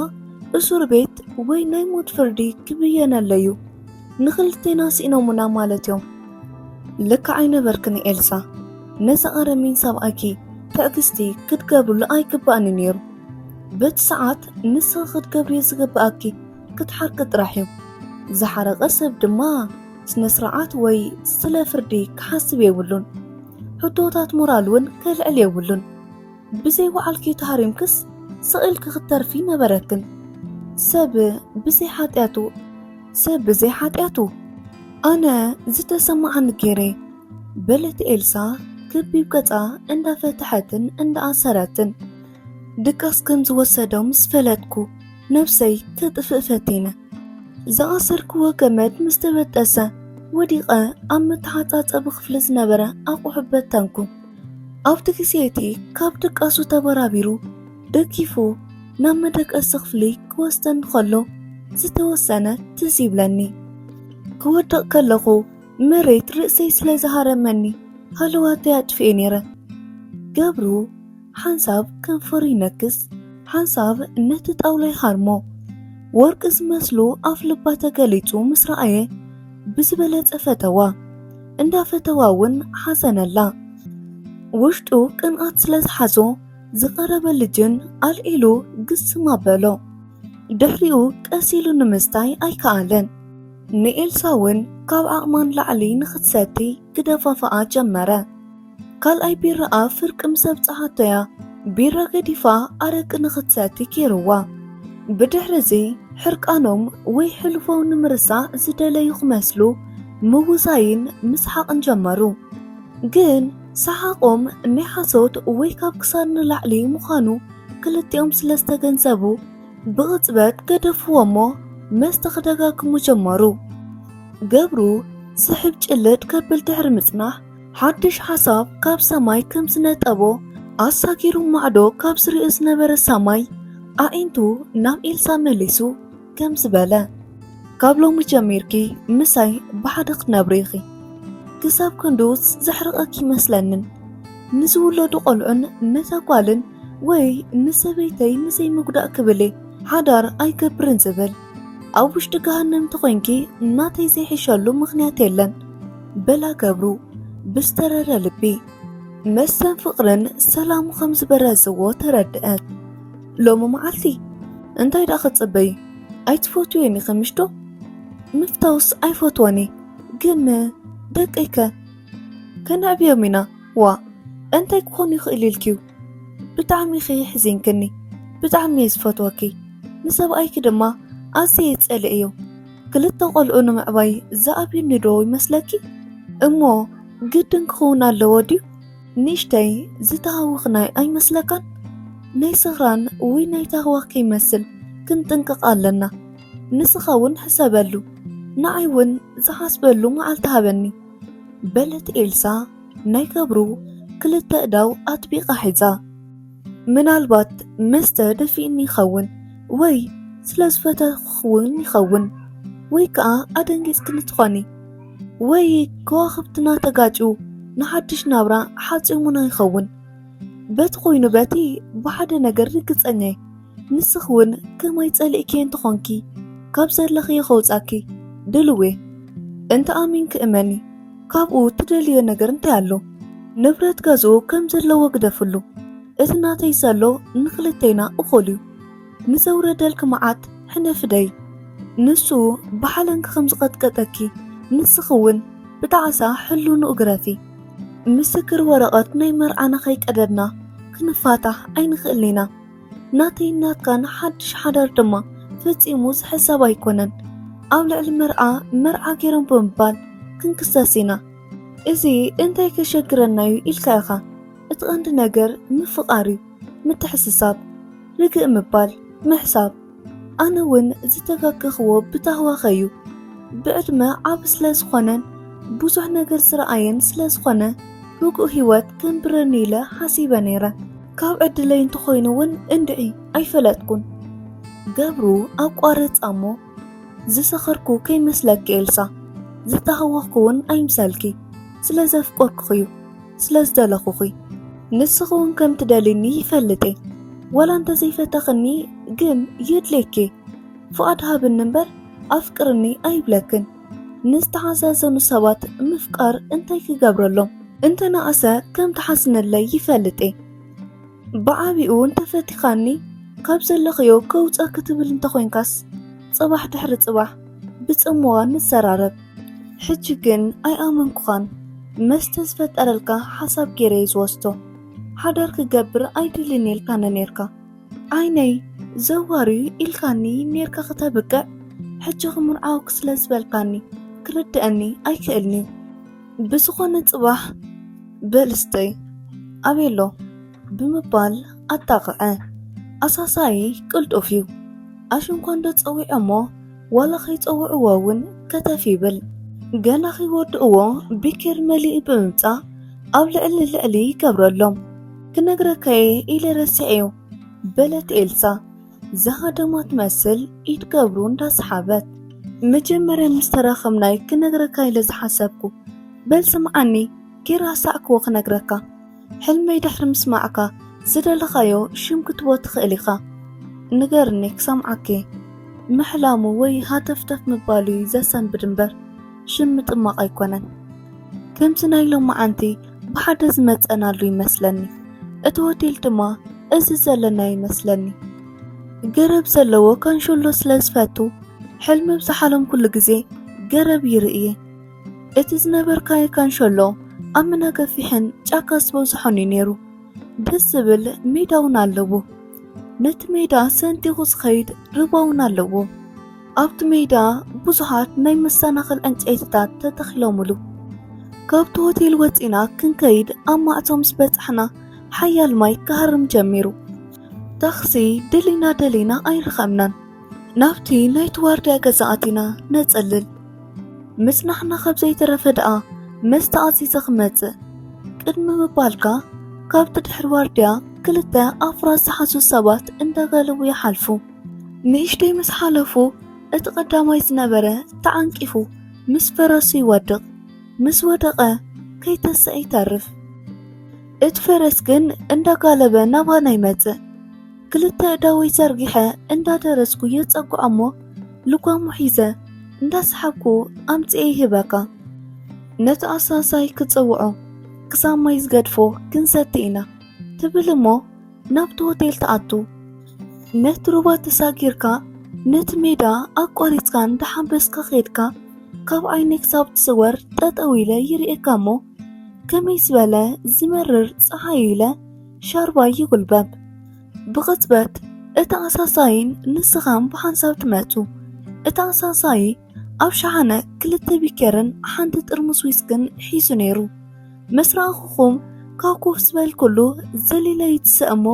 እሱር ቤት ወይ ናይ ሞት ፍርዲ ክብየነለይ እዩ። ንኽልቴና ስኢኖሙና ማለት እዮም። ልክዕ ኣይነበርክን ኤልሳ። ነዚ ኣረሚን ሰብኣይኪ ትዕግስቲ ክትገብርሉ ኣይግባእን እዩ ነይሩ። በቲ ሰዓት ንስኺ ክትገብርዮ ዝግብኣኪ ክትሓርቂ ጥራሕ እዩ። ዝሓረቐ ሰብ ድማ ስነ ስርዓት ወይ ስለ ፍርዲ ክሓስብ የብሉን። ሕቶታት ሞራል እውን ከልዕል የብሉን። ብዘይ ባዕልኪ ተሃሪምክስ ስቕ ኢልኪ ክትተርፊ ነበረክን። ሰብ ብዘይ ሓጢኣቱ፣ ሰብ ብዘይ ሓጢኣቱ። ኣነ ዝተሰማዓኒ ገይረ፣ በለት ኤልሳ ከቢብ ገጻ እንዳፈትሐትን እንዳኣሰረትን። ድቃስ ከም ዝወሰዶ ምስ ፈለጥኩ ነብሰይ ከጥፍእ ፈቲነ። ዝኣሰርክዎ ገመድ ምስ ተበጠሰ ወዲቐ ኣብ መተሓጻጸቢ ክፍሊ ዝነበረ ኣቑሑ በተንኩ። ኣብቲ ግዜ እቲ ካብ ድቃሱ ተበራቢሩ ደጊፉ ናብ መደቀሲ ክፍሊ ክወስደኒ ከሎ ዝተወሰነ ትዝ ይብለኒ። ክወድቕ ከለኹ መሬት ርእሰይ ስለ ዝሃረመኒ ሃለዋተይ ኣጥፍኤ ነይረ። ገብሩ ሓንሳብ ከንፈሩ ይነክስ፣ ሓንሳብ ነቲ ጣውላ ይሃርሞ። ወርቂ ዝመስሉ ኣፍ ልባ ተገሊጹ ምስ ረኣየ ብዝበለጸ ፈተዋ። እንዳፈተዋ እውን ሓዘነላ። ውሽጡ ቅንኣት ስለ ዝሓዞ ዝቐረበ ልጅን ኣልዒሉ ግስም ኣበሎ። ድሕሪኡ ቀስ ኢሉ ንምስታይ ኣይከኣለን። ንኤልሳ እውን ካብ ዓቕማ ንላዕሊ ንኽትሰቲ ክደፋፍኣ ጀመረ። ካልኣይ ቢራኣ ፍርቂ ምስ ኣብጽሓቶ እያ ቢራ ገዲፋ ኣረቂ ንኽትሰቲ ገይርዋ። ብድሕሪ እዚ ሕርቃኖም ወይ ሕልፎም ንምርሳዕ ዝደለዩ ክመስሉ ምውዛይን ምስሓቕን ጀመሩ። ግን ሰሓቖም ናይ ሓሶት ወይ ካብ ክሳድ ንላዕሊ ምዃኑ ክልቲኦም ስለ ዝተገንዘቡ ብቕጽበት ገደፍዎ እሞ መስተ ክደጋግሙ ጀመሩ። ገብሩ ስሕብ ጭልጥ ከብል ድሕሪ ምጽናሕ ሓድሽ ሓሳብ ካብ ሰማይ ከም ዝነጠቦ ኣሳጊሩ ማዕዶ ካብ ዝርኢ ዝነበረ ሰማይ ኣዒንቱ ናብ ኤልሳ መሊሱ ከም ዝበለ፣ ካብ ሎሚ ጀሚርኪ ምሳይ ብሓደ ክትነብሪ ኢኺ። ክሳብ ክንድኡስ ዘሕርቐኪ ይመስለንን። ንዝውለዱ ቆልዑን ነታ ጓልን ወይ ንሰበይተይ ንዘይምጉዳእ ክብል እየ ሓዳር ኣይገብርን ዝብል። ኣብ ውሽጢ ገሃነም ተኾይንኪ ናተይ ዘይሕሸሉ ምኽንያት የለን፣ በላ ገብሩ ብዝተረረ ልቢ። መስተን ፍቕርን ሰላሙ ከም ዝበረዝዎ ተረድአት። ሎሚ መዓልቲ እንታይ ደኣ ክትጽበዪ? ኣይትፈትውዮን ኢኺ ምሽ ዶ? ምፍታውስ ኣይፈትዎን እየ፣ ግን ደቀይከ? ከነዕብዮም ኢና። ዋ፣ እንታይ ክኾኑ ይኽእል ኢልክዩ? ብጣዕሚ ኢኺ የሕዚንክኒ። ብጣዕሚ እየ ዝፈትወኪ። ንሰብኣይኪ ድማ ኣዝየ እየ ዝጸልእዮ። ክልተ ቆልዑ ንምዕባይ ዝኣብየኒ ዶ ይመስለኪ? እሞ ግድን ክኸውን ኣለዎ ድዩ? ንእሽተይ ዝተሃወኽና ኣይመስለካን? ናይ ስኽራን ወይ ናይ ታህዋኽ ከይመስል ክንጥንቀቕ ኣለና። ንስኻ እውን ሕሰበሉ፣ ንዓይ እውን ዝሓስበሉ መዓልቲ ሃበኒ፣ በለት ኤልሳ ናይ ገብሩ ክልተ እዳው ኣጥቢቓ ሒዛ። ምናልባት መስተ ደፊእኒ ይኸውን ወይ ስለ ዝፈተኹ እውን ይኸውን፣ ወይ ከኣ ኣደንጊጽክኒ ትኾኒ፣ ወይ ከዋኽብትና ተጋጭዩ ንሓድሽ ናብራ ሓጺሙና ይኸውን። በቲ ኮይኑ በቲ ብሓደ ነገር ርግጸኛ እየ። ንስኺ እውን ከማይ ጸሊእክዮ እንተኾንኪ ካብ ዘለኽዮ ከውጻኪ ድልው እየ። እንተ ኣሚንኪ እመኒ፣ ካብኡ ትደልዮ ነገር እንታይ ኣሎ? ንብረት ገዝኡ ከም ዘለዎ ግደፍሉ። እቲ ናተይ ዘሎ ንኽልቴና እኹል እዩ። ንዘውረደልኪ መዓት ሕነፍደይ። ንሱ ብሓለንኪ ከም ዝቐጥቀጠኪ ንስኺ እውን ብጣዕሳ ሕሉንኡ ግረፊ። ምስክር ወረቐት ናይ መርዓና ከይቀደድና ክንፋታሕ ኣይንኽእልን ኢና። ናተይን ናትካን ሓድሽ ሓዳር ድማ ፈጺሙ ዝሕሰብ ኣይኮነን። ኣብ ልዕሊ መርዓ፣ መርዓ ገይሮም ብምባል ክንክሰስ ኢና። እዚ እንታይ ከሸግረና እዩ ኢልካ ኢኻ። እቲ ቀንዲ ነገር ምፍቓር እዩ። ምትሕስሳብ፣ ርግእ ምባል፣ ምሕሳብ። ኣነ እውን ዝተጋገኽዎ ብታህዋኸ እዩ። ብዕድመ ዓቢ ስለ ዝኾነን ብዙሕ ነገር ዝረኣየን ስለ ዝኾነ ርጉእ ህይወት ከንብረኒ ኢለ ሓሲበ ነይረ። ካብ ዕድለይ እንተኾይኑ እውን እንድዒ ኣይፈለጥኩን። ገብሩ ኣቋረጻ እሞ ዝሰኸርኩ ከይመስለኪ ኤልሳ፣ ዝተሃወኽኩ እውን ኣይምሰልኪ። ስለ ዘፍቀርኩኺ እዩ፣ ስለ ዝደለኹኺ። ንስኺ እውን ከም ትደልይኒ ይፈልጥ እየ። ዋላ እንተዘይፈተኽኒ ግን የድልየኪ። ፍቓድ ሃብኒ እምበር ኣፍቅርኒ ኣይብለክን። ንዝተሓዛዘኑ ሰባት ምፍቃር እንታይ ክገብረሎም? እንተነኣሰ ከም ትሓዝነለይ ይፈልጥ እየ። ብዓቢኡ እንተፈቲኻኒ ካብ ዘለኽዮ ከውፀኪ ትብል እንተኾይንካስ፣ ጽባሕ ድሕሪ ጽባሕ ብጽምዋ ንዘራረብ። ሕጂ ግን ኣይኣመንኩኻን። መስተ ዝፈጠረልካ ሓሳብ ገይረ እየ ዝወስዶ። ሓዳር ክገብር ኣይደልን ኢልካኒ ነይርካ። ዓይነይ ዘዋሪ ኢልካኒ ነይርካ ክተብቅዕ፣ ሕጂ ክምርዓወኪ ስለ ዝበልካኒ ክርድአኒ ኣይክእልን እዩ። ብዝኾነ ጽባሕ በል ስተይ ኣበይ ኣሎ ብምባል ኣጣቕዐ። ኣሳሳዪ ቅልጡፍ እዩ። ኣሽንኳ እንዶ ጸዊዖሞ ዋላ ከይጸውዕዎ እውን ከተፍ ይብል። ገና ከይወድእዎ ቢኬር መሊኡ ብምምጻእ ኣብ ልዕሊ ልዕሊ ይገብረሎም። ክነግረካየ ኢለ ረሲዐዮ በለት ኤልሳ ዝሃደማ ትመስል ኢድ ገብሩ እንዳሰሓበት። መጀመርያ ምስ ተራኸብናይ ክነግረካ ኢለ ዝሓሰብኩ። በል ስምዓኒ፣ ጌራ ሳዕክዎ ክነግረካ። ሕልመይ ድሕሪ ምስማዕካ ዝደለኻዮ ሽም ክትቦ ትኽእል ኢኻ። ንገርኒ ክሰምዓኪ። ምሕላሙ ወይ ሃተፍተፍ ምባሉ እዩ ዘሰንብድ እምበር ሽም ምጥማቕ ኣይኮነን። ከምዚ ናይ ሎማዓንቲ ብሓደ ዝመጸናሉ ይመስለኒ። እቲ ሆቴል ድማ እዚ ዘለናዮ ይመስለኒ። ገረብ ዘለዎ ካንሸሎ ስለ ዝፈቱ ሕልሚ ብዝሓለምኩሉ ግዜ ገረብ ይርኢ እየ። እቲ ዝነበርካዮ ካንሸሎ ኣመና ገፊሕን ጫካ ዝበዝሖን እዩ ነይሩ። ደስ ዝብል ሜዳ እውን ኣለዎ። ነቲ ሜዳ ሰንጢቑ ዝኸይድ ሩባ እውን ኣለዎ። ኣብቲ ሜዳ ብዙሓት ናይ መሰናኽል ዕንጨይትታት ተተኺሎምሉ። ካብቲ ሆቴል ወጺና ክንከይድ ኣብ ማዕጾ ምስ በጻሕና ሓያል ማይ ክሃርም ጀሚሩ። ታኽሲ ደሊና ደሊና ኣይረኸብናን። ናብቲ ናይቲ ዋርድያ ገዛ ኣቲና ነጸልል። ምጽናሕና ካብ ዘይተረፈ ደኣ መስተ ኣዚዘ ክመጽእ። ቅድሚ ምባልካ ካብቲ ድሕሪ ዋርድያ ክልተ ኣፍራስ ዝሓዙ ሰባት እንዳጋለቡ ይሓልፉ። ንእሽተይ ምስ ሓለፉ እቲ ቀዳማይ ዝነበረ ተዓንቂፉ ምስ ፈረሱ ይወድቕ። ምስ ወደቐ ከይተሰአ ይተርፍ። እቲ ፈረስ ግን እንዳጋለበ ናባና ይመጽእ። ክልተ እዳወይ ዘርጊሐ እንዳደረስኩ የጸግዖ እሞ ልጓሙ ሒዘ እንዳሰሓብኩ ኣምጺኤ ይህበካ። ነቲ ኣሳሳይ ክጸውዖ ክሳብ ማይ ዝገድፎ ክንሰቲ ኢና ትብል እሞ ናብቲ ሆቴል ትኣቱ። ነቲ ሩባ ተሳጊርካ ነቲ ሜዳ ኣቋሪጽካ እንዳሓንበስካ ከድካ ካብ ዓይነይ ክሳብ ትስወር ጠጠው ኢለ ይርእየካ እሞ ከመይ ዝበለ ዝመርር ጸሓይ ኢለ ሻርባይ ይጉልበብ። ብቕጽበት እቲ ኣሳሳይን ንስኻን ብሓንሳብ ትመጹ። እቲ ኣሳሳይ ኣብ ሸሓነ ክልተ ቢኬርን ሓንቲ ጥርሙስ ዊስክን ሒዙ ነይሩ። ምስ ረኣኹኹም ካብ ኮፍ ዝበልኩሉ ዘሊለ ይትስእ እሞ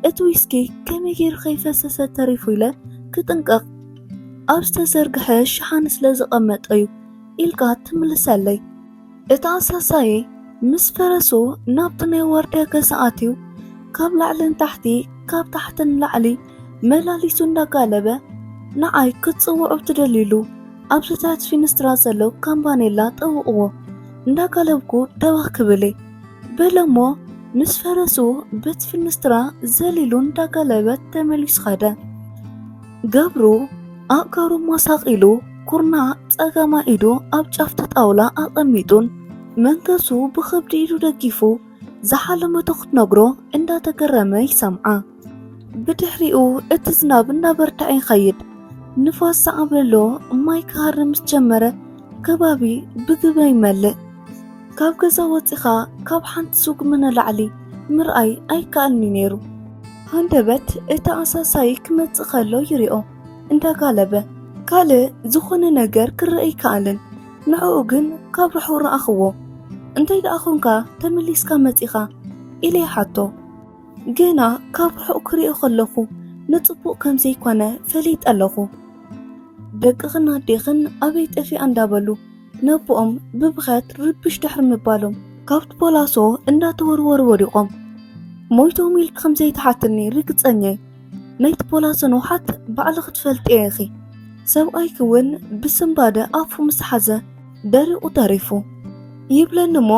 እቲ ዊስኪ ከመይ ገይሩ ከይፈሰሰ ተሪፉ ኢለ ክጥንቀቕ ኣብ ዝተዘርግሐ ሸሓነ ስለ ዘቐመጠ እዩ ኢልካ ትምልሰለይ። እቲ ኣሳሳዪ ምስ ፈረሱ ናብቲ ናይ ዋርድያ ገዛ ኣትዩ ካብ ላዕሊ ንታሕቲ ካብ ታሕቲ ንላዕሊ መላሊሱ እንዳጋለበ ንዓይ ክትጽውዑ ትደልዩሉ ኣብቲ ትሕቲ ፊንስትራ ዘሎ ካምባኔላ ጠውቕዎ። እንዳጋለብኩ ደበኽ ክብል እየ። በለ እሞ ምስ ፈረሱ በቲ ፊንስትራ ዘሊሉ እንዳጋለበ ተመሊሱ ኸደ። ገብሩ ኣእጋሩ ማሳቕ ኢሉ ኩርናዕ ጸጋማይ ኢዱ ኣብ ጫፍ እቲ ጣውላ ኣቐሚጡን መንገሱ ብኸብዲ ኢዱ ደጊፉ ዝሓለመቶ ክትነግሮ እንዳተገረመ ይሰምዓ። ብድሕሪኡ እቲ ዝናብ እናበርትዐ ይኸይድ። ንፋስ ዝዓበሎ ማይ ክሃርም ምስ ጀመረ ከባቢ ብግበ ይመልእ። ካብ ገዛ ወጺኻ ካብ ሓንቲ ስጉሚ ንላዕሊ ምርኣይ ኣይከኣልኒ ነይሩ። ሃንደበት እቲ ኣሳሳዪ ክመጽእ ከሎ ይሪኦ እንዳጋለበ። ካልእ ዝኾነ ነገር ክረአ ኣይከኣልን። ንዕኡ ግን ካብ ርሑቕ ረኣኽዎ። "እንታይ ደኣ ኾንካ ተመሊስካ መጺኻ?" ኢለ ይሓቶ። ገና ካብ ርሑቕ ክሪኦ ከለኹ ንጽቡቕ ከም ዘይኮነ ፈሊጠ ኣለኹ። ደቅኽን ኣዴኽን ኣበይ ጠፊኣ እንዳበሉ ነቦኦም ብብኽያት ርብሽ ድሕሪ ምባሎም ካብቲ ፖላሶ እንዳተወርወሩ ወዲቖም። ሞይቶም ኢልኪ ከም ዘይትሓትኒ ርግጸኛ እየ። ናይቲ ፖላሶ ንውሓት ባዕልኺ ትፈልጥዮ ኢኺ። ሰብኣይኪ እውን ብስንባደ ኣፉ ምስ ሓዘ ደሪቑ ተሪፉ ይብለኒ እሞ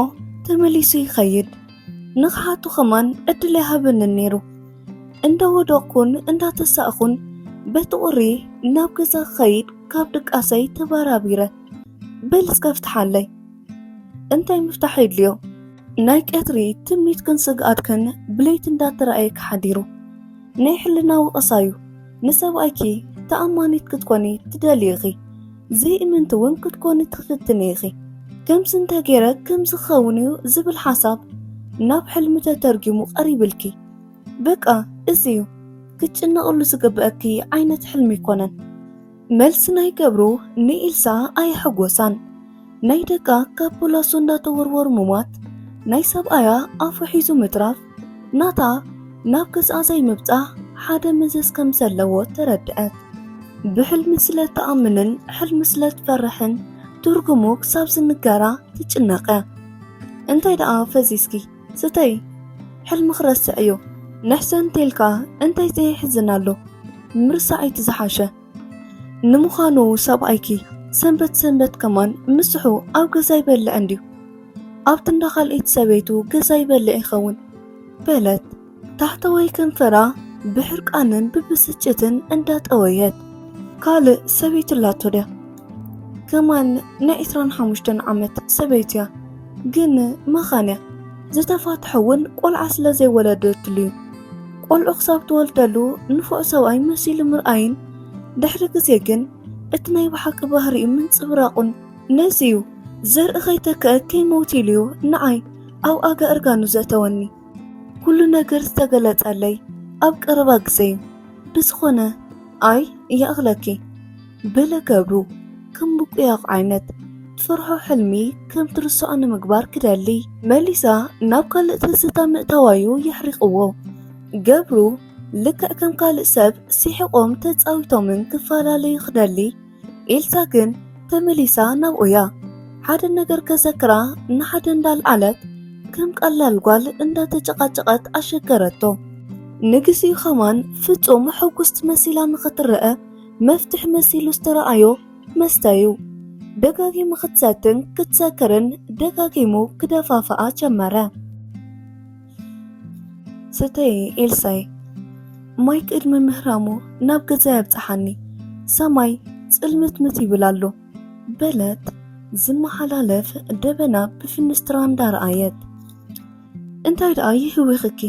ተመሊሱ ይኸይድ። ንኽሓቶ ከማን ዕድል ኣይሃበንን ነይሩ። እንዳወደቕኩን እንዳተሳእኹን በቲ ቁሪ ናብ ገዛ ክኸይድ ካብ ድቃሰይ ተባራቢረ፣ "በል እስከ ፍትሓለይ!" እንታይ ምፍታሕ የድልዮ? ናይ ቀትሪ ትምኒትክን ስግኣትክን ብለይቲ እንዳተራእየኪ ሓዲሩ። ናይ ሕልና ወቐሳዩ። ንሰብኣይኪ ተኣማኒት ክትኮኒ ትደልዪ ኢኺ። ዘይእምንቲ እውን ክትኮኒ ትፍትኒ ኢኺ። ከምዚ እንተገይረ ከምዚ ክኸውን እዩ ዝብል ሓሳብ ናብ ሕልሚ ተተርጊሙ ቀሪብልኪ። በቃ እዚ እዩ። ክትጭነቕሉ ዝግበኣኪ ዓይነት ሕልሚ ኣይኮነን። መልሲ ናይ ገብሩ ንኤልሳ ኣየሐጎሳን። ናይ ደቃ ካብ ፖላሶ እንዳተወርወሩ ምሟት፣ ናይ ሰብኣያ ኣፉ ሒዙ ምትራፍ፣ ናታ ናብ ገዝኣ ዘይምብጻሕ ሓደ መዘዝ ከም ዘለዎ ተረድአት። ብሕልሚ ስለ ትኣምንን ሕልሚ ስለ ትፈርሕን ትርጉሙ ክሳብ ዝንገራ ትጭነቕ እያ። "እንታይ ደኣ ፈዚዝኪ? ስተይ፣ ሕልሚ ክረስዕ እዩ። ንሕሰን እንተልካ እንታይ ዘየሕዝን ኣሎ? ምርሳዕ እቲ ዝሓሸ። ንምዃኑ ሰብኣይኪ ሰንበት ሰንበት ከማን ምስሑ ኣብ ገዛ ይበልዕ እንድዩ? ኣብቲ እንዳ ካልኣይቲ ሰበይቱ ገዛ ይበልዕ ይኸውን?" በለት። ታሕተዋይ ከንፈራ ብሕርቃንን ብብስጭትን እንዳጠወየት፣ "ካልእ ሰበይቲ ኣላቶ ድያ? ከማን ናይ ዕስራን ሓሙሽተን ዓመት ሰበይቲ እያ፣ ግን መኻን እያ። ዝተፋትሐ እውን ቆልዓ ስለ ዘይወለደትሉ እዩ። ቆልዑ ክሳብ ትወልደሉ ንፉዕ ሰብኣይ መሲሉ ምርኣይን ድሕሪ ግዜ ግን እቲ ናይ ብሓቂ ባህሪኡ ምንጽብራቑን፣ ነዚ እዩ ዘርኢ ከይተክአ ከይመውት ኢሉ እዩ ንዓይ ኣብ ኣጋ እርጋኑ ዘእተወኒ። ኩሉ ነገር ዝተገለጸለይ ኣብ ቀረባ ግዜ እዩ። ብዝኾነ፣ ኣይ፣ ይኣኽለኪ" በለ ገብሩ፣ ከም ምቁያቕ ዓይነት ትፈርሖ ሕልሚ ከም ትርስዖ ንምግባር ክደሊ። መሊሳ ናብ ካልእ ትዝታ ምእታዋዩ የሕሪቕዎ። ገብሩ ልክዕ ከም ካልእ ሰብ ስሒቖም ተጻዊቶምን ክፈላለዩ ክደሊ፣ ኤልሳ ግን ተመሊሳ ናብኡ እያ። ሓደ ነገር ከዘክራ ንሓደ እንዳልዓለት ከም ቀላል ጓል እንዳተጨቃጨቀት ኣሸገረቶ። ንግዚኡ ከማን ፍጹም ሕጉስቲ መሲላ ንኽትረአ መፍትሒ መሲሉ ዝተረኣዮ መስተ እዩ። ደጋጊሙ ክትሰትን ክትሰክርን ደጋጊሙ ክደፋፍኣ ጀመረ። "ስተይ ኤልሳይ፣ ማይ ቅድሚ ምህራሙ ናብ ገዛ የብጽሓኒ፣ ሰማይ ጽልምትምት ይብል ኣሎ" በለት ዝመሓላለፍ ደበና ብፍንስትራ እንዳረኣየት። "እንታይ ደኣ ይህዊኽኪ?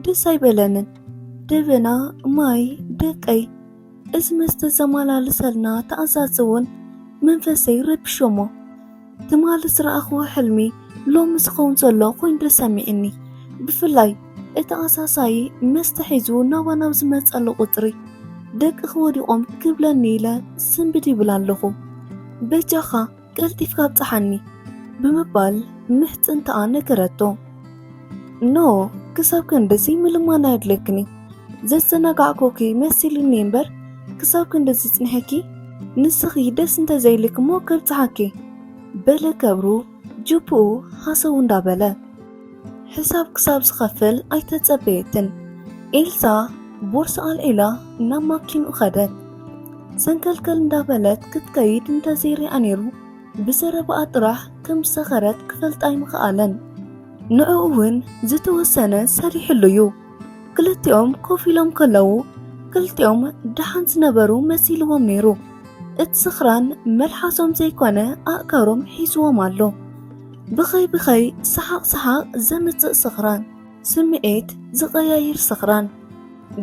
ደስ ኣይበለንን። ደበና፣ ማይ፣ ደቀይ፣ እዚ መስተ ዘመላልሰልና ተኣዛዚ እውን መንፈሰይ ረቢሾሞ። ትማሊ ዝረኣኽዎ ሕልሚ ሎሚ ዝኸውን ዘሎ ኮይኑ ተሰሚዕኒ። ብፍላይ እቲ ኣሳሳዪ መስተ ሒዙ ናባና ኣብ ዝመጸሉ ቁጽሪ፣ ደቅኺ ወዲቖም ክብለኒ ኢለ ስንብድ ይብል ኣለኹ። በጃኻ ቀልጢፍካ ኣብጽሓኒ" ብምባል ምሕጽንታኣ ነገረቶ። "ኖ፣ ክሳብ ክንድዚ ምልማን ኣየድልየክን እዩ። ዘዘናጋዕኩኪ መሲሉኒ እምበር፣ ክሳብ ክንድዚ ጽኒሐኪ? ንስኺ ደስ እንተዘይልኪ እሞ ከብጽሓኪ" በለ ገብሩ ጅብኡ ሃሰው እንዳበለ። ሕሳብ ክሳብ ዝኸፍል ኣይተጸበየትን። ኤልሳ ቦርሳ ኣልዒላ ናብ ማኪንኡ ከደት። ሰንከልከል እንዳበለት ክትከይድ እንተዘይሪኣ ነይሩ፣ ብዘረባኣ ጥራሕ ከም ዝሰኸረት ክፈልጥ ኣይምኸኣለን። ንዕኡ እውን ዝተወሰነ ሰሪሕሉ እዩ። ክልቲኦም ኮፍ ኢሎም ከለዉ፣ ክልቲኦም ደሓን ዝነበሩ መሲልዎም ነይሩ። እቲ ስኽራን መልሓሶም ዘይኮነ ኣእጋሮም ሒዝዎም ኣሎ። ብኸይ ብኸይ ሰሓቕ ሰሓቕ ዘምጽእ ስኽራን፣ ስምዒት ዝቐያይር ስኽራን።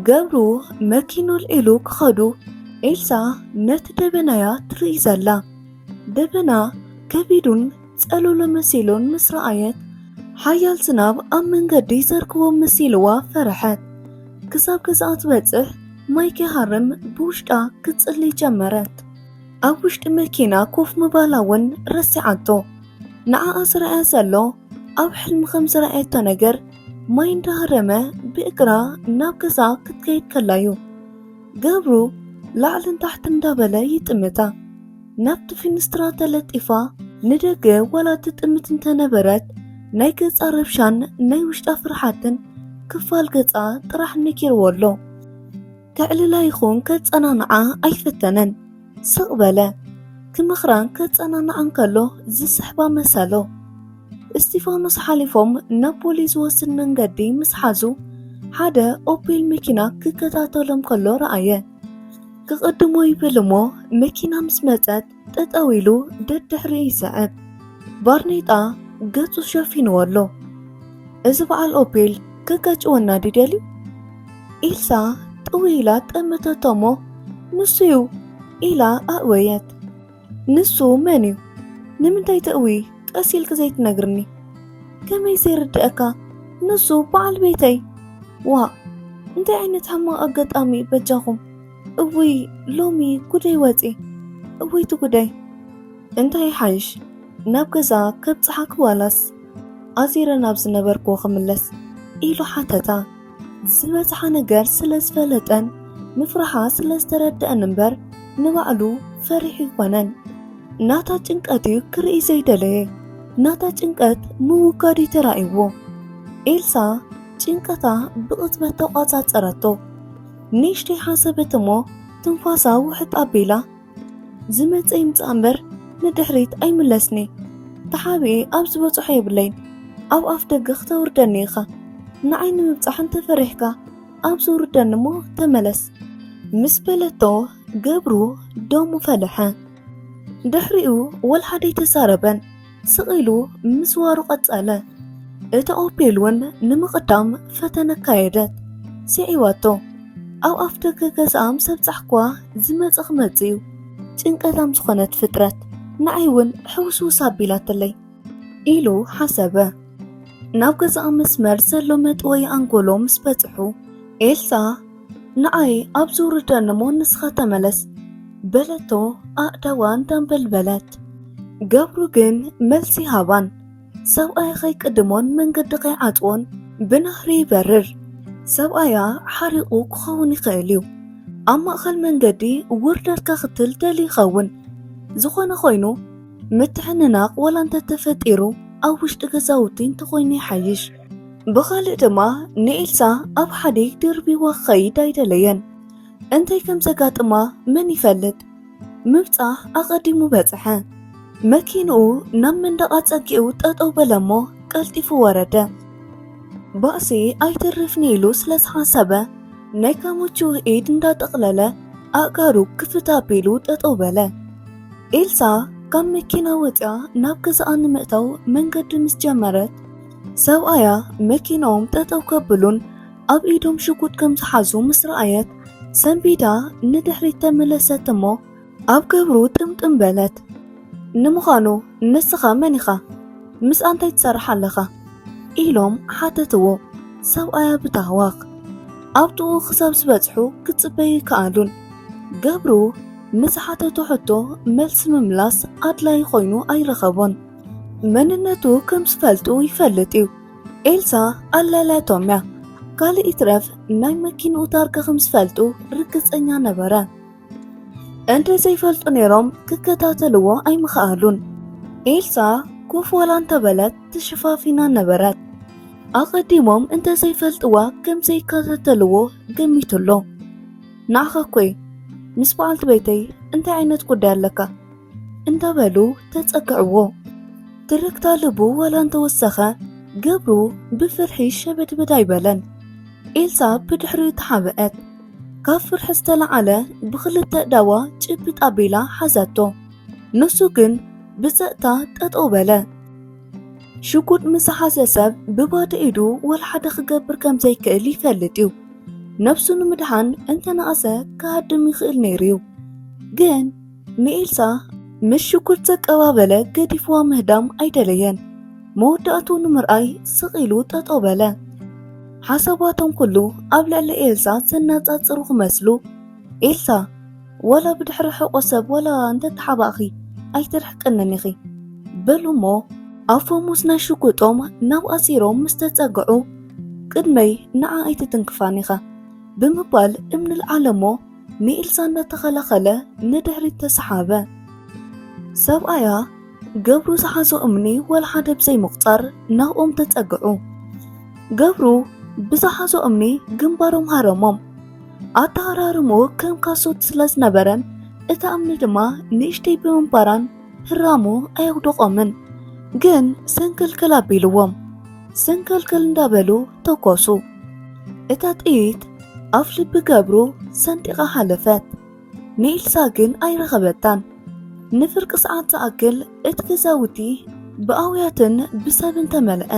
ገብሩ መኪኑ ኣልዒሉ ክኸዱ፣ ኤልሳ ነቲ ደበናያ ትርኢ ዘላ። ደበና ከቢዱን ጸለሎ መሲሉን ምስ ረኣየት፣ ሓያል ዝናብ ኣብ መንገዲ ዘርክቦ መሲልዋ ፈርሐት። ክሳብ ገዛኣ ትበጽሕ ማይ ከይሃርም ብውሽጣ ክትጽሊ ጀመረት። ኣብ ውሽጢ መኪና ኮፍ ምባላ እውን ረሲዓቶ። ንዓኣ ዝረኣያ ዘሎ ኣብ ሕልሚ ከም ዝረኣየቶ ነገር ማይ እንዳሃረመ ብእግራ ናብ ገዛ ክትከይድ ከላዩ። ገብሩ ላዕልን ታሕትን እንዳበለ ይጥምታ። ናብቲ ፊንስትራ ተለጢፋ ንደገ ዋላ ትጥምት እንተነበረት ናይ ገጻ ረብሻን ናይ ውሽጣ ፍርሓትን ክፋል ገጻ ጥራሕ ነኪርዎ ኣሎ። ከዕልላ ይኹን ከጸናንዓ ኣይፈተነን። ስቕ በለ። ክመኽራን ከጸናንዓን ከሎ ዝስሕባ መሰሎ። እስቲፋኖስ ሓሊፎም ናብ ቦሌ ዝወስድ መንገዲ ምስ ሓዙ ሓደ ኦፔል መኪና ክከታተሎም ከሎ ረኣየ። ክቕድሞ ይብል እሞ መኪና ምስ መጸት ጠጠው ኢሉ ደድሕሪ ይስዕብ። ባርኔጣ ገጹ ሸፊንዎ ኣሎ። እዚ በዓል ኦፔል ከጋጭወና ድደልዩ? ኢልሳ ጥው ኢላ ጠመተቶ እሞ ንሱ እዩ ኢላ ኣእወየት። ንሱ መን እዩ? ንምንታይ ተእዊ ቀስ ኢልክ ዘይትነግርኒ? ከመይ ዘይርድኣካ? ንሱ በዓል ቤተይ። ዋ እንታይ ዓይነት ሕማቕ ኣጋጣሚ በጃኹም። እውይ ሎሚ ጉደይ ወፂ። እውይ ትጉደይ። እንታይ ይሓይሽ ናብ ገዛ ከብፅሓክ ዋላስ ኣዚረ ናብ ዝነበርክዎ ክምለስ? ኢሉ ሓተታ። ዝበፅሓ ነገር ስለ ዝፈለጠን ምፍራሓ ስለ ዝተረድአን እምበር ንባዕሉ ፈሪሑ ይኮነን። ናታ ጭንቀት እዩ ክርኢ ዘይደለየ። ናታ ጭንቀት ምውጋድ እዩ ተራእይዎ። ኤልሳ ጭንቀታ ብቕጽበት ተቋጻጸረቶ። ንእሽተይ ሓሰበት እሞ ትንፋሳ ውሕጥ ኣቢላ ዝመጸ ይምጻእ እምበር ንድሕሪት ኣይምለስኒ። ተሓቢኤ ኣብ ዝበጽሖ የብለይን። ኣብ ኣፍ ደገ ክተውርደኒ ኢኻ። ንዓይ ንምብጻሕ እንተፈሪሕካ ኣብ ዝውርደኒ እሞ ተመለስ። ምስ በለቶ ገብሩ ደሙ ፈለሐ። ድሕሪኡ ወላ ሓደ ኣይተዛረበን። ስቕ ኢሉ ምስዋሩ ቀጸለ። እታ ኦፔል እውን ንምቕዳም ፈተነ ኣካየደት። ስዒባቶ። ኣብ ኣፍ ደገ ገዛኣ ምስ ኣብጻሕኳ ዝመጸ ክመጽእ እዩ። ጭንቀታም ዝኾነት ፍጥረት ንዓይ እውን ሕውስውስ ኣቢላትለይ ኢሉ ሓሰበ። ናብ ገዛኣ መስመር ዘሎ መጥወይ ኣንጎሎ ምስ በጽሑ ኤልሳ ንዓይ ኣብ ዝውርደኒ እሞ ንስኻ ተመለስ በለቶ ኣእዳዋ እንዳንበልበለት። ገብሩ ግን መልሲ ሃባን ሰብኣያ ከይቅድሞን መንገዲ ከይዓጽዎን ብናህሪ ይበርር። ሰብኣያ ሓሪቑ ክኸውን ይኽእል እዩ። ኣብ ማእኸል መንገዲ ውርደት ከኽትል ደልዩ ይኸውን። ዝኾነ ኮይኑ ምትሕንናቕ ወላ እንተተፈጢሩ ኣብ ውሽጢ ገዛውቲ እንተኾይኑ ይሓይሽ። ብኻልእ ድማ ንኤልሳ ኣብ ሓዲግ ደርቢዋ ክኸይድ ኣይደለየን። እንታይ ከም ዘጋጥማ መን ይፈልጥ? ምብጻሕ ኣቐዲሙ በጽሐ። መኪንኡ ናብ መንደቕ ኣጸጊዑ ጠጠው በለ እሞ ቀልጢፉ ወረደ። ባእሲ ኣይተርፍኒ ኢሉ ስለ ዝሓሰበ ናይ ካሞቹ ኢድ እንዳጠቕለለ ኣእጋሩ ክፍት ኣቢሉ ጠጠው በለ። ኤልሳ ካብ መኪና ወጺኣ ናብ ገዛኣ ንምእታው መንገዲ ምስ ጀመረት ሰብኣያ መኪናኦም ጠጠው ከብሉን ኣብ ኢዶም ሽጉጥ ከም ዝሓዙ ምስ ረኣየት ሰንቢዳ ንድሕሪት ተመለሰት እሞ ኣብ ገብሩ ጥምጥም በለት። ንምዃኑ ንስኻ መን ኢኻ? ምስኣ እንታይ ትሰርሕ ኣለኻ? ኢሎም ሓተትዎ ሰብኣያ ብታህዋኽ። ኣብ ጥቕኡ ክሳብ ዝበጽሑ ክጽበዩ ይከኣሉን። ገብሩ ንዝሓተቶ ሕቶ መልሲ ምምላስ ኣድላዪ ኮይኑ ኣይረኸቦን። መንነቱ ከም ዝፈልጡ ይፈልጥ እዩ። ኤልሳ ኣላልያቶም እያ። ካልእ ይትረፍ ናይ መኪንኡ ታርጋ ከም ዝፈልጡ ርግጸኛ ነበረ። እንተ ዘይፈልጡ ነይሮም ክከታተልዎ ኣይምኸኣሉን። ኤልሳ ኮፍ ዋላ እንተበለት ተሸፋፊና ነበረት። ኣቐዲሞም እንተ ዘይፈልጥዋ ከም ዘይከታተልዎ ገሚቱ ኣሎ። ንዓኻ እኮ ምስ በዓልቲ ቤተይ እንታይ ዓይነት ጉዳይ ኣለካ? እንዳበሉ ተጸግዕዎ። ትርክታ ልቡ ዋላ እንተወሰኸ ገብሩ ብፍርሒ ሸበድበድ ኣይበለን። ኤልሳ ብድሕሪኡ ተሓብአት። ካብ ፍርሒ ዝተለዓለ ብኽልተ እዳዋ ጭብጥ ኣቢላ ሓዛቶ። ንሱ ግን ብጸጥታ ጠጠው በለ። ሽጉጥ ምስ ዝሓዘ ሰብ ብባዶ ኢዱ ወላ ሓደ ክገብር ከም ዘይክእል ይፈልጥ እዩ። ነብሱ ንምድሓን እንተነኣሰ ክሃድም ይኽእል ነይሩ እዩ። ግን ንኤልሳ ምስ ሽጉጥ ዘቀባበለ ገዲፍዋ ምህዳም ኣይደለየን። መወዳእቱ ንምርኣይ ስቕ ኢሉ ጠጠው በለ። ሓሳባቶም ኩሉ ኣብ ልዕሊ ኤልሳ ዘነጻጽሩ ክመስሉ፣ ኤልሳ፣ ዋላ ብድሕሪ ሕቖ ሰብ ዋላ እንተተሓባእኺ ኣይትርሕቅንን ኢኺ፣ በሉ እሞ ኣፎሙስ ናይ ሽጉጦም ናብ ኣሲሮም ምስ ተጸግዑ፣ ቅድመይ ንዓ ኣይትትንክፋን ኢኻ ብምባል እምኒ ልዓለ እሞ ንኤልሳ እንዳተኸላኸለ ንድሕሪት ተሰሓበ። ሰብኣያ ገብሩ ዝሓዞ እምኒ ዋላ ሓደ ብዘይምቑጻር ናብኦም ተጸግዑ። ገብሩ ብዝሓዞ እምኒ ግንባሮም ሃረሞም። ኣተሃራርምኡ ከም ካሶት ስለ ዝነበረን እታ እምኒ ድማ ንእሽተይ ብምንባራን ህራሙ ኣየውደቖምን። ግን ሰንከልከል ኣቢልዎም። ሰንከልከል እንዳበሉ ተኮሱ። እታ ጥይት ኣፍ ልቢ ገብሩ ሰንጢቓ ሓለፈት። ንኤልሳ ግን ኣይረኸበታን። ንፍርቂ ሰዓት ዝኣክል እቲ ገዛውቲ ብኣውያትን ብሰብን ተመልአ።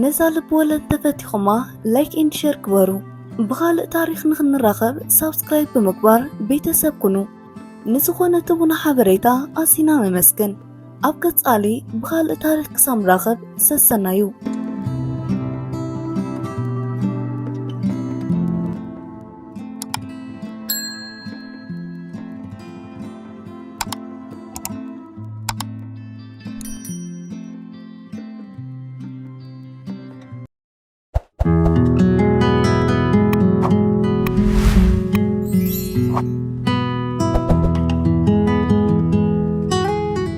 ነዛ ልብ ወለድ ተፈቲኹማ ላይክ ኤንድ ሼር ግበሩ። ብኻልእ ታሪኽ ንኽንራኸብ ሳብስክራይብ ብምግባር ቤተሰብ ኩኑ። ንዝኾነ ትቡና ሓበሬታ ኣሲና ነመስግን። ኣብ ቀጻሊ ብኻልእ ታሪኽ ክሳብ ንራኸብ ሰሰናዩ።